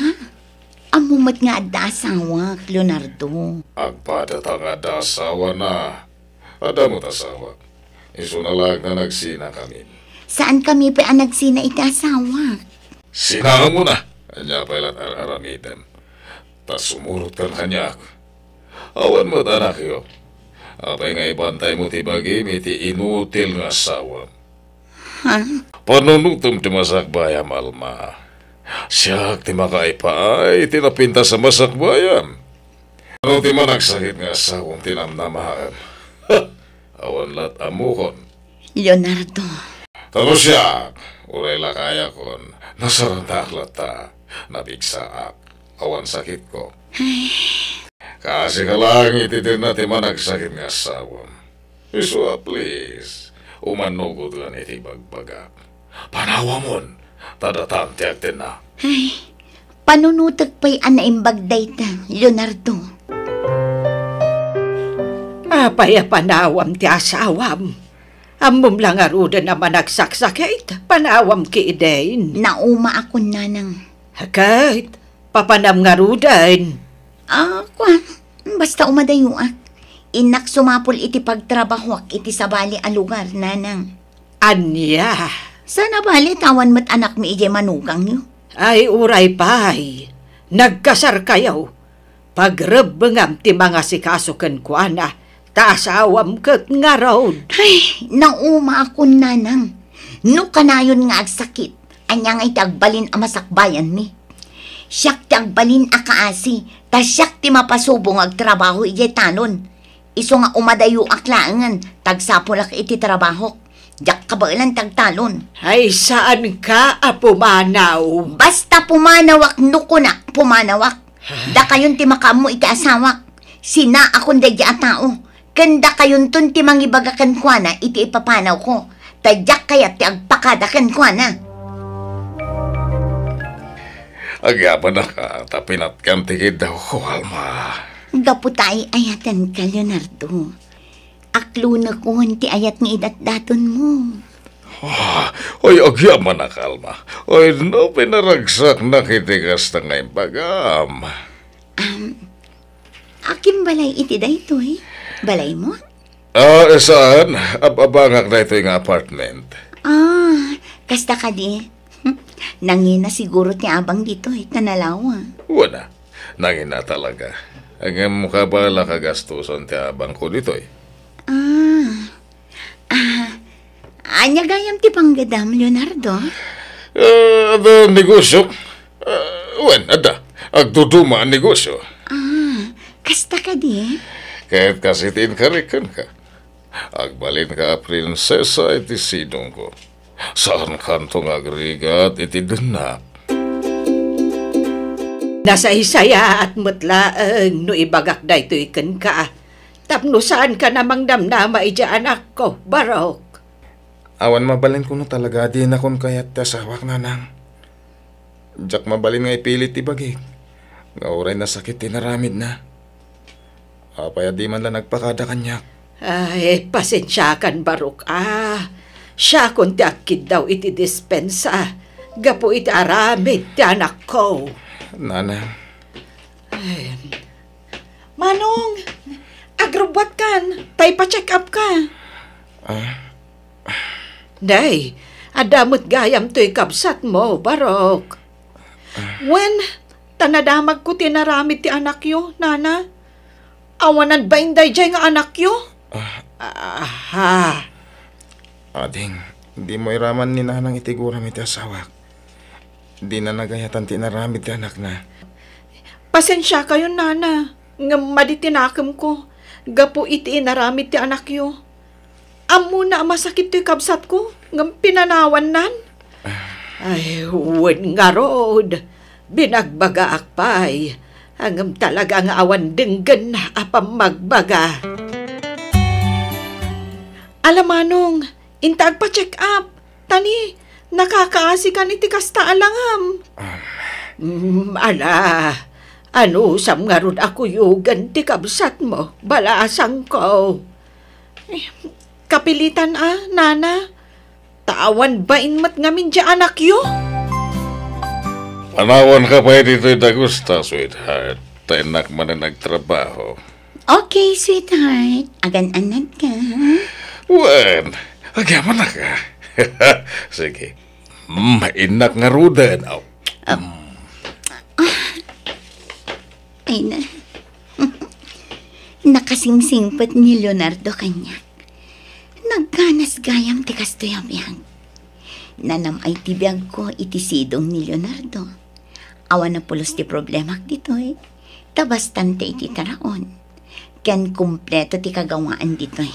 Ammo met nga adda asawak, Leonardo. Agpadata nga adda asawana. Adda met asawak. Isuna laeng nga nagsinakamin. Saankami pay a nagsina iti asawak. Sinaamona. Ania pay la ti ar-aramidem? Ta sumurotkan kaniak. Awan met anakyo. Apay nga ibantaymo ti bagim iti inutil nga asawam? Ha? Panunotem ti masakbayam, Alma. Siak ti makaipaay iti napintas a masakbayan. Ano ti managsakit nga asawam ti namnamaem? Awan lat ammokon. Leonardo. Tapos siak, uray lakayakon, nasarantaak latta, napigsaak, awan sakitko. Ay. Kaasi ka lang iti dinna ti managsakit nga asawam. Isu a, please, umanugotkan iti bagbagak. Panawamon, ta datan ti agtenna. Ay, panunotek pay a naimbag dayta, Leonardo. Apay a panawam ti asawam? Ammom la ngaruden a managsaksakit, panawam ketdin. Naumaakon, nanang. Ket, papanam ngaruden? Ah, kua, basta umadayoak. Innak sumapul iti pagtrabahoak iti sabali a lugar, nanang. Ania? Sana bale, awan met anakmi idiay manugangyo. Ay, uray pay. Nagkasarkayo. Pagrebbengam ti mangasikaso kenkuana, ta asawam ket ngarud. Ay, naumaakon, nanang. No kanayon nga agsakit, ania ngay ti agbalin a masakbayanmi? Siak ti agbalin a kaasi, ta siak ti mapasubo nga agtrabaho idiay talon. Isu nga umadayoak laengen, ta agsapulak iti trabahok. Diak kabaelan ti agtalon. Ay, saanka a pumanaw? Basta pumanawak no kunak, pumanawak. Dakayon ti makaammo iti asawak. Sinaakon daydi a tao. Ken dakayonton ti mangibaga kenkuana iti ipapanawko. Ta diak kayat ti agpakada kenkuana. Agyamanaka ta pinatkam ti kiddawko, Alma. Gapu ta ay-ayatenka, Leonardo. Aklonekon ti ayat nga idatdatonmo. Ah, oy, agyamanak, Alma. Oy, no pinaragsaknak iti kasta nga imbagam. Um, akin balay iti daytoy? Balaymo? Ah, saan? Ab-abangak daytoy nga apartment. Ah, kasta kadi. Nangina siguro ti abang ditoy, ta nalawa. Wen a, nangina talaga. Ngem kabaelak a gastosen ti abangko ditoy. Ah. Ah, ania gayam ti panggadam, Leonardo? Ah, adda negosio. Ah, wen, adda. Agduduma a negosio. Ah, kasta kadi? Ket kas iti inkarik kenka. Agbalinka a prinsesa iti sidongko. Saankanto nga agrigat iti dennak. Nasaysayaat met laeng no ibagak daytoy kenka, tapno saankan a mangdamdama idiay anakko, Barok. Awan mabalinko no talaga a dinakon kayat ti asawak, nanang. Diak mabalin nga ipilit ti bagik nga uray nasakit ti inaramidna. Apay a di man la nagpakada kaniak? Ay, pasensiakan, Barok, a. Siakon ti agkiddaw iti dispensa gapu iti aramid ti anakko. Nanang. Ay. Manong, agrubbuatkan, ta ipa-check up ka. Ah? Nay, adda met gayam toy kabsatmo, Barok. Ah. Wen, ta nadamagko ti inaramid ti anakyo, nana. Awanan bain daydiay nga anakyo? Ah. Aha. Ading, dimo iraman ni nanang iti guram iti asawak. Dina nagayatan ti inaramid ti anakna. Pasensiakayon, nana, ngem madi ti nakemko gapu iti inaramid ti anakyo. Ammona a masakit toy kabsatko, ngem pinanawannan. Ay, wen ngarud, binagbagaak pay, ngem talaga nga awan denggenna a pammagbaga. Ala, manong, inta agpa-check up. Tani, nakakaasikan iti kasta a langam. Um. Mm, ala, anusam ngarud a kuyogen ti kabsatmo, balasangko. Eh, kapilitan a, nana. Ta awan bain met ngamin diay anakyo. Panawanka pay ditoy dagusta, sweetheart. Ta innak manen agtrabaho. Okay, sweetheart. Agan-anadka. Wen, agyamanak a. Sige. Mm, innak ngaruden. Aw. Ah. Mm. Ay na. Nakasingsingpet ni Leonardo kaniak. Nagganas gayam ti kastoy a biag. Nanam-ay ti biagko iti sidong ni Leonardo. Awan a pulos ti problemak ditoy. Ta bastante iti taraon. Ken kompleto ti kagawaan ditoy.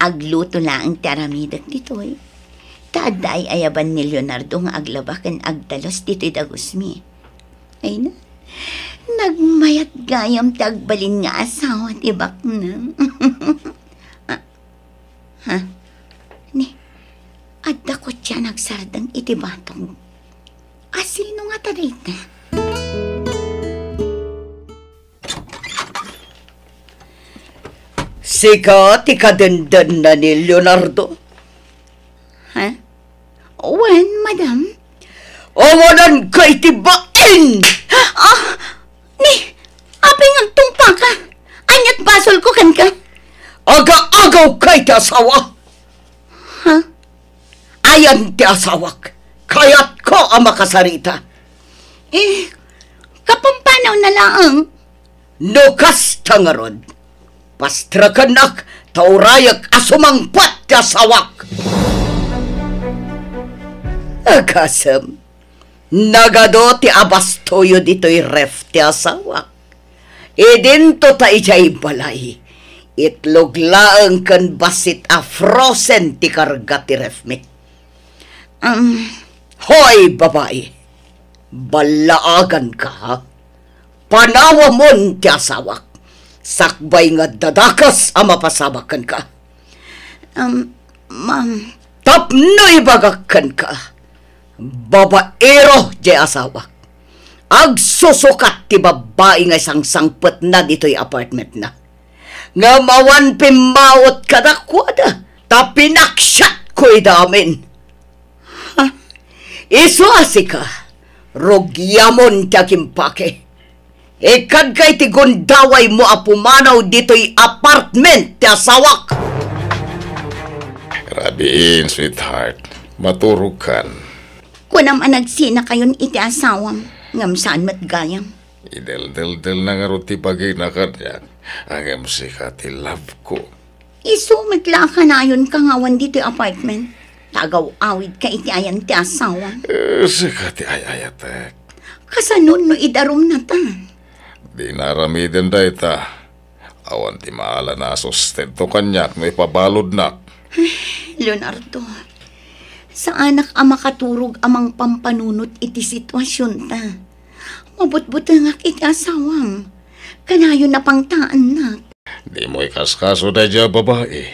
Agluto laeng ti aramidek ditoy. Ta adda ay-ayaban ni Leonardo nga aglaba ken agdalos ditoy dagusmi. Ay na, nagmayat gayam ti agbalin nga asawa ti baknang. Ah, ha? Ni, adda kotse a nagsardeng iti batog. Asino ngata dayta? Sika ti kadendennana ni Leonardo? Ha? Wen, madam. Awananka iti bain! Ah! Ni, apay nga agtungpaka? Ania't basolko kenka? Aga-agawka iti asawa! Ha? Ayan ti asawak. Kayatko a makasarita. Eh, kapampanaw na laeng. No kasta ngarud, pastrakennak ta urayek a sumangpet ti asawak. Agasem, nagadu ti abastoyo ditoy ref ti asawak. Idinto ta idiay balay, itlog laeng ken bassit a frozen ti karga ti refmi. Um, Hoy, babai! Ballaaganka, ha? Panawamon ti asawak. Sakbay nga adda dakes a mapasamak kenka. Um, ma'am. Tapno ibagak kenka, babaero diay asawak. Agsusukat ti babbai nga isangsangpetna ditoy apartmentna. Ngem awan pimmawet kadakuada, ta pinaksiatko ida amin. Ha? Isu a sika, rugiamon ti agimpake. Ikkadka iti gundawaymo a pumanaw ditoy apartment ti asawak. Rabiin, sweetheart. Maturogkan. Kunam a nagsinakayon iti asawam, ngem saan met gayam. Ideldeldelna ngarud ti bagina kaniak, ngem sika ti love ko. Isu met la a kanayonka nga awan ditoy apartment. Ta agaw-awidka iti ayan ti asawam. Eh, sika ti ay-ayatek. Kasano no idarumnata? Dina aramiden dayta. Awan ti maala a sustento kaniak no ipabaludnak. Leonardo, saanak a makaturog a mangpampanunot iti situasionta. Mabutbutengak iti asawam. Kanayon a pangtaennak. Dimo ikaskaso daydiay a babai.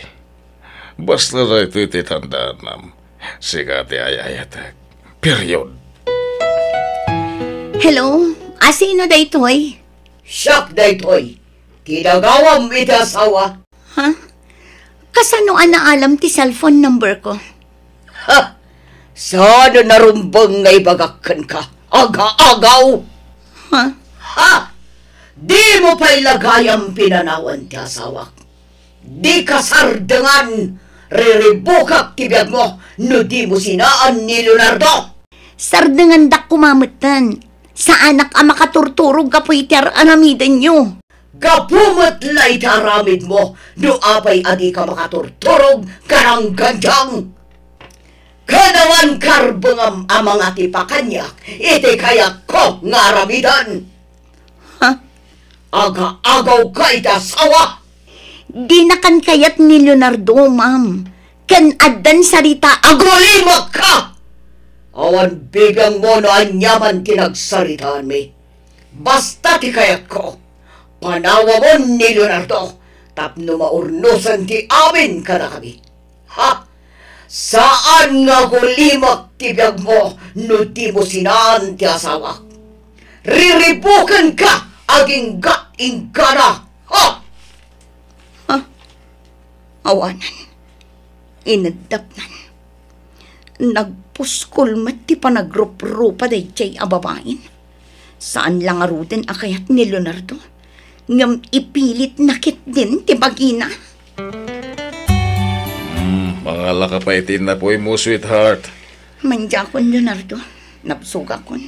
Basta daytoy ti tandaanam. Sika ti ay-ayatek. Period. Hello? Asino daytoy? Siak daytoy. Ti nagawam iti asawa. Ha? Kasano a naalam ti cellphone number ko? Ha? Saan a narumbeng nga ibagak kenka? Aga-agaw! Ha? Ha? Dimo pay la gayam pinanawan ti asawak. Dika sardengan, riribukak ti biagmo no dimo sinaan ni Leonardo. Sardengandak koma metten. Saanak a makaturturog gapu iti ar-aramidenyo. Gapu met la iti aramidmo no apay a dika makaturturog, karangganjang. Ken awan karbengam a mangatipa kaniak iti kayatko nga aramiden. Ha? Aga-agawka iti asawa? Dinakan kayat ni Leonardo, ma'am. Ken addan sarita. Agulimakka! Awan bibiangmo no aniaman ti nagsaritaanmi. Basta ti kayatko, panawamon ni Leonardo tapno maurnosen ti amin kadakami. Ha? Saan nga agulimak ti biagmo no dimo sinaan ti asawak. Riribukenka agingga-inggana. Ha? Ha? Awanan. Ineddapnan. Nagpuskol met ti panagruprupa daydiay a babain. Saan la ngaruden a kayat ni Leonardo, ngem ipilitna ketdin ti bagina. Hmm, mangalaka pay ti innapuy mo, sweetheart. Mandiakon, Leonardo. Nabsogakon.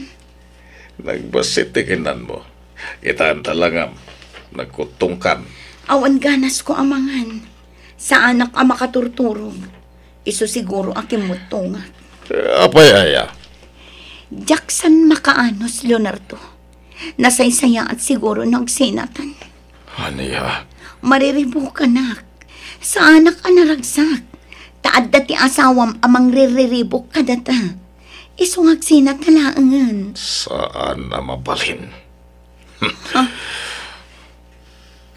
Nagbassit ti kinanmo. Kitaenta la ngem, nagkuttongkan. Awan ganasko a mangan. Saanak a makaturturog. Isu siguro a kimmuttongak. Eh, apay aya? Diak san makaanus, Leonardo. Nasaysayaat siguro no agsinatan. Ania? Mariribukanak. Saanak a naragsak. Ta adda ti asawam a mangriribuk kadata. Isu nga agsinat laengen. Saan a mabalin.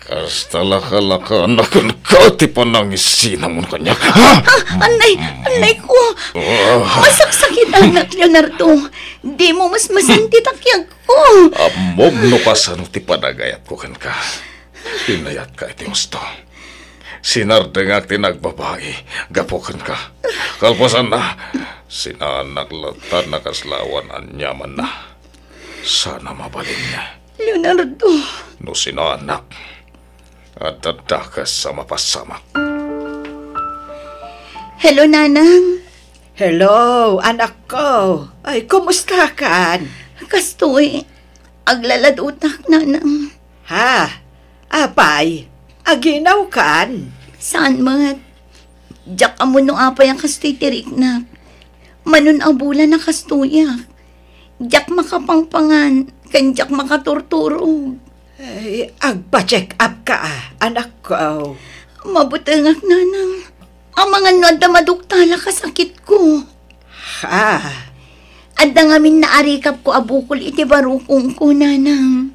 Kasta lakalakanak kenka ti panangisinamon kaniak. Ha? Ah, anay, anay ko. Ah. Masaksakitanak, Leonardo. Dimo masmasan ti takiagko. Ammom no kasano ti panagayatko kenka. Inayatka iti husto. Sinardengak ti nagbabai gapu kenka. Kalpasanna, sinaannak latta a nakaslawan aniamanna. Saan a mabalin. Leonardo. No sinaannak, adda dakes a mapasamak. Hello, Nanang. Hello, anakko. Ay, kumustakan? Kastoy, aglaladutak, Nanang. Ha? Apay, aginawkan? Saan met. Diak ammo no apay a kastoy ti riknak. Manon a bulan a kastoyak. Diak makapangpangan, ken diak makaturturog. Ay, agpa-check up ka, anakko. Mabutengak, Nanang. Amangan no adda maduktalak a sakitko. Ha? Adda ngamin naarikapko a bukol iti barukongko, Nanang.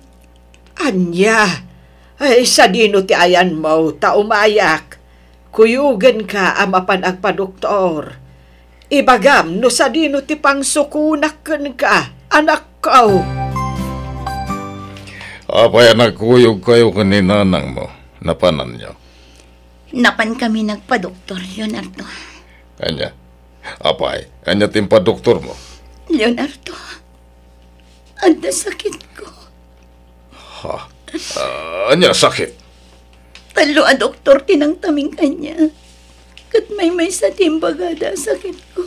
Ania? Ay, sadino ti ayanmo ta umayak? Kuyogenka a mapan agpadoktor. Ibagam no sadino ti pangsukonak kenka, anakko. Apay a nagkuyogkayo ken ni nanangmo? Napananyo? Napankami nagpadoktor, Leonardo. Ania? Apay, ania ti impadoktormo? Leonardo, adda sakitko. Ha? Ah, ania sakit? Tallo a doktor ti nangtaming kaniak. Ket maymaysa ti imbagada a sakitko.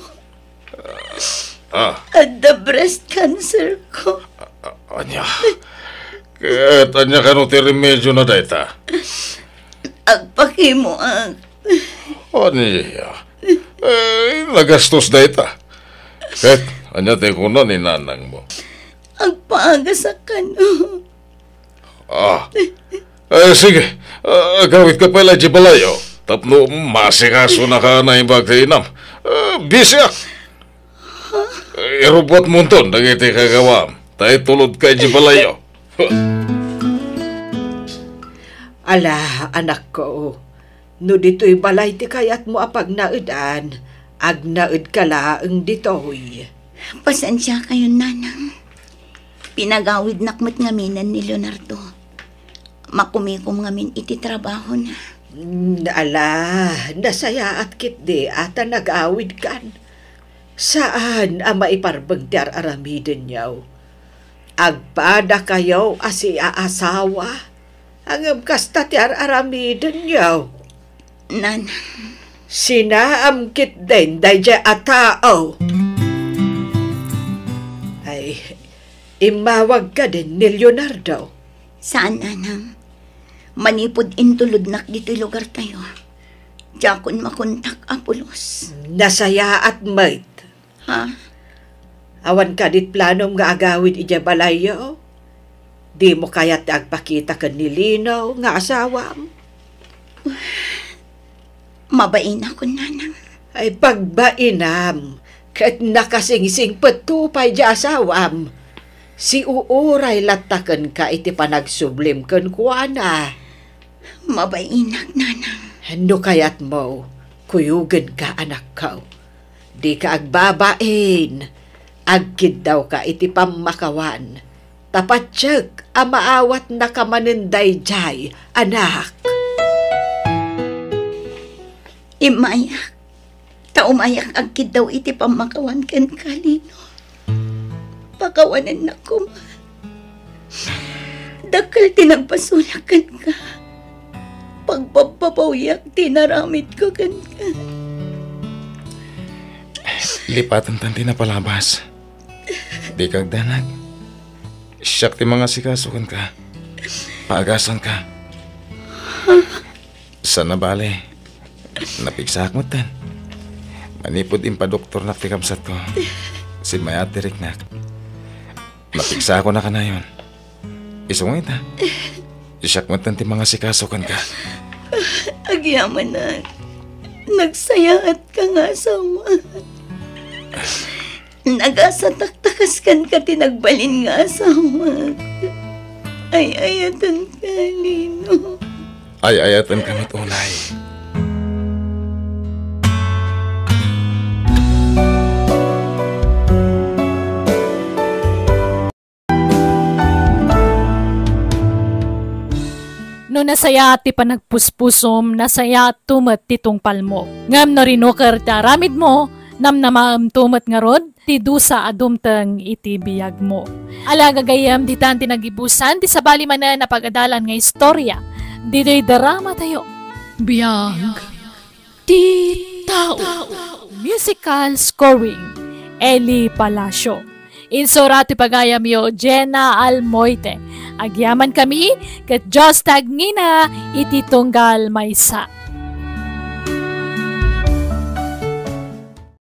Ah. Adda breast cancer ko. Ah, ania? Ket ania kano ti remediona dayta? Agpakimoak. Ania? Eh, nagastos dayta. Ket ania ti kuna ni nanangmo? Agpaagasak kano. Ah. Eh, sige. Ah, agawidka pay la idiay balayyo. Tapno masikasonaka a naimbag ti inam. Ah, bisiak. Eh, irubbuatmonton dagiti kagawam. Ta itulodka idiay balayyo. Ala, anakko. No ditoy balay ti kayatmo a pagnaedan, agnaedka laeng ditoy. Pasensiakayon, Nanang. Pinagawidnak met ngaminen ni Leonardo. Makumikom ngamin iti trabahona. Mm, ala, nasayaat ketdi a ta nagawidkan. Saan a maiparbeng ti ar-aramidenyo. Agpadakayo a siaasawa. Ngem kasta ti ar-aramidenyo. Nanang. Sinaam ketdin daydiay a tao. Ay, immawag kadin ni Leonardo? Saan, Nanang. Manipud intulodnak ditoy lugartayo, diakon makontak a pulos. Nasayaat met. Ha? Awan kadi planom nga agawid idiay balayyo? Dimo kayat ti agpakita ken ni Lino nga asawam? Mabainakon, Nanang. Ay, pagbainam, ket nakasingsingpetto pay diay asawam. Siuuray latta kenka iti panagsublim kenkuana. Mabainak, Nanang. No kayatmo, kuyogenka, anakko. Dika agbabain. Agkiddawka iti pammakawan. Ta patiek a maawatnaka manen daydiay, anak. Immayak. Ta umayak agkiddaw iti pammakawan kenka, Lino. Pakawanennak koma. Dakkel ti nagpasulak kenka. Pagbabbabawiak ti inaramidko kenka. Lipatentan ti napalabas. Dika agdanag. Siak ti mangasikaso kenka. Paagasanka. Saan a bale, napigsaak metten. Manipud impadoktornak ti kabsatko, simmayaat ti riknak. Napiksakon a kanayon. Isu nga ita, siak met ti mangasikaso kenka. Agyamanak, nagsayaatka nga asawa. Nagasatak ta kas kenka ti nagbalin nga asawa. Ay-ayatenka, Lino. Ay-ayatenka met unay. No nasayaat ti panagpuspusom, nasayaatto met ti tungpalmo. Ngem no rinuker ti aramidmo, namnamaemto met ngarud ti dusa a dumteng iti biagmo. Ala, gagayyem, ditan ti nagibusan ti sabali manen a pagadalan nga istorya ditoy dramatayo. Biag ti tao. Musical scoring, Eli Palacio. Insura ti pagayamyo, Jenna Almoite. Agyaman kami ket Dios ti agngina iti tunggal maysa.